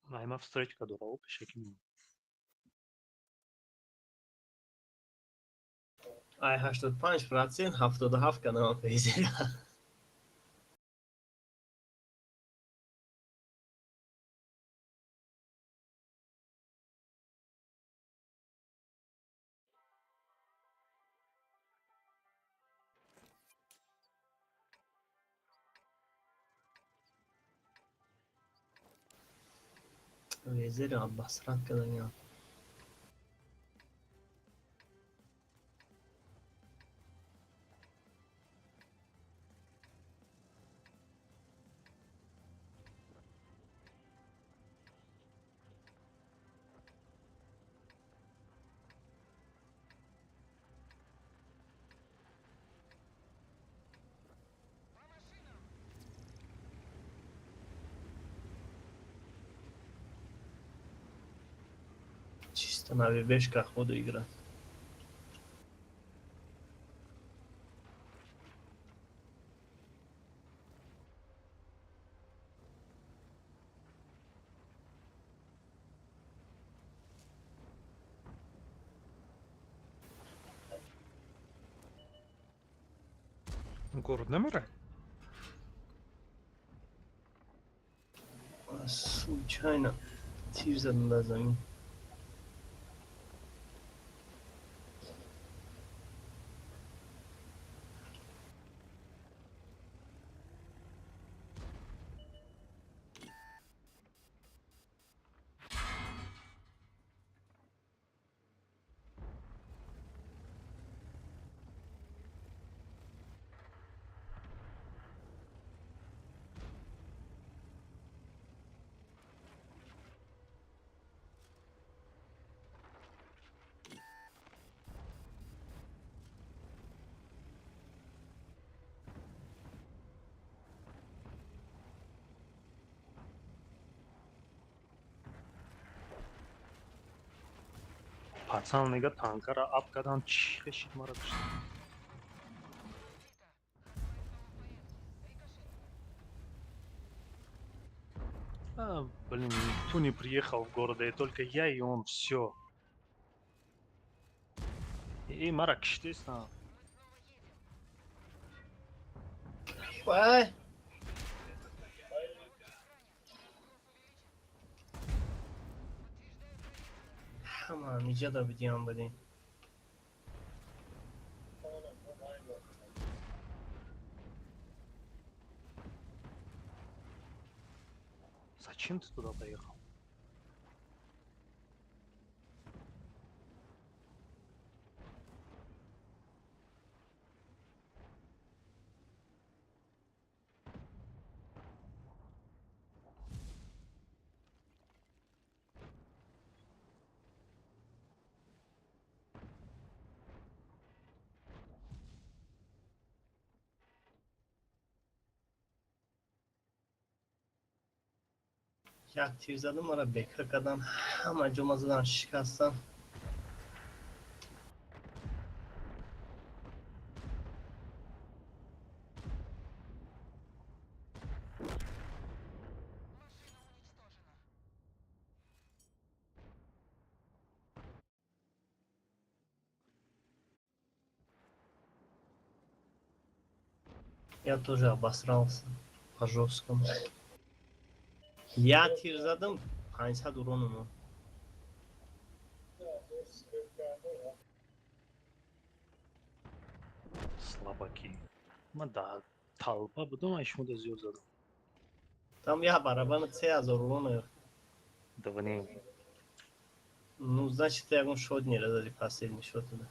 Найма встречка дора пешаки мон. Ай 85% 77 канал фейзера. Везери Аббасрат каданян. Чисто на ВБшках буду играть. Город намерай? Случайно тир задам дар замин. Пацан мега танкара ап кадан чӣ хешид мара кушт. А, блин, никто не приехал в города, и только я и он, все. И мара киштест. Вай! Ҳама ҳамиҷа бидиам будем. Зачем ты туда поехал? Як тир задам, мара бека кардам, ҳама ҷома задан, шикастам. Я тоже обосрался по жесткому. Я тир задам, 500 урон омад. Слабаки. Ман да толпа будам, ай шумо да зиёд задам. Там я барабан 3000 урон ояд. Давнем. Ну, значит, ягон шот не раздали, последний шот туда.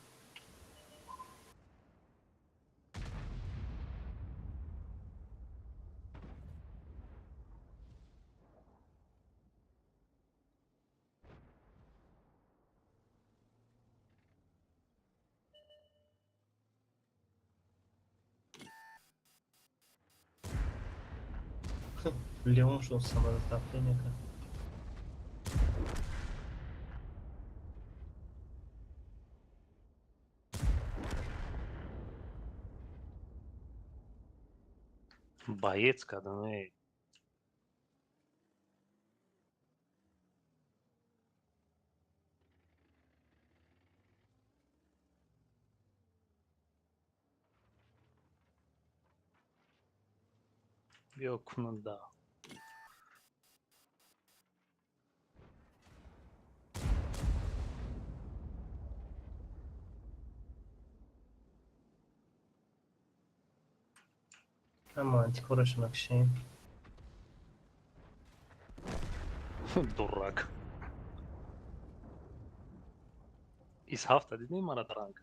Леон шел самозатопление. Боец кадан, эй. Биё кунад да. Ҳама антикорашо накушем. Дурак. Из ҳафта дидем мара дранг.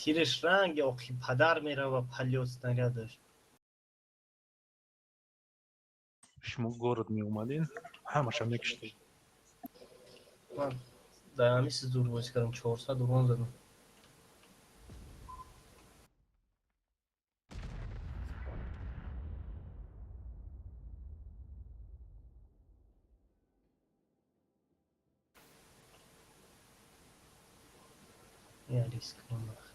Тираш ранги оқи падар мерава полёт снарядаш. Шумо город меомадин, ҳамаша мекиштед. Ман дар ҳамин чиз зур бозӣ кардам, 400 урон задам. Я рискну нахер.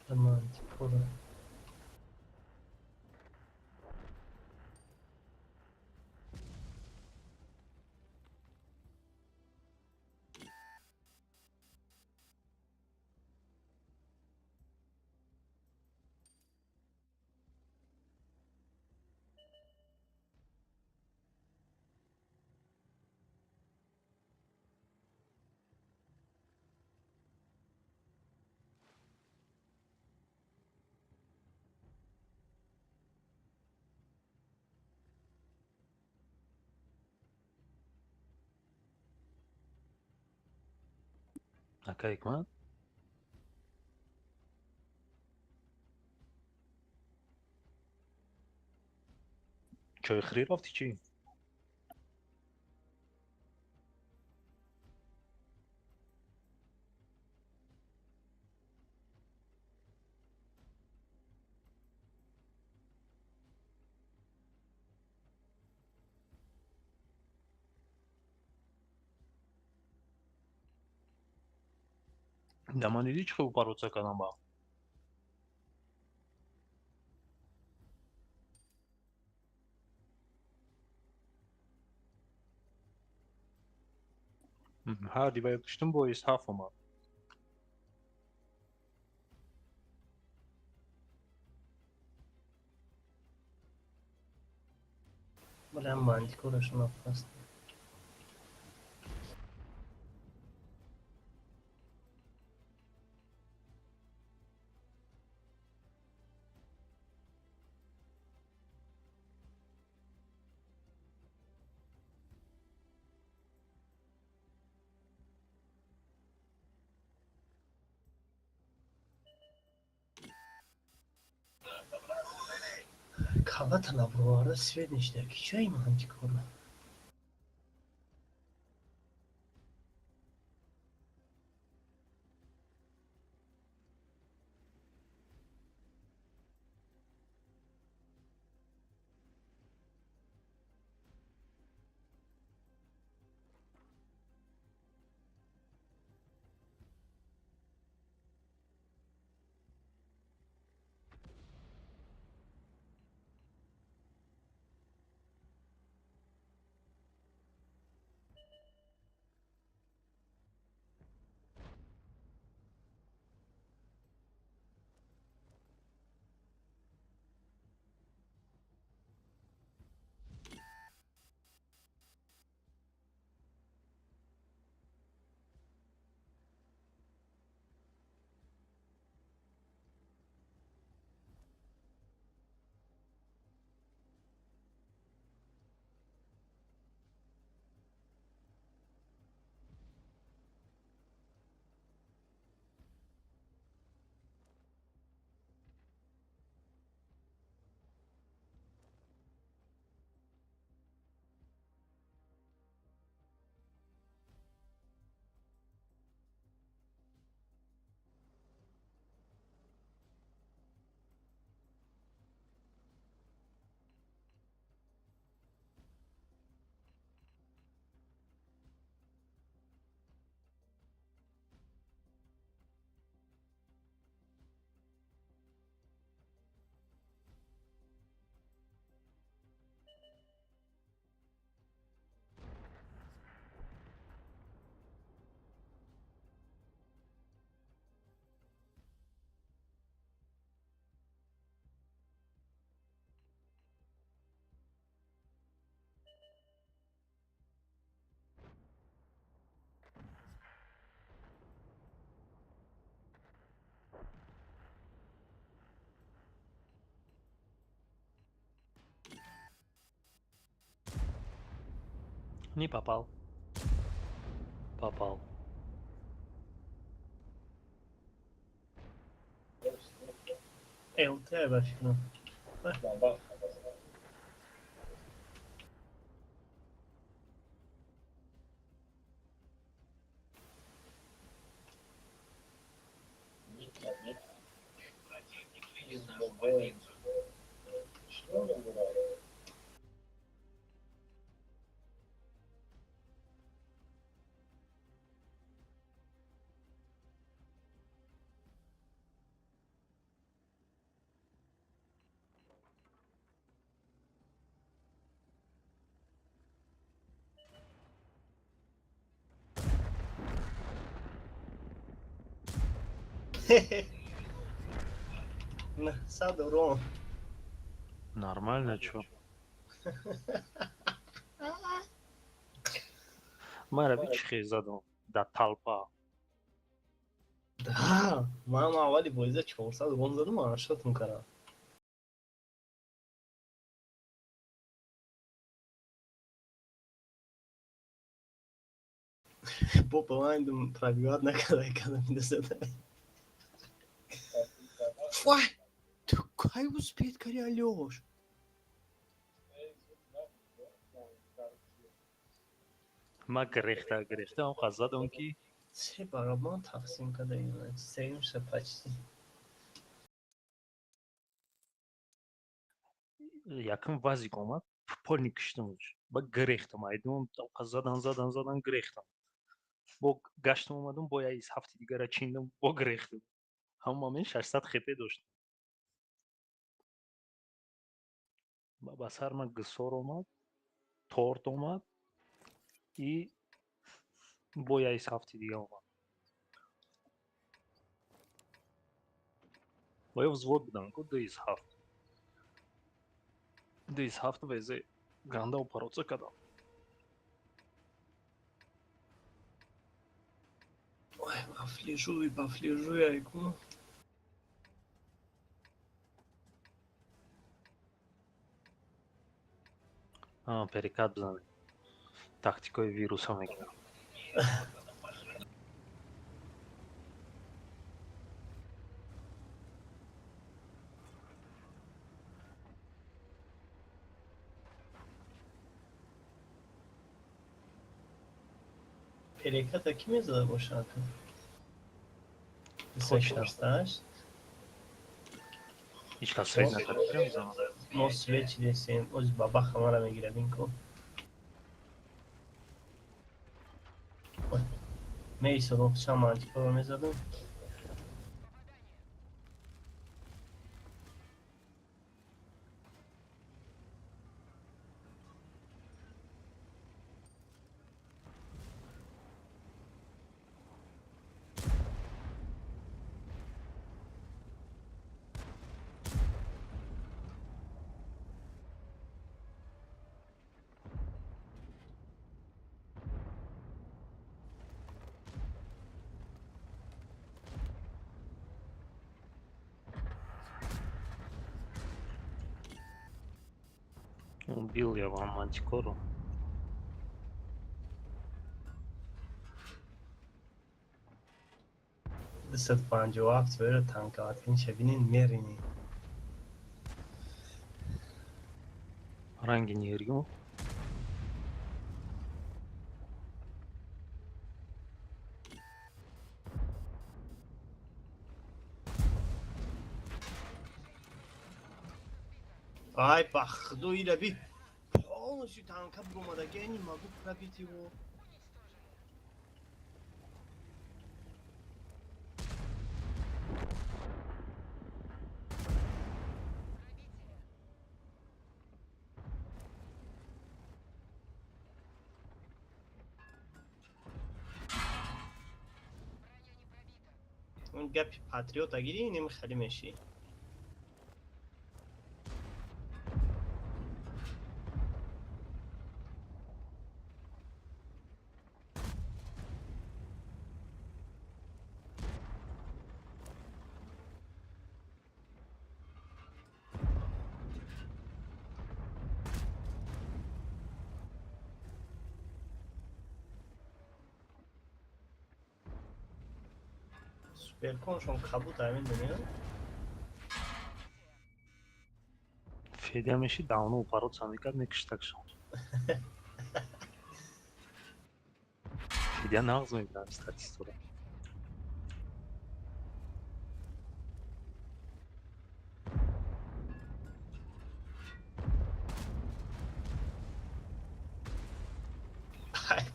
Мантикора. Ака Ҳикмат? Чойхӯрӣ рафтӣ чӣ? Да ман дидӣ чӣ хел бороться кардам ба? Ҳар дивае куштум боис ҳафт омад. Бля, мантикора шон опасно. Калата наброварда свет ништяк. Чай мантикора? Не попал. Попал. ЛТ ба фикрам. Сад урон. Нормально, чё? Мара би чӣ хел задам? Да толпа. Да, ман аввали бозида 400 урон задам, аршатум кардам. Бо ба ман пробивать накарда, кадам дасада. Вай! Ту кай успеть кари, Алёш? Ма гирехта, гирехта, он задам ки Се барабан тақсим карда ина, сеюмша почти. Якум вазик омад, полни киштам. Ба гирехтам, айдум, задан, задан, задан гирехтам. Бо гаштам омадам, бо я из ҳафти дигара чиндам, бо гирехтам. Ҳамон момент 600 хп доштам. Ба сар ман гисор омад, торт омад и бо я из ҳафти дига омад. Бо я взвод будам, ку ду из ҳафт. Ду из ҳафт везе ганда упороться кардам. Ой, бафлежуй, бафлежуй, айку. Перекат бизанем. Тактикои вируса мекунам. Переката ки мезада бошад? Точно. 68. Ҳеҷ кас свет накард. Кира мезанад? Мо свет чидесем, оз бабаха мара мегирад ин ко. Меисодам, чанд мантикоро мезадам. Убил я вам мантикору. 257 вера танкават кин шабинин мерини. Ранги нерю. Ай, бахду ира би полностью танка буромада, я не могу пробить его. Он гапи патриота гири, ним хали меши. Суперконшон кабут медонӣ? Федя меши давно упороться мекард, мекиштакшон. Федя нағз мебинам статистора.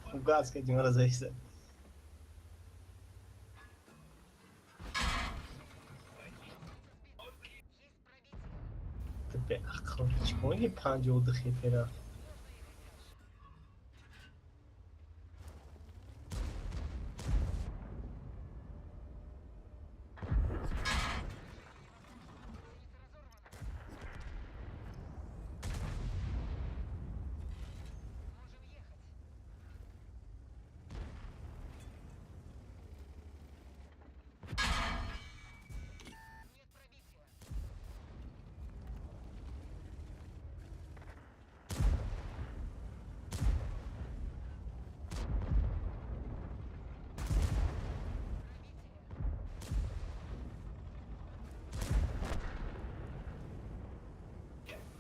Фугас кадимара заиса. Беақл, чикор ки 52 хепера?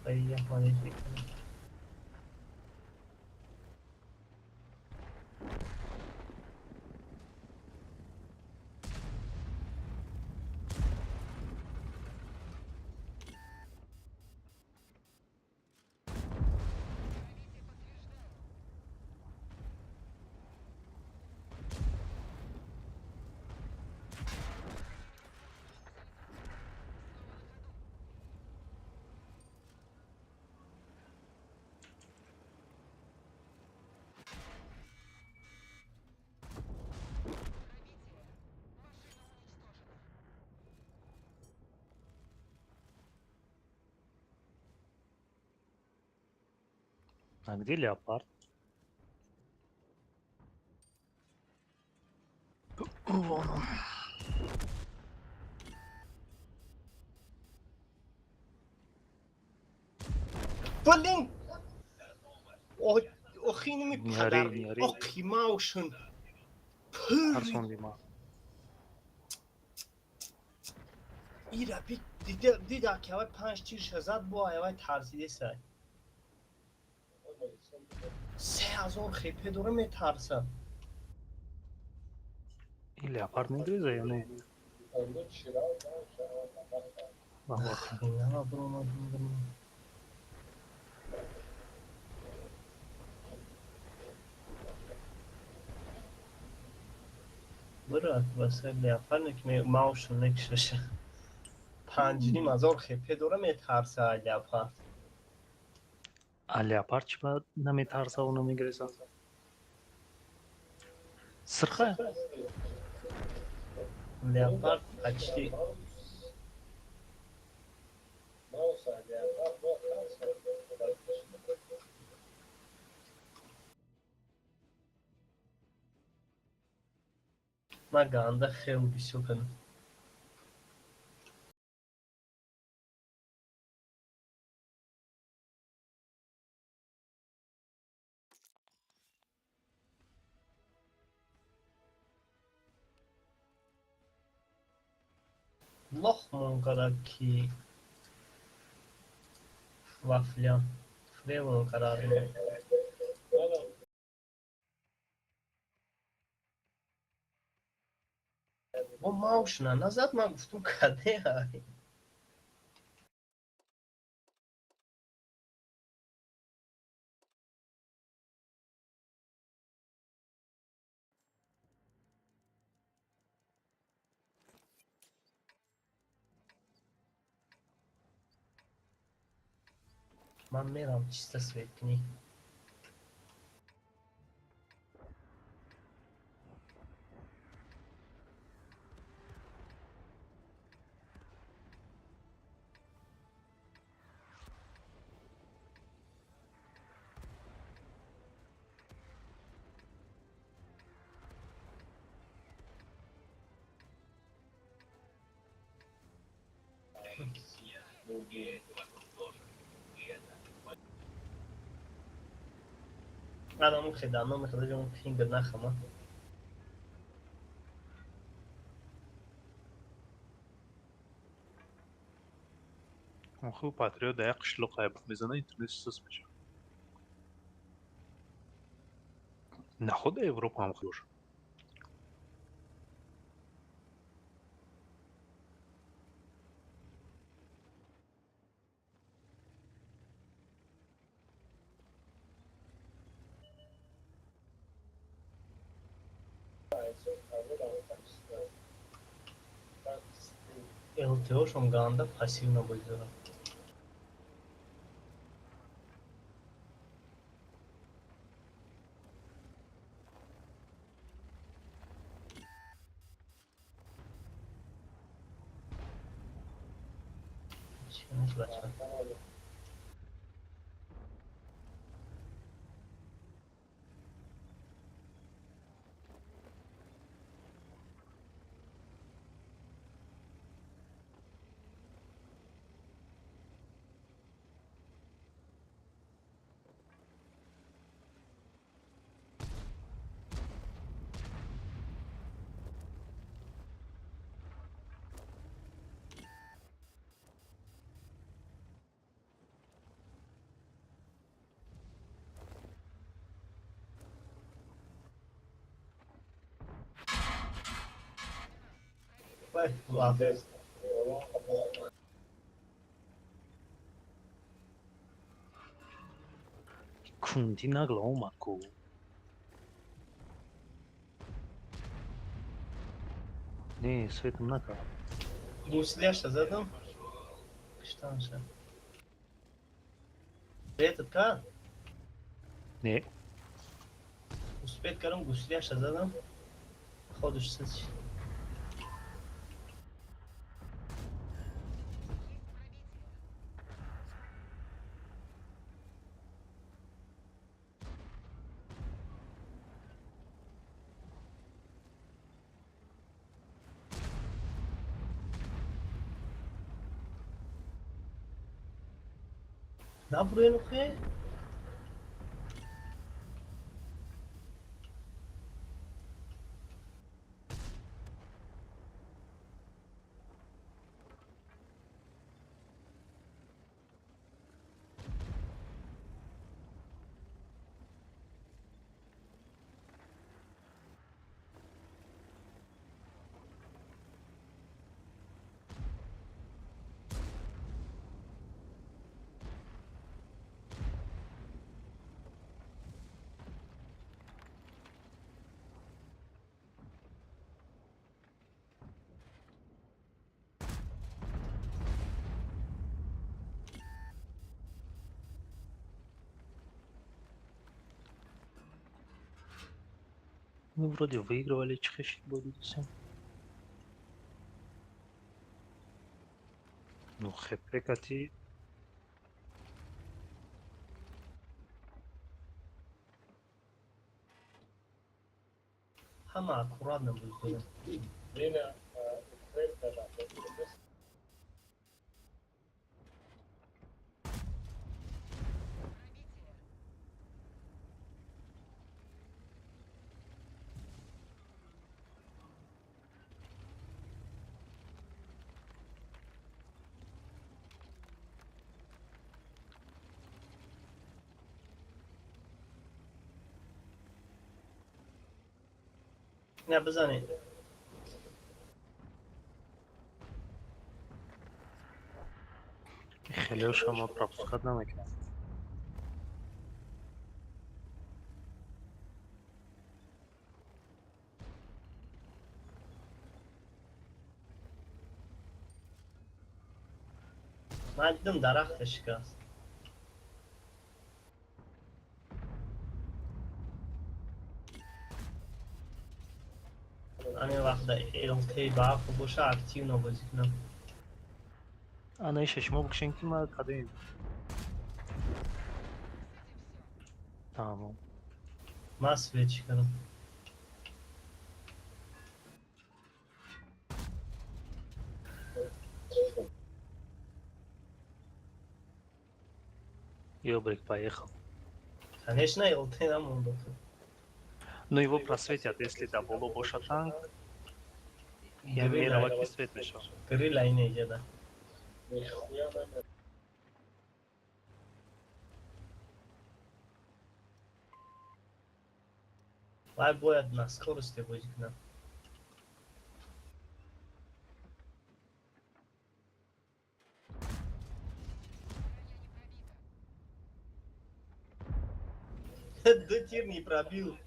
Поехали. А где леопард? Вон он. Блин! Охиними Не падар. ори, не ори. Оқимаушн. Арсон Дима. Ира би дида ки авай панҷ тирша зад, бо авай тарсидесай. 3000 хп дора, метарса. И леопард не грыза, я ну. Нахрена бромадим. Брат, васа леопард ки маушн мекшаша. 5500 хп дора, метарса леопард. А леопард чӣ ба наметарсаву намегреза? Сирха? Леопард почти. Ма ганда хел бисёр кардам. Лох монкара ки вафля фрем монкара. Бо маушна назад, ман гуфтум каде ай. Ман мерам чисто свет кунӣ. Анаму хедано мехода ҷон пингр нахама. Охи патриот дар як қишлоқ ғайбат мезанад, интернет сус мешавад. Наход Европа ҳам хел бошад. ЛТОшон ганда пассивно бозӣ дорад. Чӣ бача? Худоҳофиз. Кунди нагла омад ку. Не, светом накард. Гуслеша задам? Киштанша. Этот ка? Не. Успеть кардам, гуслеша задам. Ходиш сич. Набруен охе? Мы вроде выигрывали, чхешит будет всем. Ну, хп кати. Ҳама аккуратно бозӣ дорад. Не бизанед. Хеле шумо пропускать намекунад. Ман дидам дарахта шикаст. Ҳамин вақт ЛТ барқу боша, активно бозӣ кунам. Ана иша шумо бикшен ки ма кадем. Тамом. Ман свечи кардам. Ёбрик поехал. Конечно, ЛТ намонд. Но его просветят, если да боло боша танк. Я мерава ки свет мешавад. Крила ине ҷада. Вай бояд на скорости бозӣ кунад. Ду тир не пробил.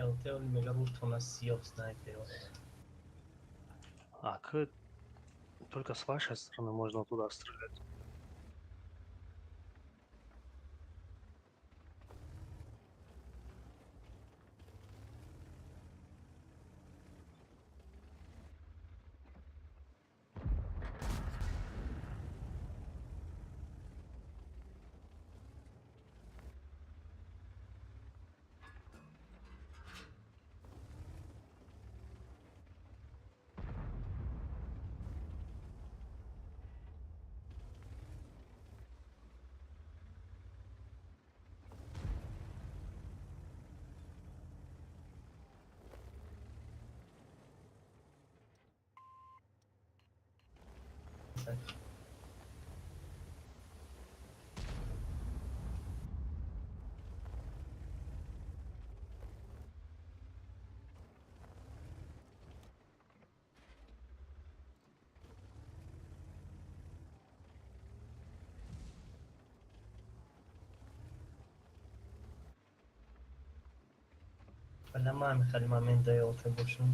ЛТ мега рутона сиёҳ снайпер. А только с вашей стороны можно туда стрелять. Вале ман хеле момент ЛТ бошам.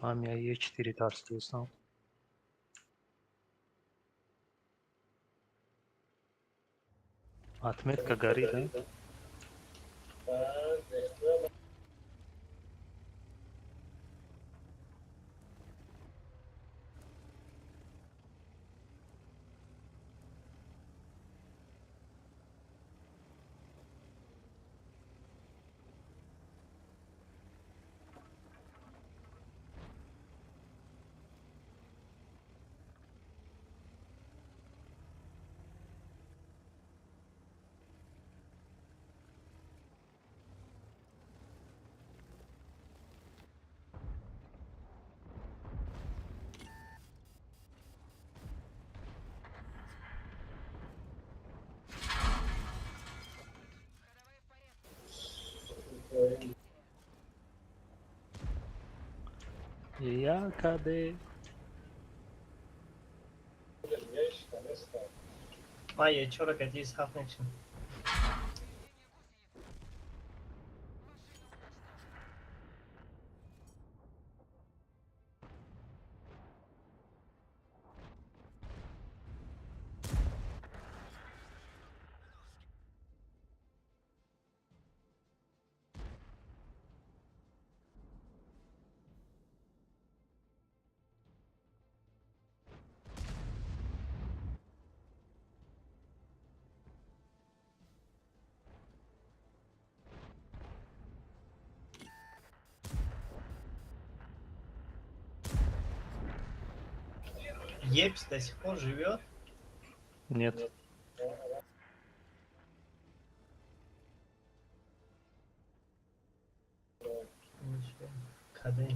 Мам, я Е4 тарстил. Отметка горит, да? Я КД. Ман Е4 кадис ҳафт мекшам. Епс до сих пор живет? Нет. Ничего. КД.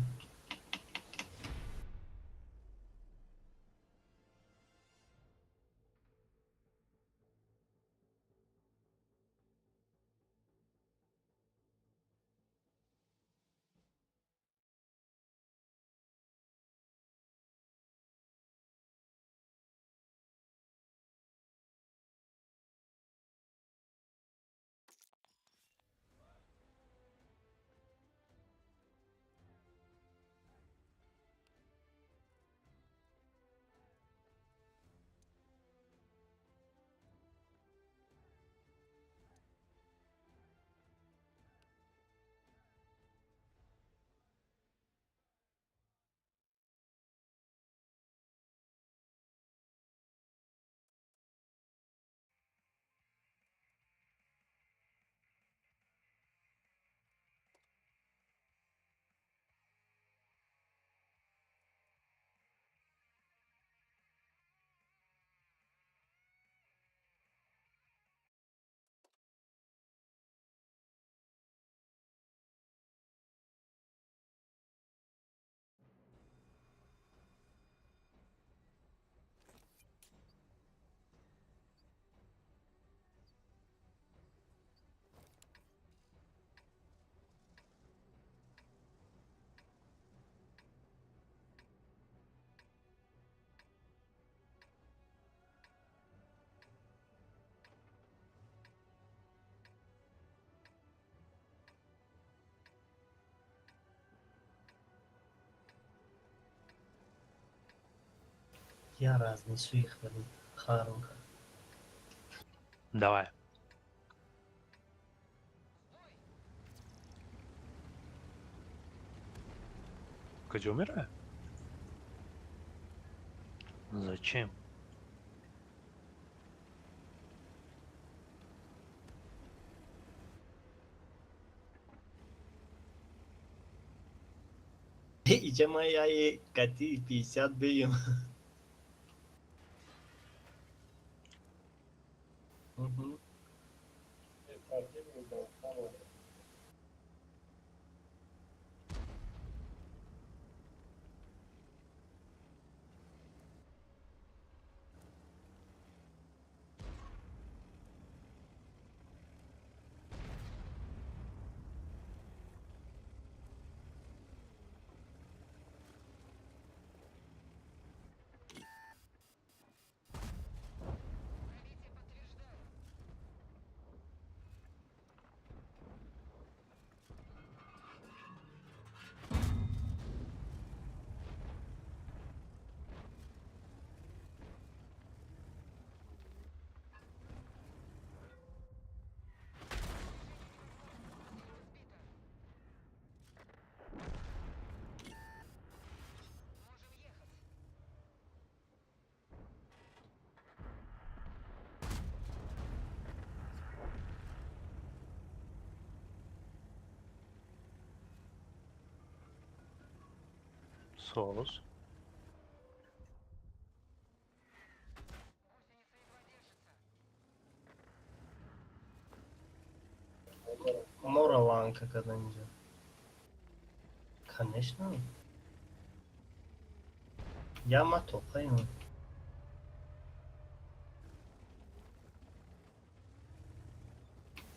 Я разнесу их, блин, Харунка. Давай. Куҷо меравад? Зачем? Иҷа ман яи кати 50 беюм. Мгм. Соус. Мора ланка когда-нибудь. Конечно. Я матопаю.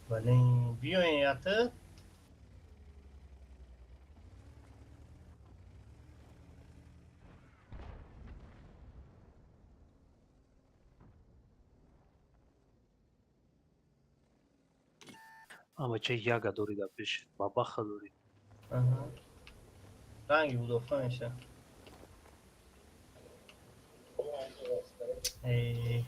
Блин, биёин ята. Бача яга дорӣ дар пешет, бабаха дорӣ. Аҳа. Ранги мудофиа меша. Эй.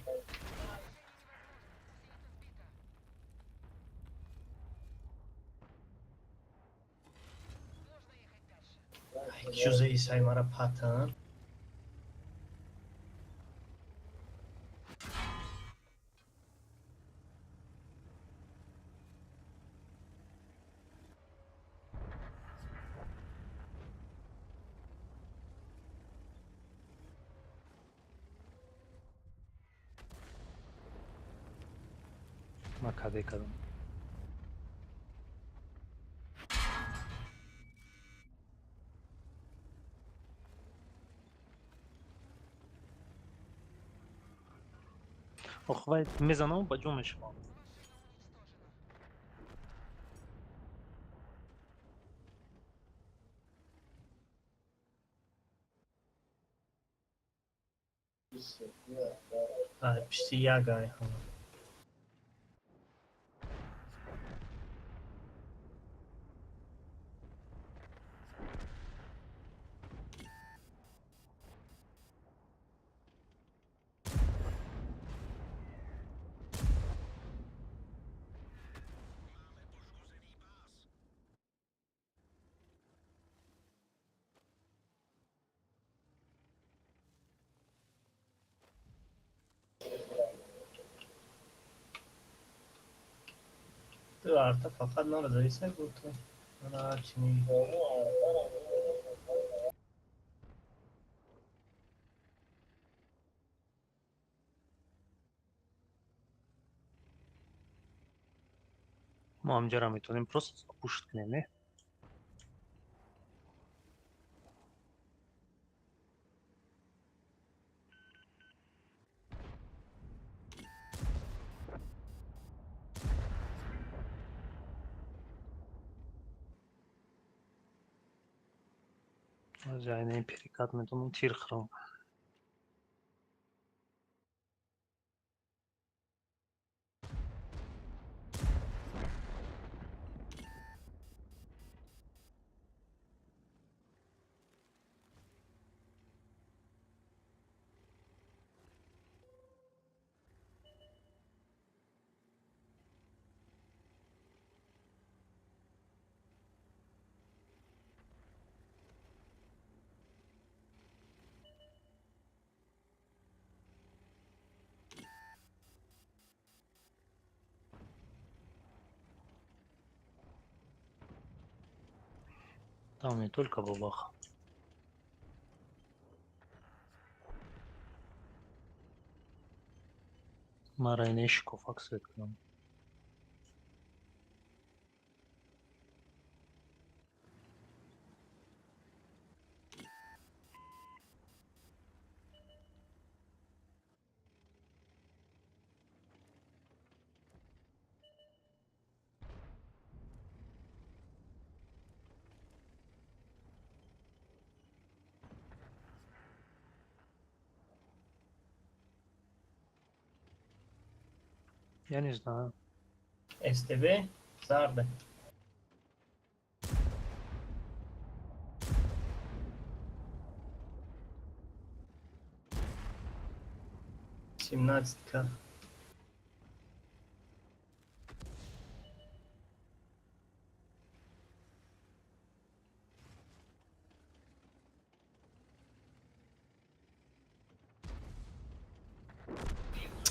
Чё за Исай мара патан? Ма каде кардам. Ох, вай мезанам, ба ҷо мешавам. А, пишти яга ай ҳама. Ту арта фақат наразаиса гуфту. Мана ҳарчи мегӣ. Мо ҳамҷара метавонем просто пушт кунем, не? Айнаи перекат метавонам тир хӯрам. Там не только бабаха. Мара шикофак свет кунам. Я не знаю. СТБ зарда. 17к.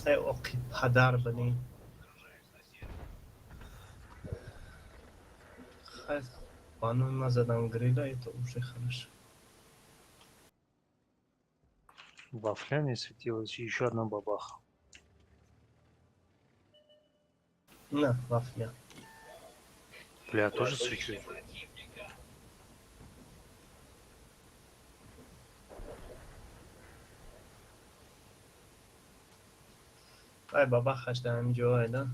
Эй, оқи падар бани. Бану назадам гриля, это уже хорошо. Вафля не светилась, еще одна бабаха. На, вафля. Бля, тоже свечу. Ай, бабаха, что там делает, да?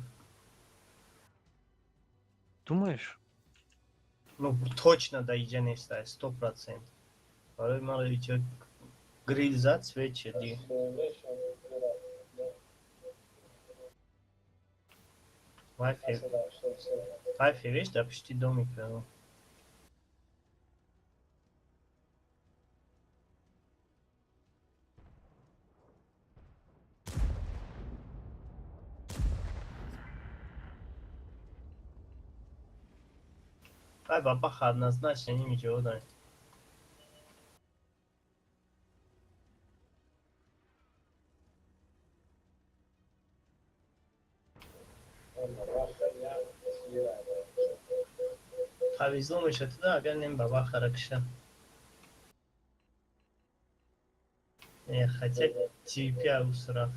Думаешь? Ну, точно да, иҷа неста, 100%. Барои ман иҷа грил зад свечи ди. Вай февеш да пишти домик прямо. Ай, бабаха однозначно ничего да. Повезло мы туда, агар нем бабаха ракша. Хотя тебя усрав.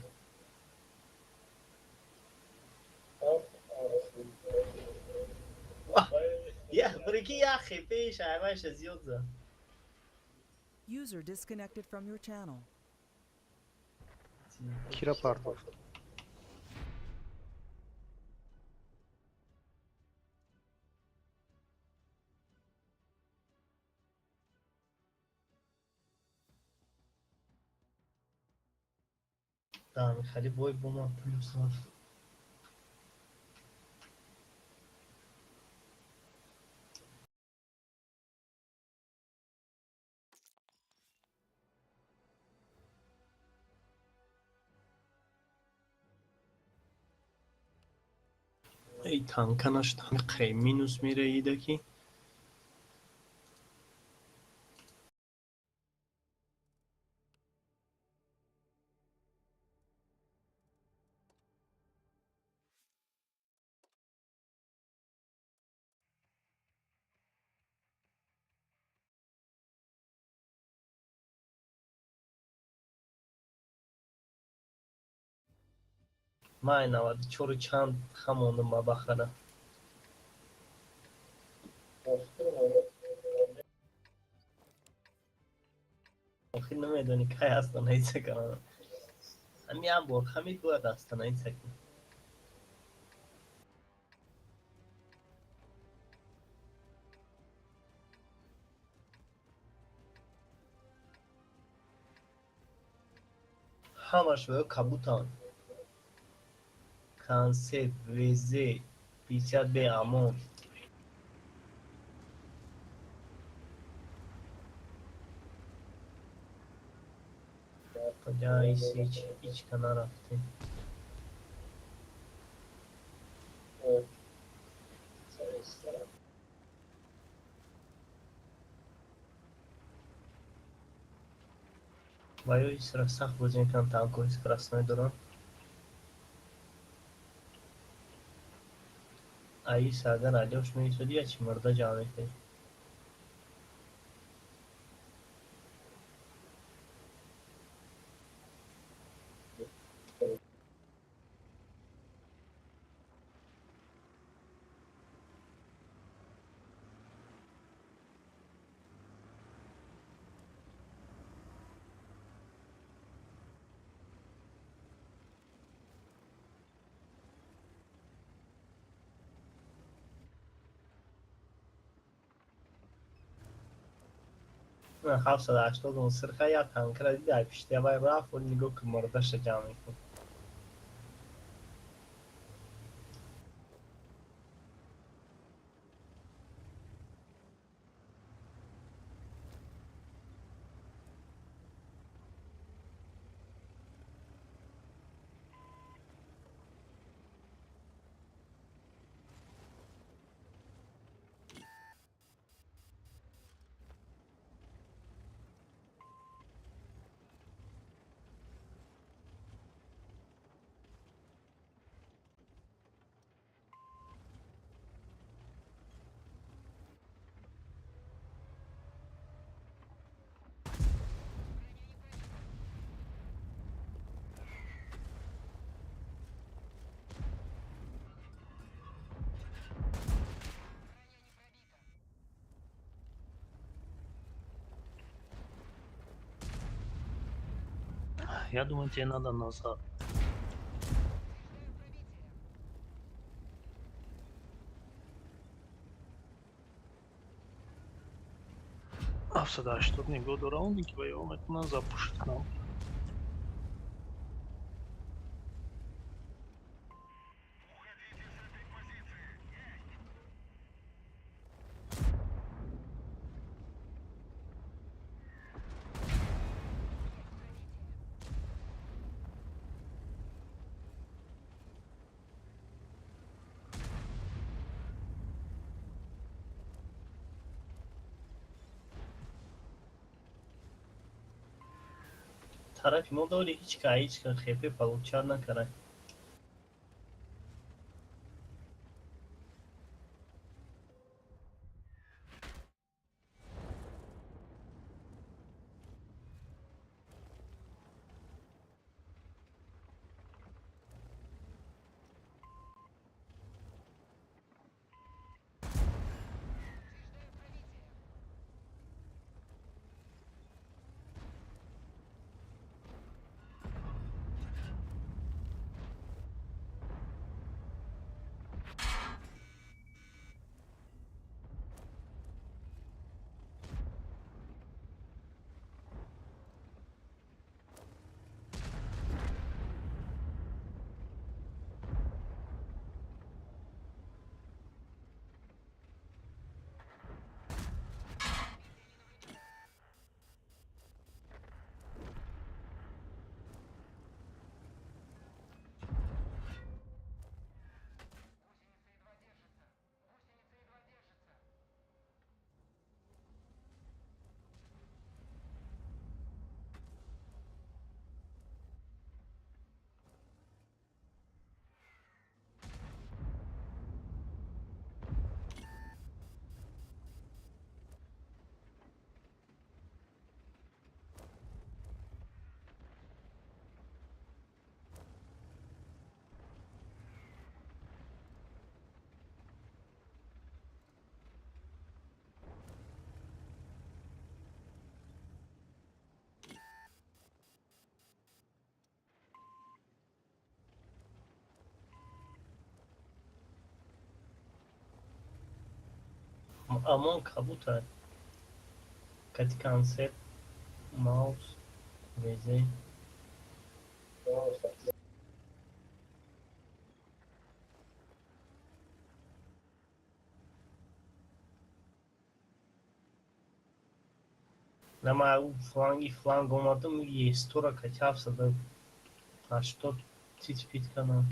Я, прикинь, я хипиш, а я зёдза. User disconnected from your channel. Кира Партов. Да, Михали бой бума плюс лав. Эй, танка наш там қай минус мира идаки. Май 94 чанд хамондум ба бахара. Охир намедонӣ кай остановиться кардам. Ҳами як бор ҳамид бояд остановиться кунӣ. Ҳамаш ва кабутанд. Концепт ВЗ 50Б ОМОН. Бля, ичка нарафтем. Ва ё исра сахт бозӣ мекунам, танкҳои красной дорам. Аиса агар алёш меисоди, я чи мурда ҷамъ мекунӣ. 780 унсирха я танкра дида, ай пишти авай рафт, вол нигоҳ ки мурдаша ҷамъ мекунад. Я думаю, тебе надо назад. 780 нигоҳ дора, оне ки ба ё метавонад запушит кунам. Тарафи мо доли ҳеҷ ка ҳеҷ ка хепе получать накард. Амон кабутар. Кати концепт, маус, везе. Нама у фланги фланг омадам естора кати 780 тит пит кана.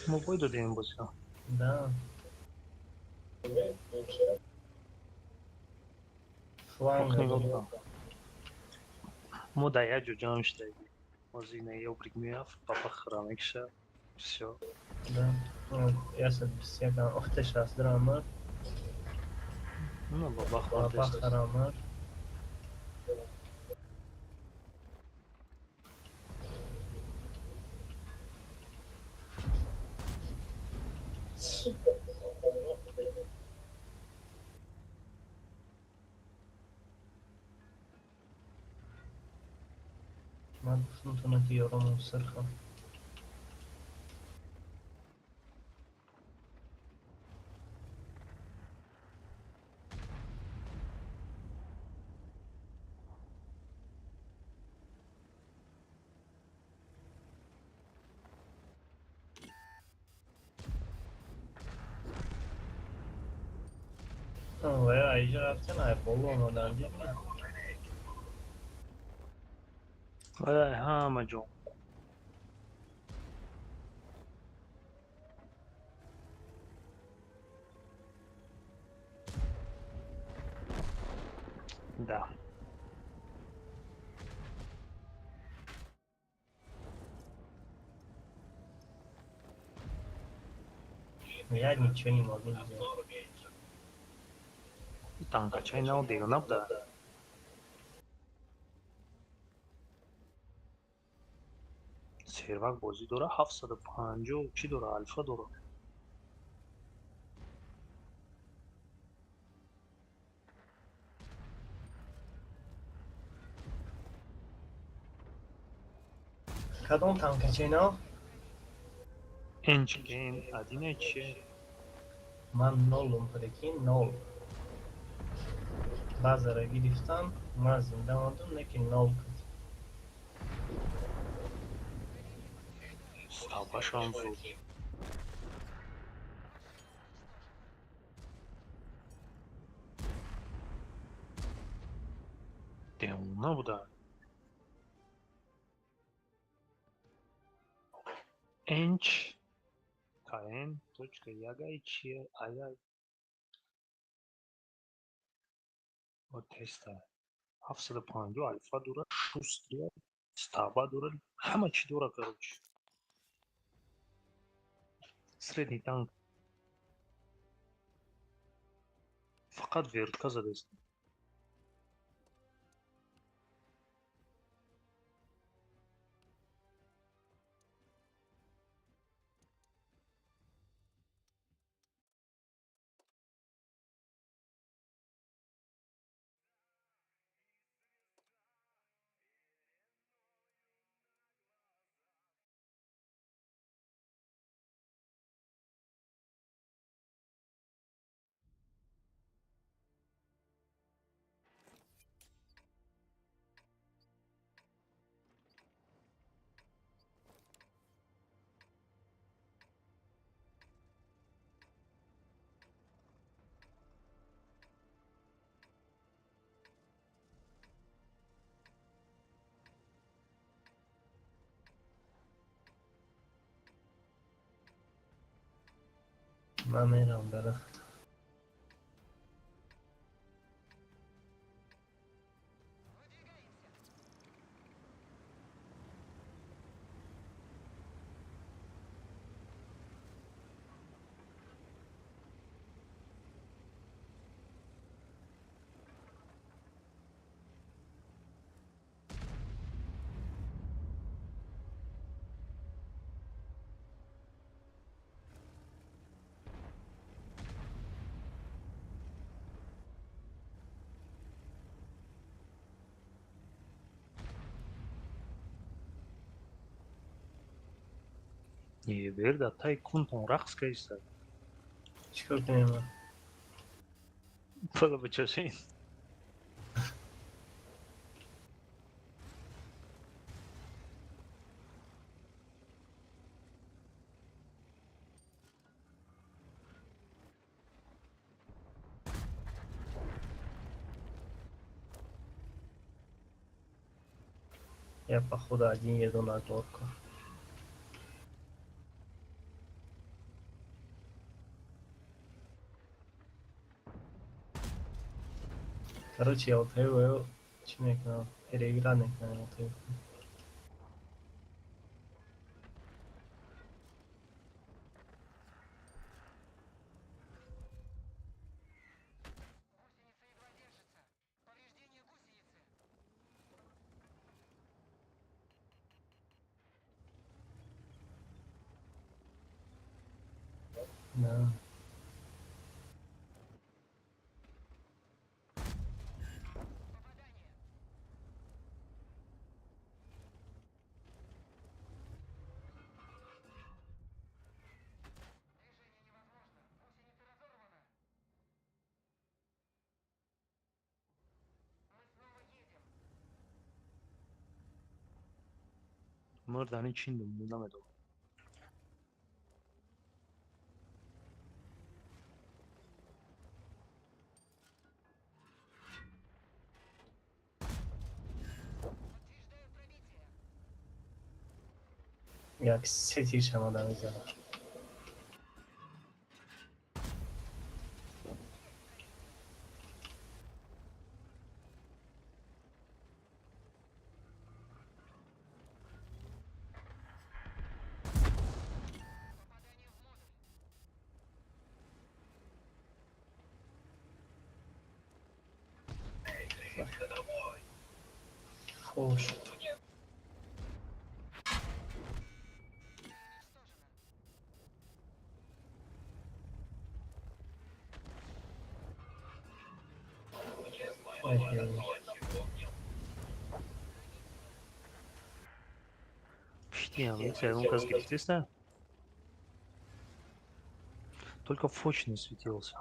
Мо бой додем бозиро. Да. Фланг. Мо дар як ҷо ҷамъ шудагӣ. Ҳозир ина ёбрик мерафт, папа хӯра мекиша. Всё. Да. 121 охтеш аст драмар. Ну, баба Баба харамар. Ман гуфтам тона ки ёромон сирхам. Ва иҷа рафтен, ай боло омадан, дидӣ? Вай ҳама ҷо. Да. Я ничего не могу сделать. Танкачаи нав дер набуда. Сервак бозӣ дора, 750 чӣ дора, алфа дора. Кадом танкачаи нав? Энчген адине чие? Ман нолум, прикинь, нол. Базара гирифтам, ман зинда мондум, не ки нол кад. Стабашам зуд. Девона буда. Энч КН точка ягай чие аяй. Вот теста. 750 алфа дора, шустрия, стаба дора, ҳама чӣ дора, короче. Средний танк. Фақат вертка задест. Ман мерам дарахт. Берда тай кунтон рақс кайста. Чӣ кор кунем ман? Пала бичашин. Я походу один еду на горку. Короче, я ЛТВ чӣ мекунам? Переигра мекунам ЛТВ. Да. Мурдани чиндум, намедонам. Як се тиршам одам мезанад. Хош. Пштиам, ягон кас гирифтеста? Только Фоч не светился.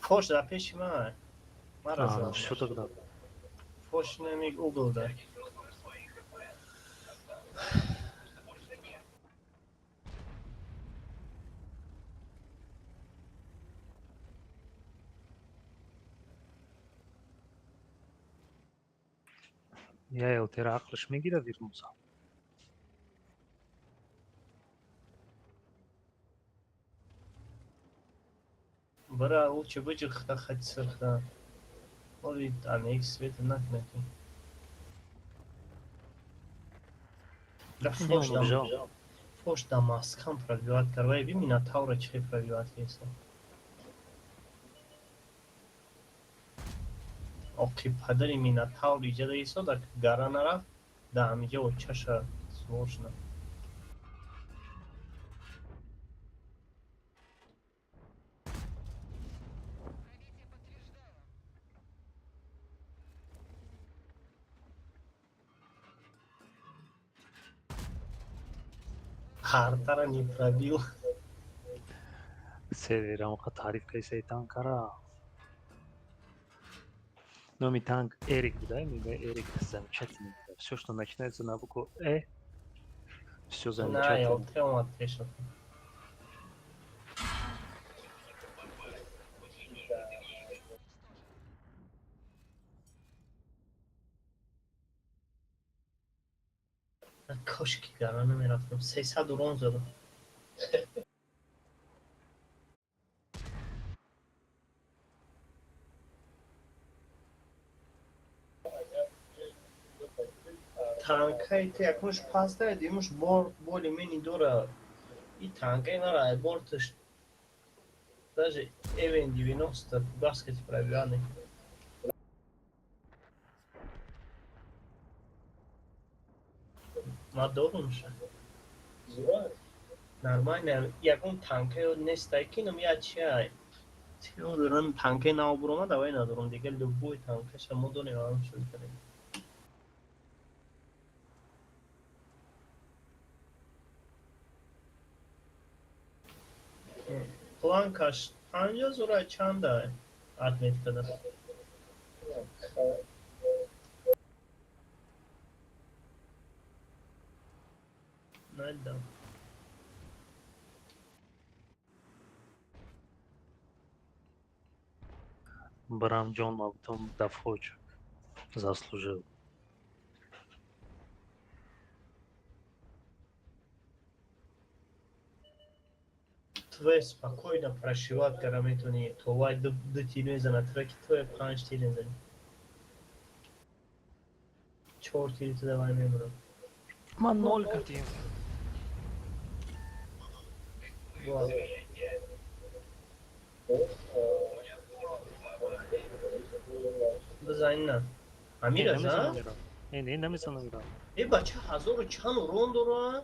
Фоч дар пеши ман. Мара А, задам. всё тогда. Фоч намиг угол да. Я ЛТР ақлш мегира вернулся. Бара лучше вычихта хоть сырхта. Оли ам света накнати. Да Не, он фош да убежал. фош да маскам пробивать карвай би Минотавра чихе пробивать кеса. Оқи падари Минотавр иҷада истод, ак гара нарафт, да ҳамиҷа очаша сложно. Ҳартара не пробил. Северам ха таъриф кайсаи танкара. Номи танк Эрик буда, мега Эрик замечательный. Все, что начинается на букву Э, все На, замечательно. ЛТ омад пешат. Кошки гара намерафтам. 300 урон задам. Танкаи ту якумш паста, дуюмш борт боли мени дора. И танкаи мара борташ даже Эвен 90 фугаскати пробиваны. Ма дорумша. Нормально, ягон танкаи нестай ки нам я чиай. Тео дорам танкаи нав бурома давай надорум дига любой танкаша мо донем ам шуд кардем. Планкаш панҷа зура чанда отметкада? Надидам. Барам ҷон мабутум да Фоч заслужил. Твое спокойно прошивать кара метони, то вай ду тир мезана, траки твое панҷ тир мезани. Чор тири ту давай мебурам. Ман ноль катим. Бизани на. Амира за? Не, не, намезанам ира. Э бача ҳазору чанд урон дора?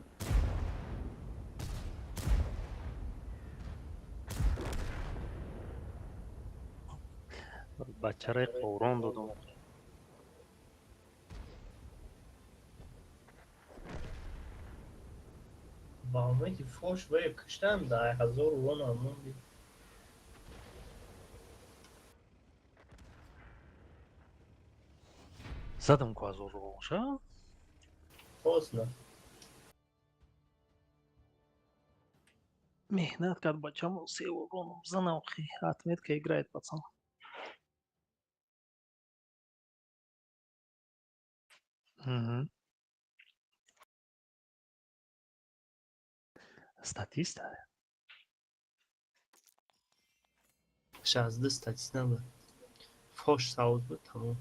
Бачараи қурон додам. Ба умеди фош вае куштам да ҳазор урон амонди. Задам ку ҳазор уронша? Поздно. Меҳнат кард бачамо, се уроном занам, отметка играет пацан. Угу. Статиста? 62 статист набуд. Фош сауд буд, тамом.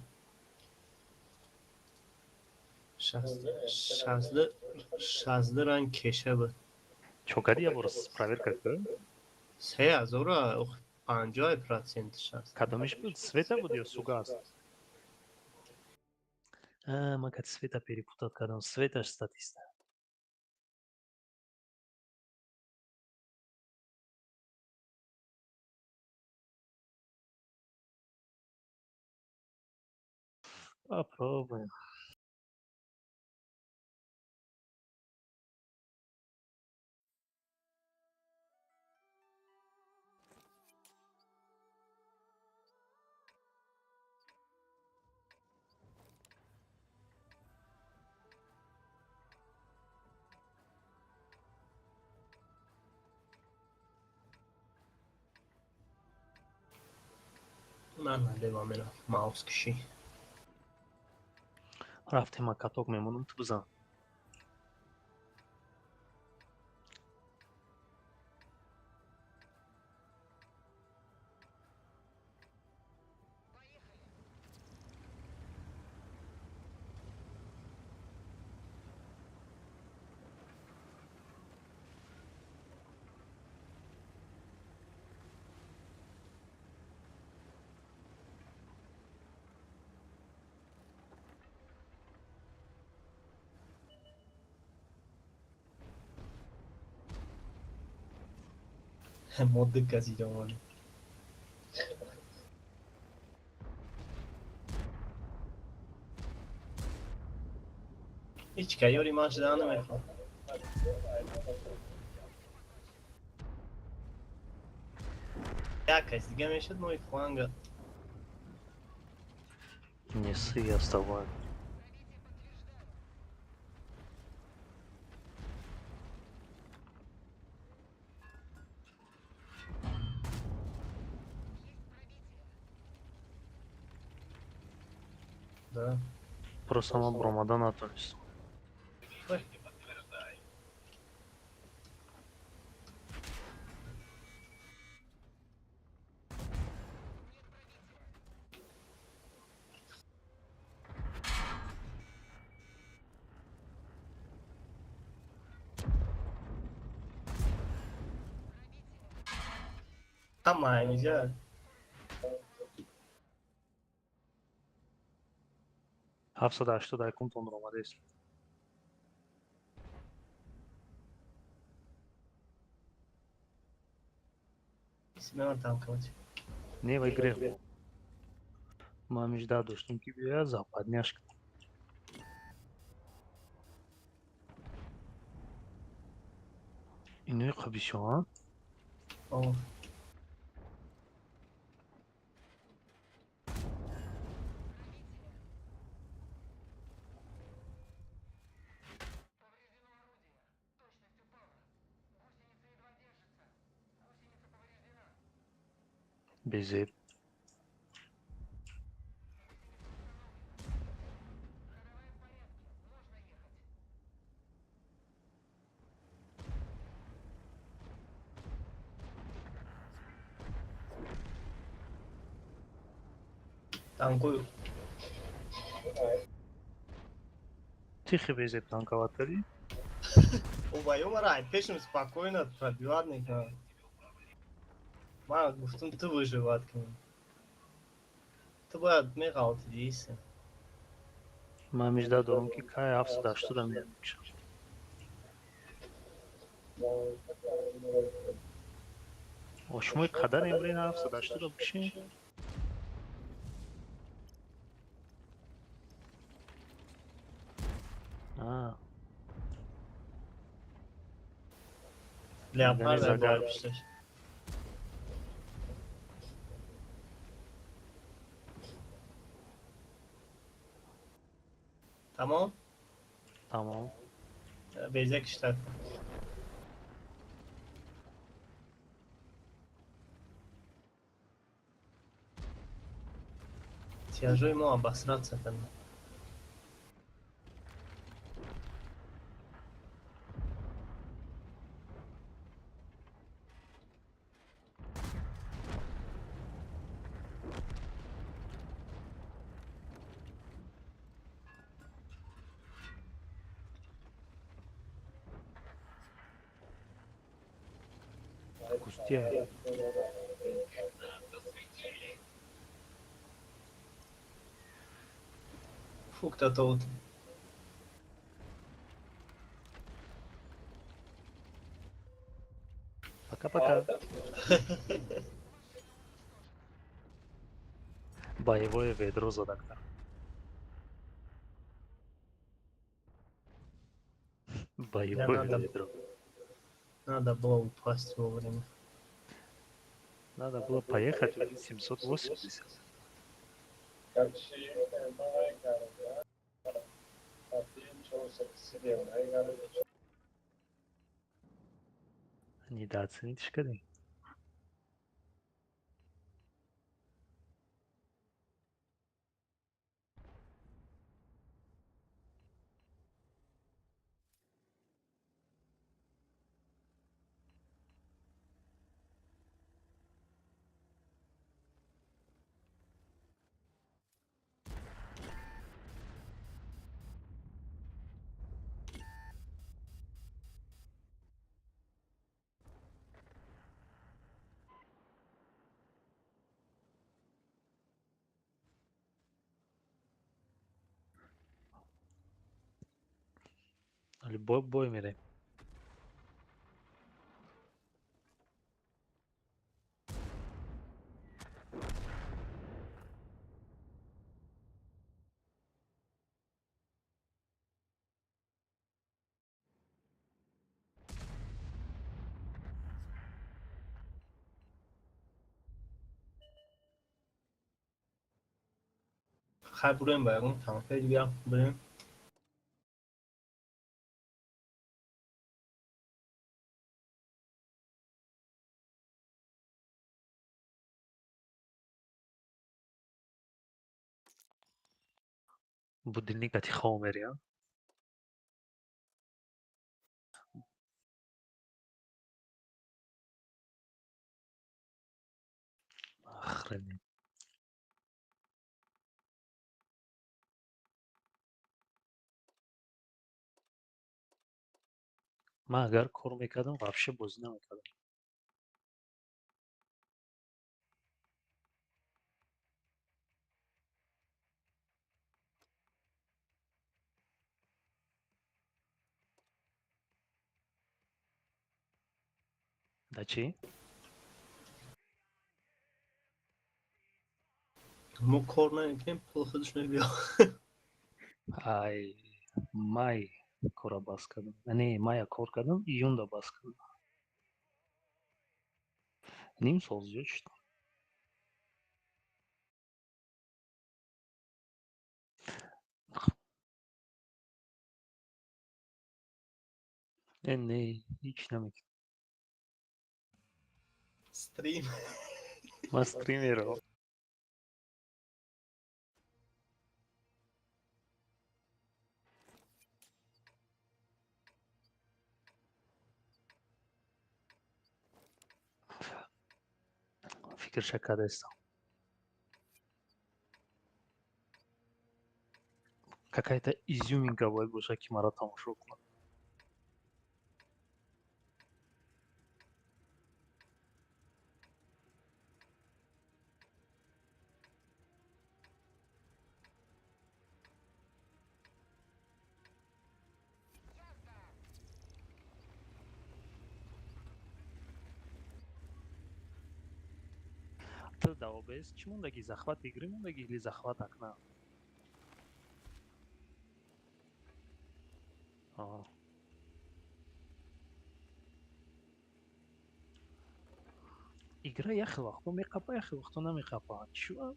62 ранг кеша буд. Чо кардӣ, я бор проверка кар? 3050 шаст. Кадомиш буд? Света буд ё суга аст? Ман кати Света перепутать кардам. Светаш статиста. Попробуем. Ман налево мерам, маус кишӣ. Рафтем, ма каток мемонам, ту бизан. Моды газировали. Ҳеҷ каёри ман шуда намехоҳам. Як кас дига мешуд мои фланга. Не ссы, я с тобой. Да. Просто ма бромада натонистам. Ҳама инҷа. 781 тонро омадааст. Смело танковать. Не, вай грех был. Ма мечта доштем, ки биёяд западняшка. Инои қабишоа? О. Безеб. Танкую. Тихо безеб танковать кардӣ? Оба, пешем спокойно пробивать мекунам. Ман гуфтам, ту выживать кунӣ. Ту бояд меғалтидӣ, исе. Ман мижда дорам, ки кай 780 мекушам. Шумо қадар эмрин 780 бикшем? Леопард бояд пишташ. Тамом? Тамом. Беза киштак. Эҳтиёҷои мо обосраться кардам. Кустия. Фукта тут. Пока-пока. Боевое ведро задакта. Боевое ведро. Надо было упасть вовремя. Надо было поехать в 780. Недооценить шкады. Любой бой мерем. Хай бурем ба ягон танка дигар бурем. Будильник ати хоб мери, а? Охренеть. Ман агар кор мекардам, вообще бозӣ намекардам. Да чӣ? Мо кор намекунем, пул худаш мебиёд. Ай, май кора бас кардам. Не, мая кор кардам, июнда бас кардам. Ним сол зиёд шуд. Не, ҳеҷ намекунам. Стрим. Ман стримерам. Фикрша кардаистам. Какая-то изюминка бояд бошад, ки маро тамошо кунад. Ту да ОБС чӣ мондагӣ? Захват игры мондагӣ или захват окна? Игра яхе вақто меқапа, яхе вақто намеқапа. Чӯ?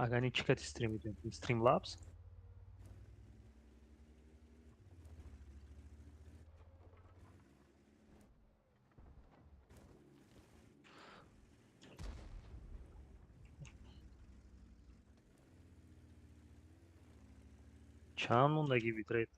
Агани чӣ кати стрим медиҳем? Streamlabs? Чанд мондаги битрейт?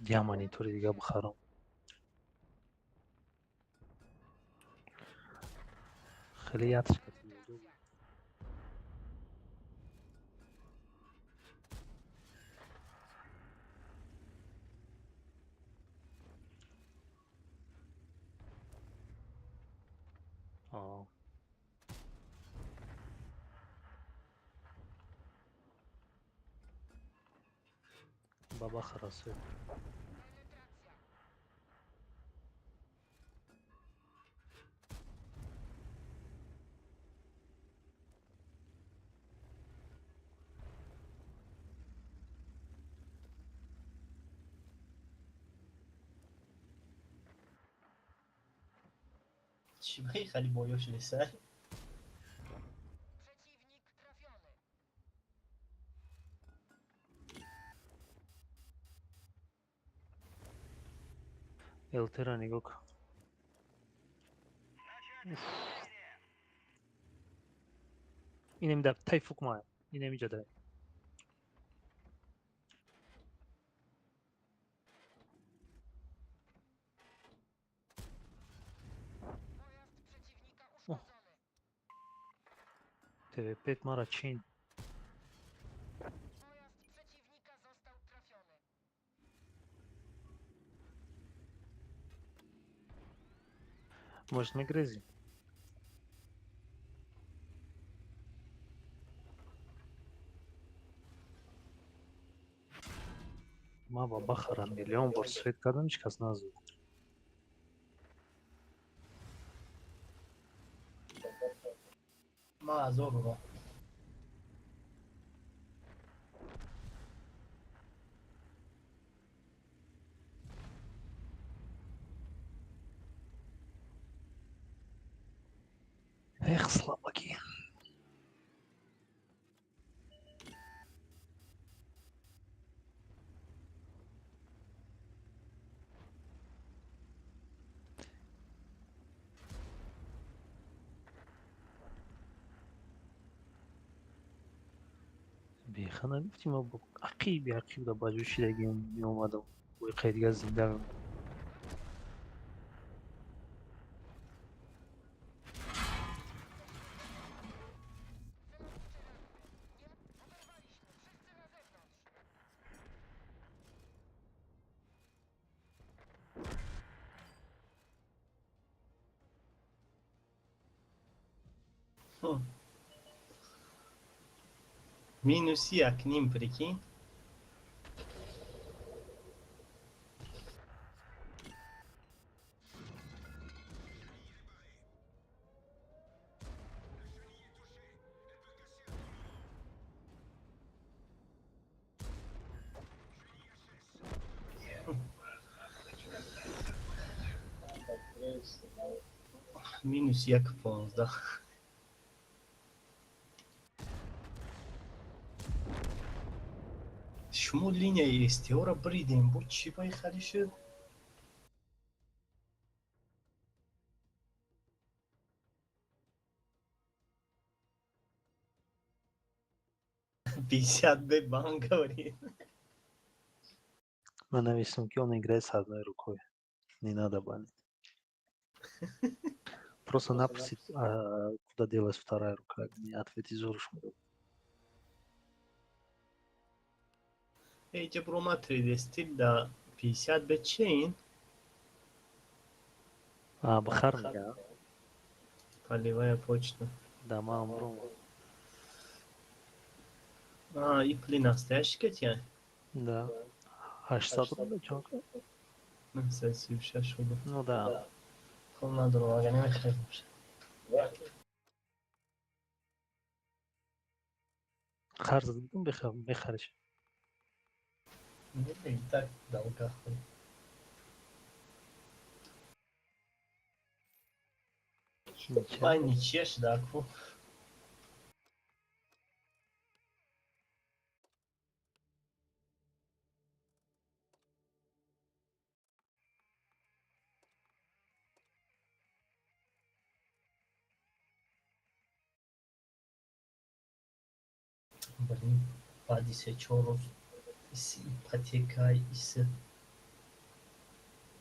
Я монитори дига бихарам. Хеле ятш кати. Баба харасу. Чӣ баи хали боёш неса? Элтера нигоҳ кун. Инем дар тай фукма, инем иҷа дай. ТВ5 мара чин. Может, мегрези? Ма ба бахара миллион бор свет кардам, ҳеҷ кас назуд. Ма азор будам. Эх, слабаки. Бехана гуфтим, ақиби ақиб да ба ҷӯ шидаги меомадам. Бои дигар зинда мемондам. Минуси як ним, прикинь. Минус 1.15. Шумо линияи СТО-ро бридем, бо чӣ баи хали шуд? 50 Б бан говорит. Ман нависам, ки он играет с одной рукой. Не надо банить. Просто написать, куда делась вторая рука, не ответи зурш. Эйҷа брома 3D стил да 50 Б чейн. А, бахар мега. Полевая почта. Да, мам, брома. А, и пли настоящий катя? Да. 800 рублей, чё? 936 рублей. Ну да. Хоб надорам, агар намехаридам. Қарз дадам, мехариш. Не, и так долга хуй. Ай, ничья да, ку. Блин, баъди се-чор рӯз иси ипотека, иси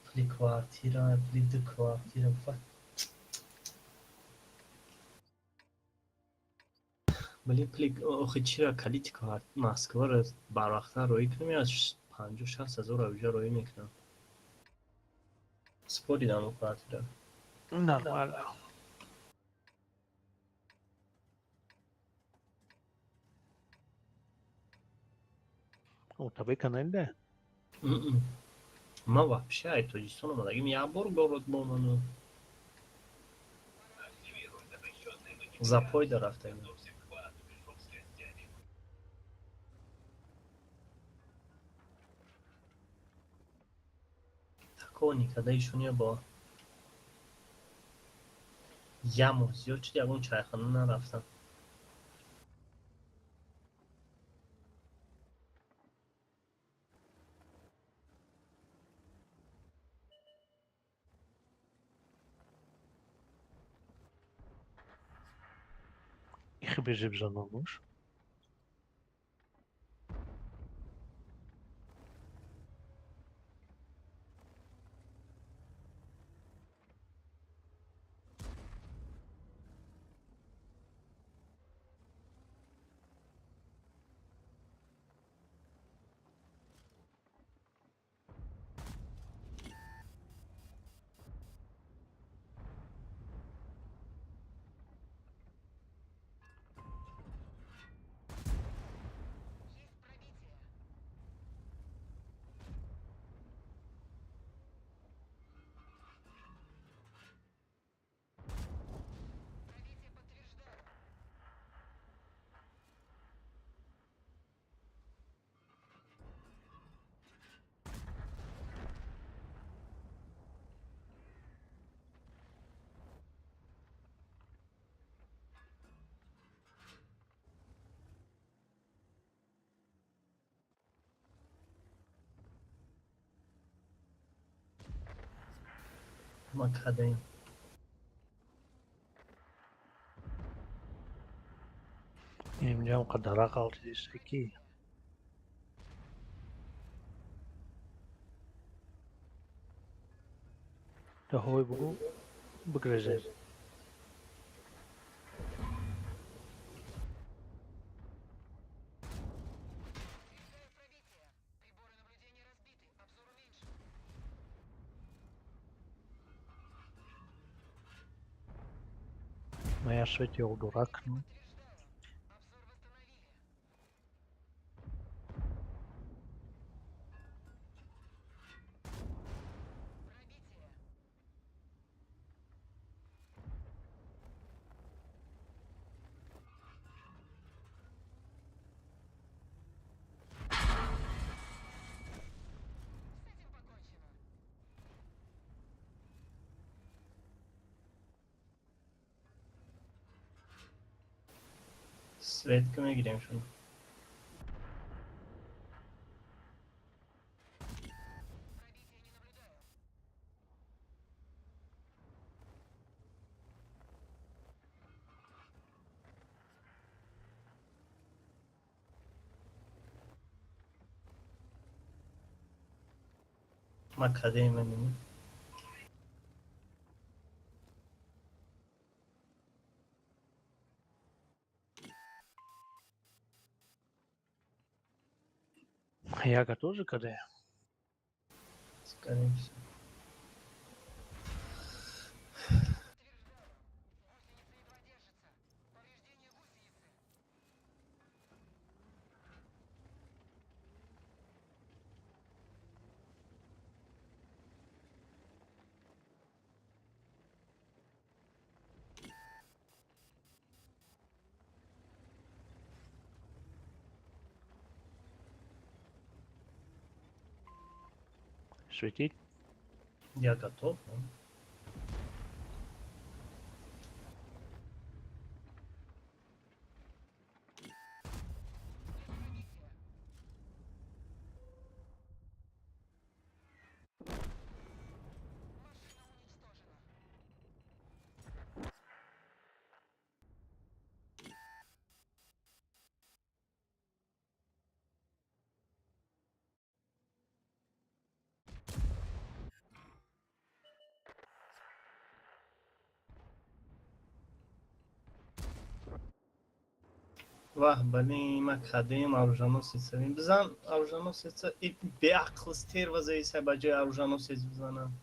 пули квартира, пули ду квартира. Блин, пули охи чира калити Москваро барвақттар роӣ кунам ё 50-60 ҳазор авҷа роӣ мекунам. Споридам у квартира. Нормально. Отабе каналда? Ман вообще ай Тоҷикистон омадагим як бор город боману. Запойда рафтагим. Такого никогда ещё не было. Як моҳ зиёд шуд, ягон чайхона нарафтам. Их бежим за муж. Ма кадаем. Инҷам қадара ғалтидиста ки. Даҳой бугу бигрезем. Моя светил дурак, ну. Светка мегирем шумо. Ма кадем мебинем. Яга тоже КД? Скорее всего. Светить? Я готов. Да? Вах, блин, ма кадем оруженосец. Бизан оруженосец и беақл стерва заиса ба ҷои оруженосец бизанам.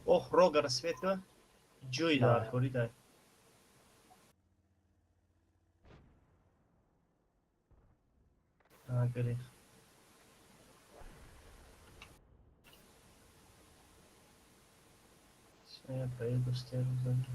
Ох, рога рассветка. Ҷои дар кори дай. Грех. Все, я поеду стерву заберу.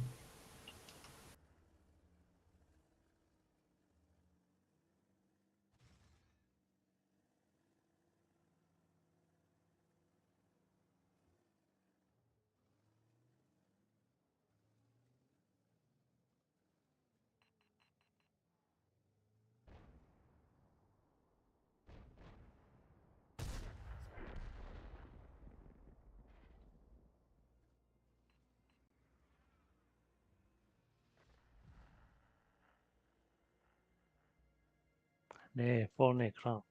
Не, полный экран.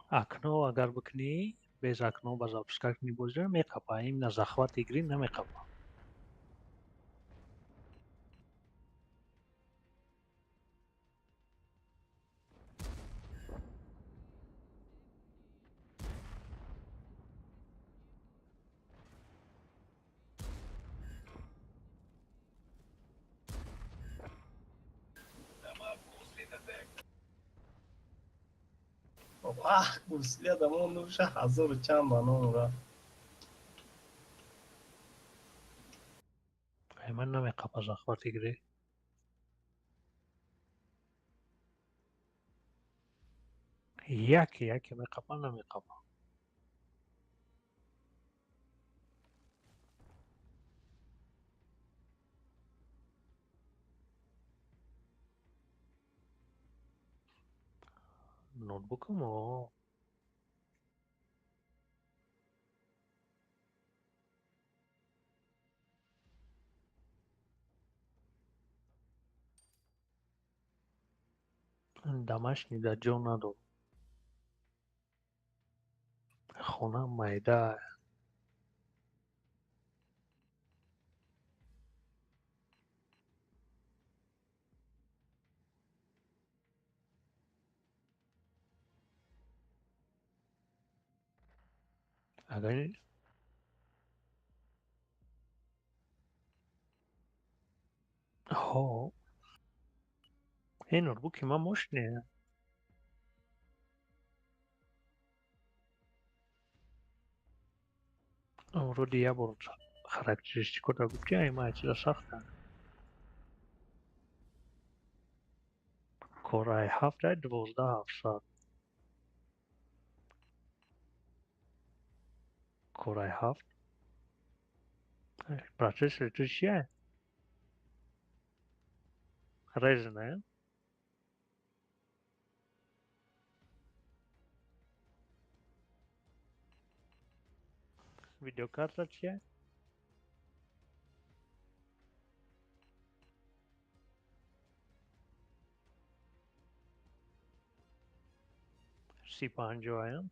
Окно агар бикунӣ, без окно ба запускать кунӣ бозиро меқапа. Именно захват игры намеқапа. Ах, гуследа, он уже ҳазору чанд ба ном рафт. Ман намеқапа захват игры. Яке, яке меқапа, намеқапа. Ноутбукам о. Домашний да ҷо надорам. Хона майда. Агар Ҳо. Эй, ноутбуки ман мощный. Вроде я бор характеристикода гуфти, ай ма чиза сахта. Core i7 дай 12700. Core i7. Процессор ту чия? Ryzen, э? Видеокарта чия? Си 50 э?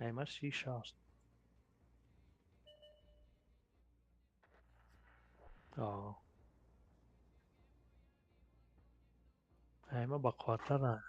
Ай ма си 60. О. Ай ма бақувваттара.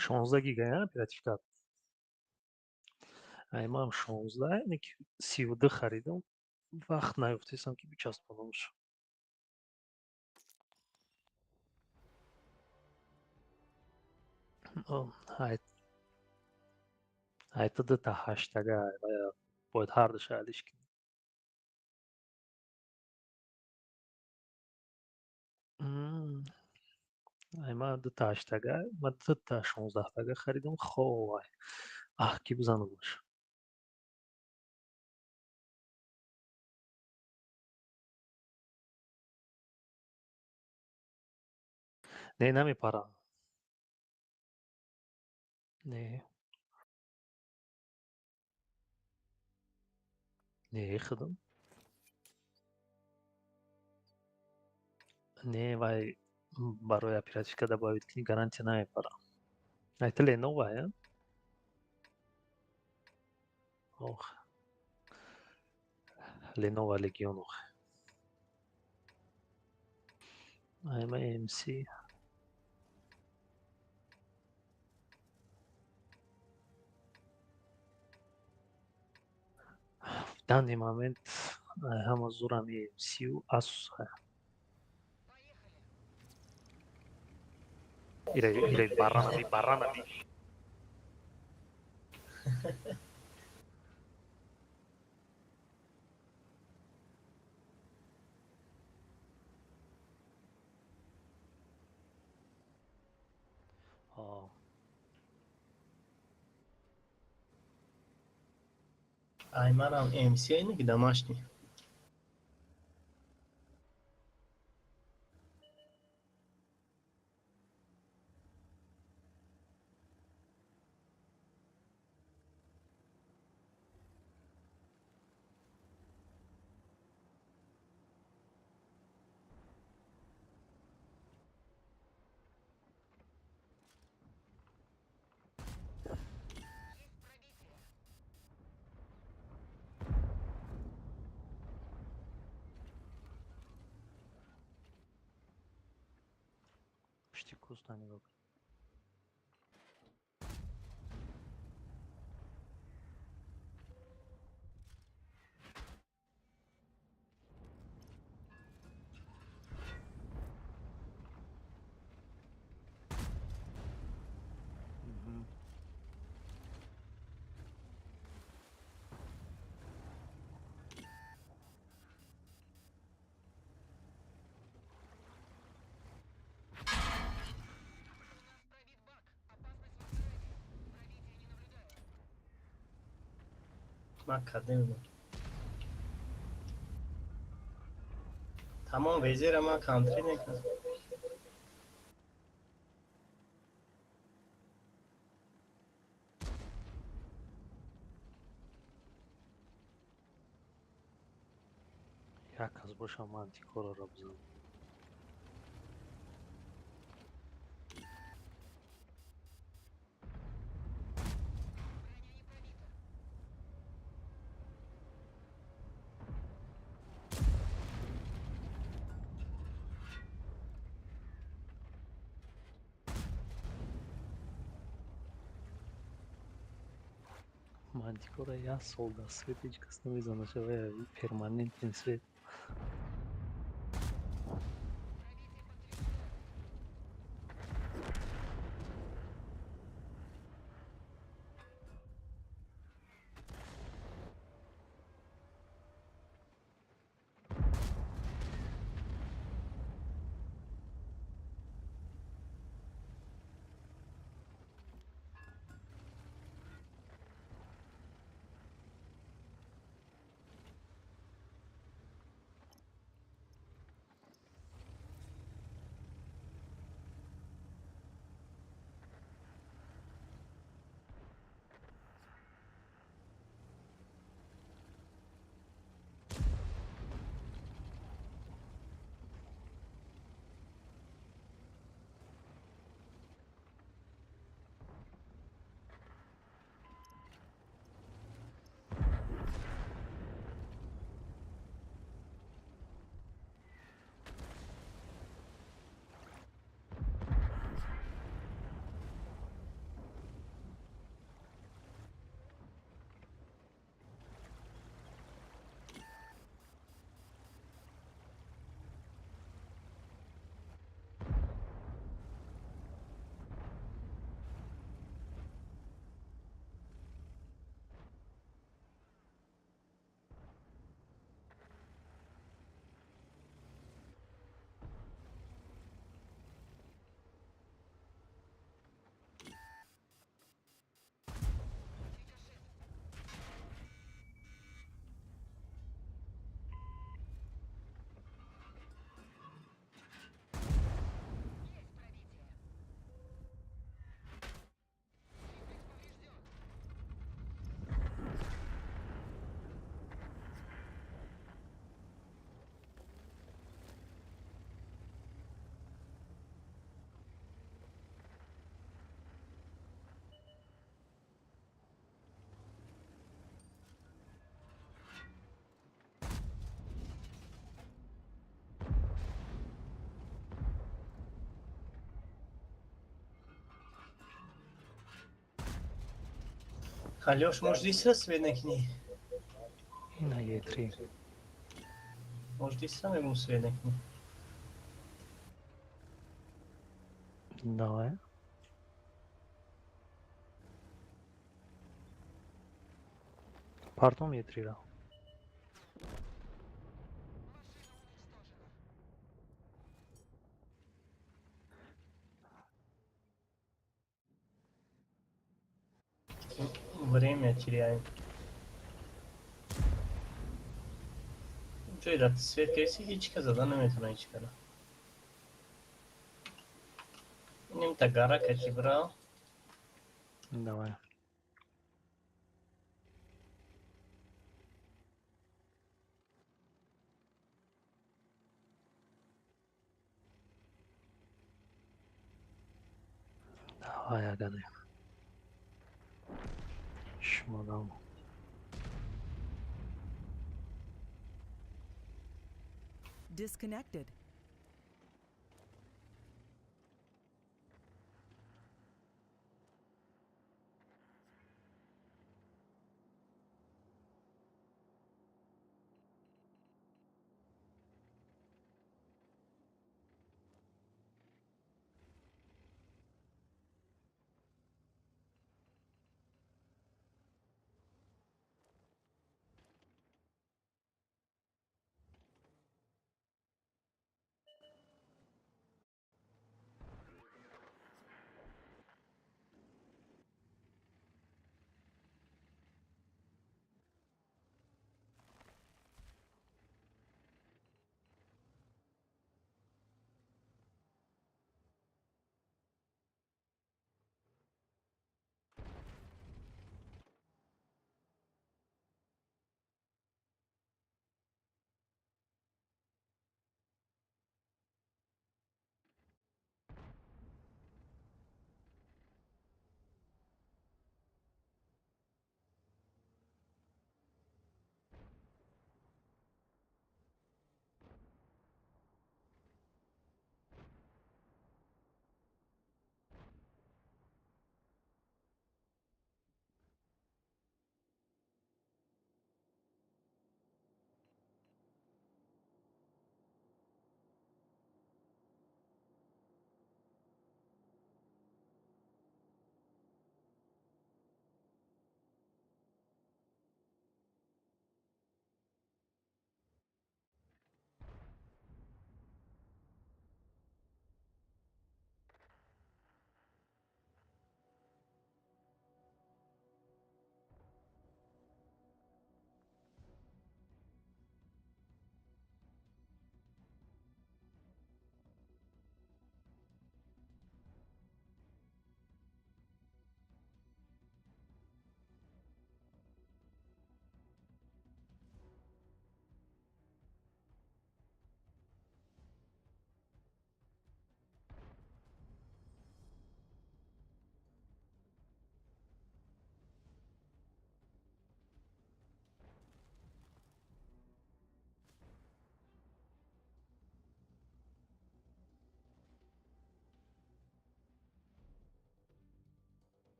16 гига, я, оперативка. Ай ман 16, не ки 32 харидам, вақт наёфтесам ки бичаспонамш. Ай та дта ҳаштага, бояд ҳардуша алиш кунем. Ай ма дута ҳаштага, ма дута 16тага харидам, хо вай. Аҳ, ки бизанам бош. Не, намепарам. Не. Не, худам. Не, вай барои оперативка добавить кунӣ гарантия намепарам. Ай та Lenovo, э? Ох. Lenovo Legion ох. Ай ма AMC. В данный момент ҳама зурам AMC-ю Asus. Ира ира барранади барранади. Ай манам MC не ки домашний. Пушти куста нигоҳ кун. Ман кардем. Тамом везера ман контри мекунам. Як кас бошам ман антикораро бизанам. Мантикора як сол дар свет ҳеҷ кас намезанад, шавая перманентный свет. Алёш, может, здесь свет накини? Ина Е3. Может, здесь сам ему свет накини? Давай. Партом Е3-ра. Время теряем. Ҷой дар свет каси ҳеҷ ка зада наметавона, ҳеҷ кара. Нимта гара кати брал. Давай. Давай, агады. Шмадам. Disconnected.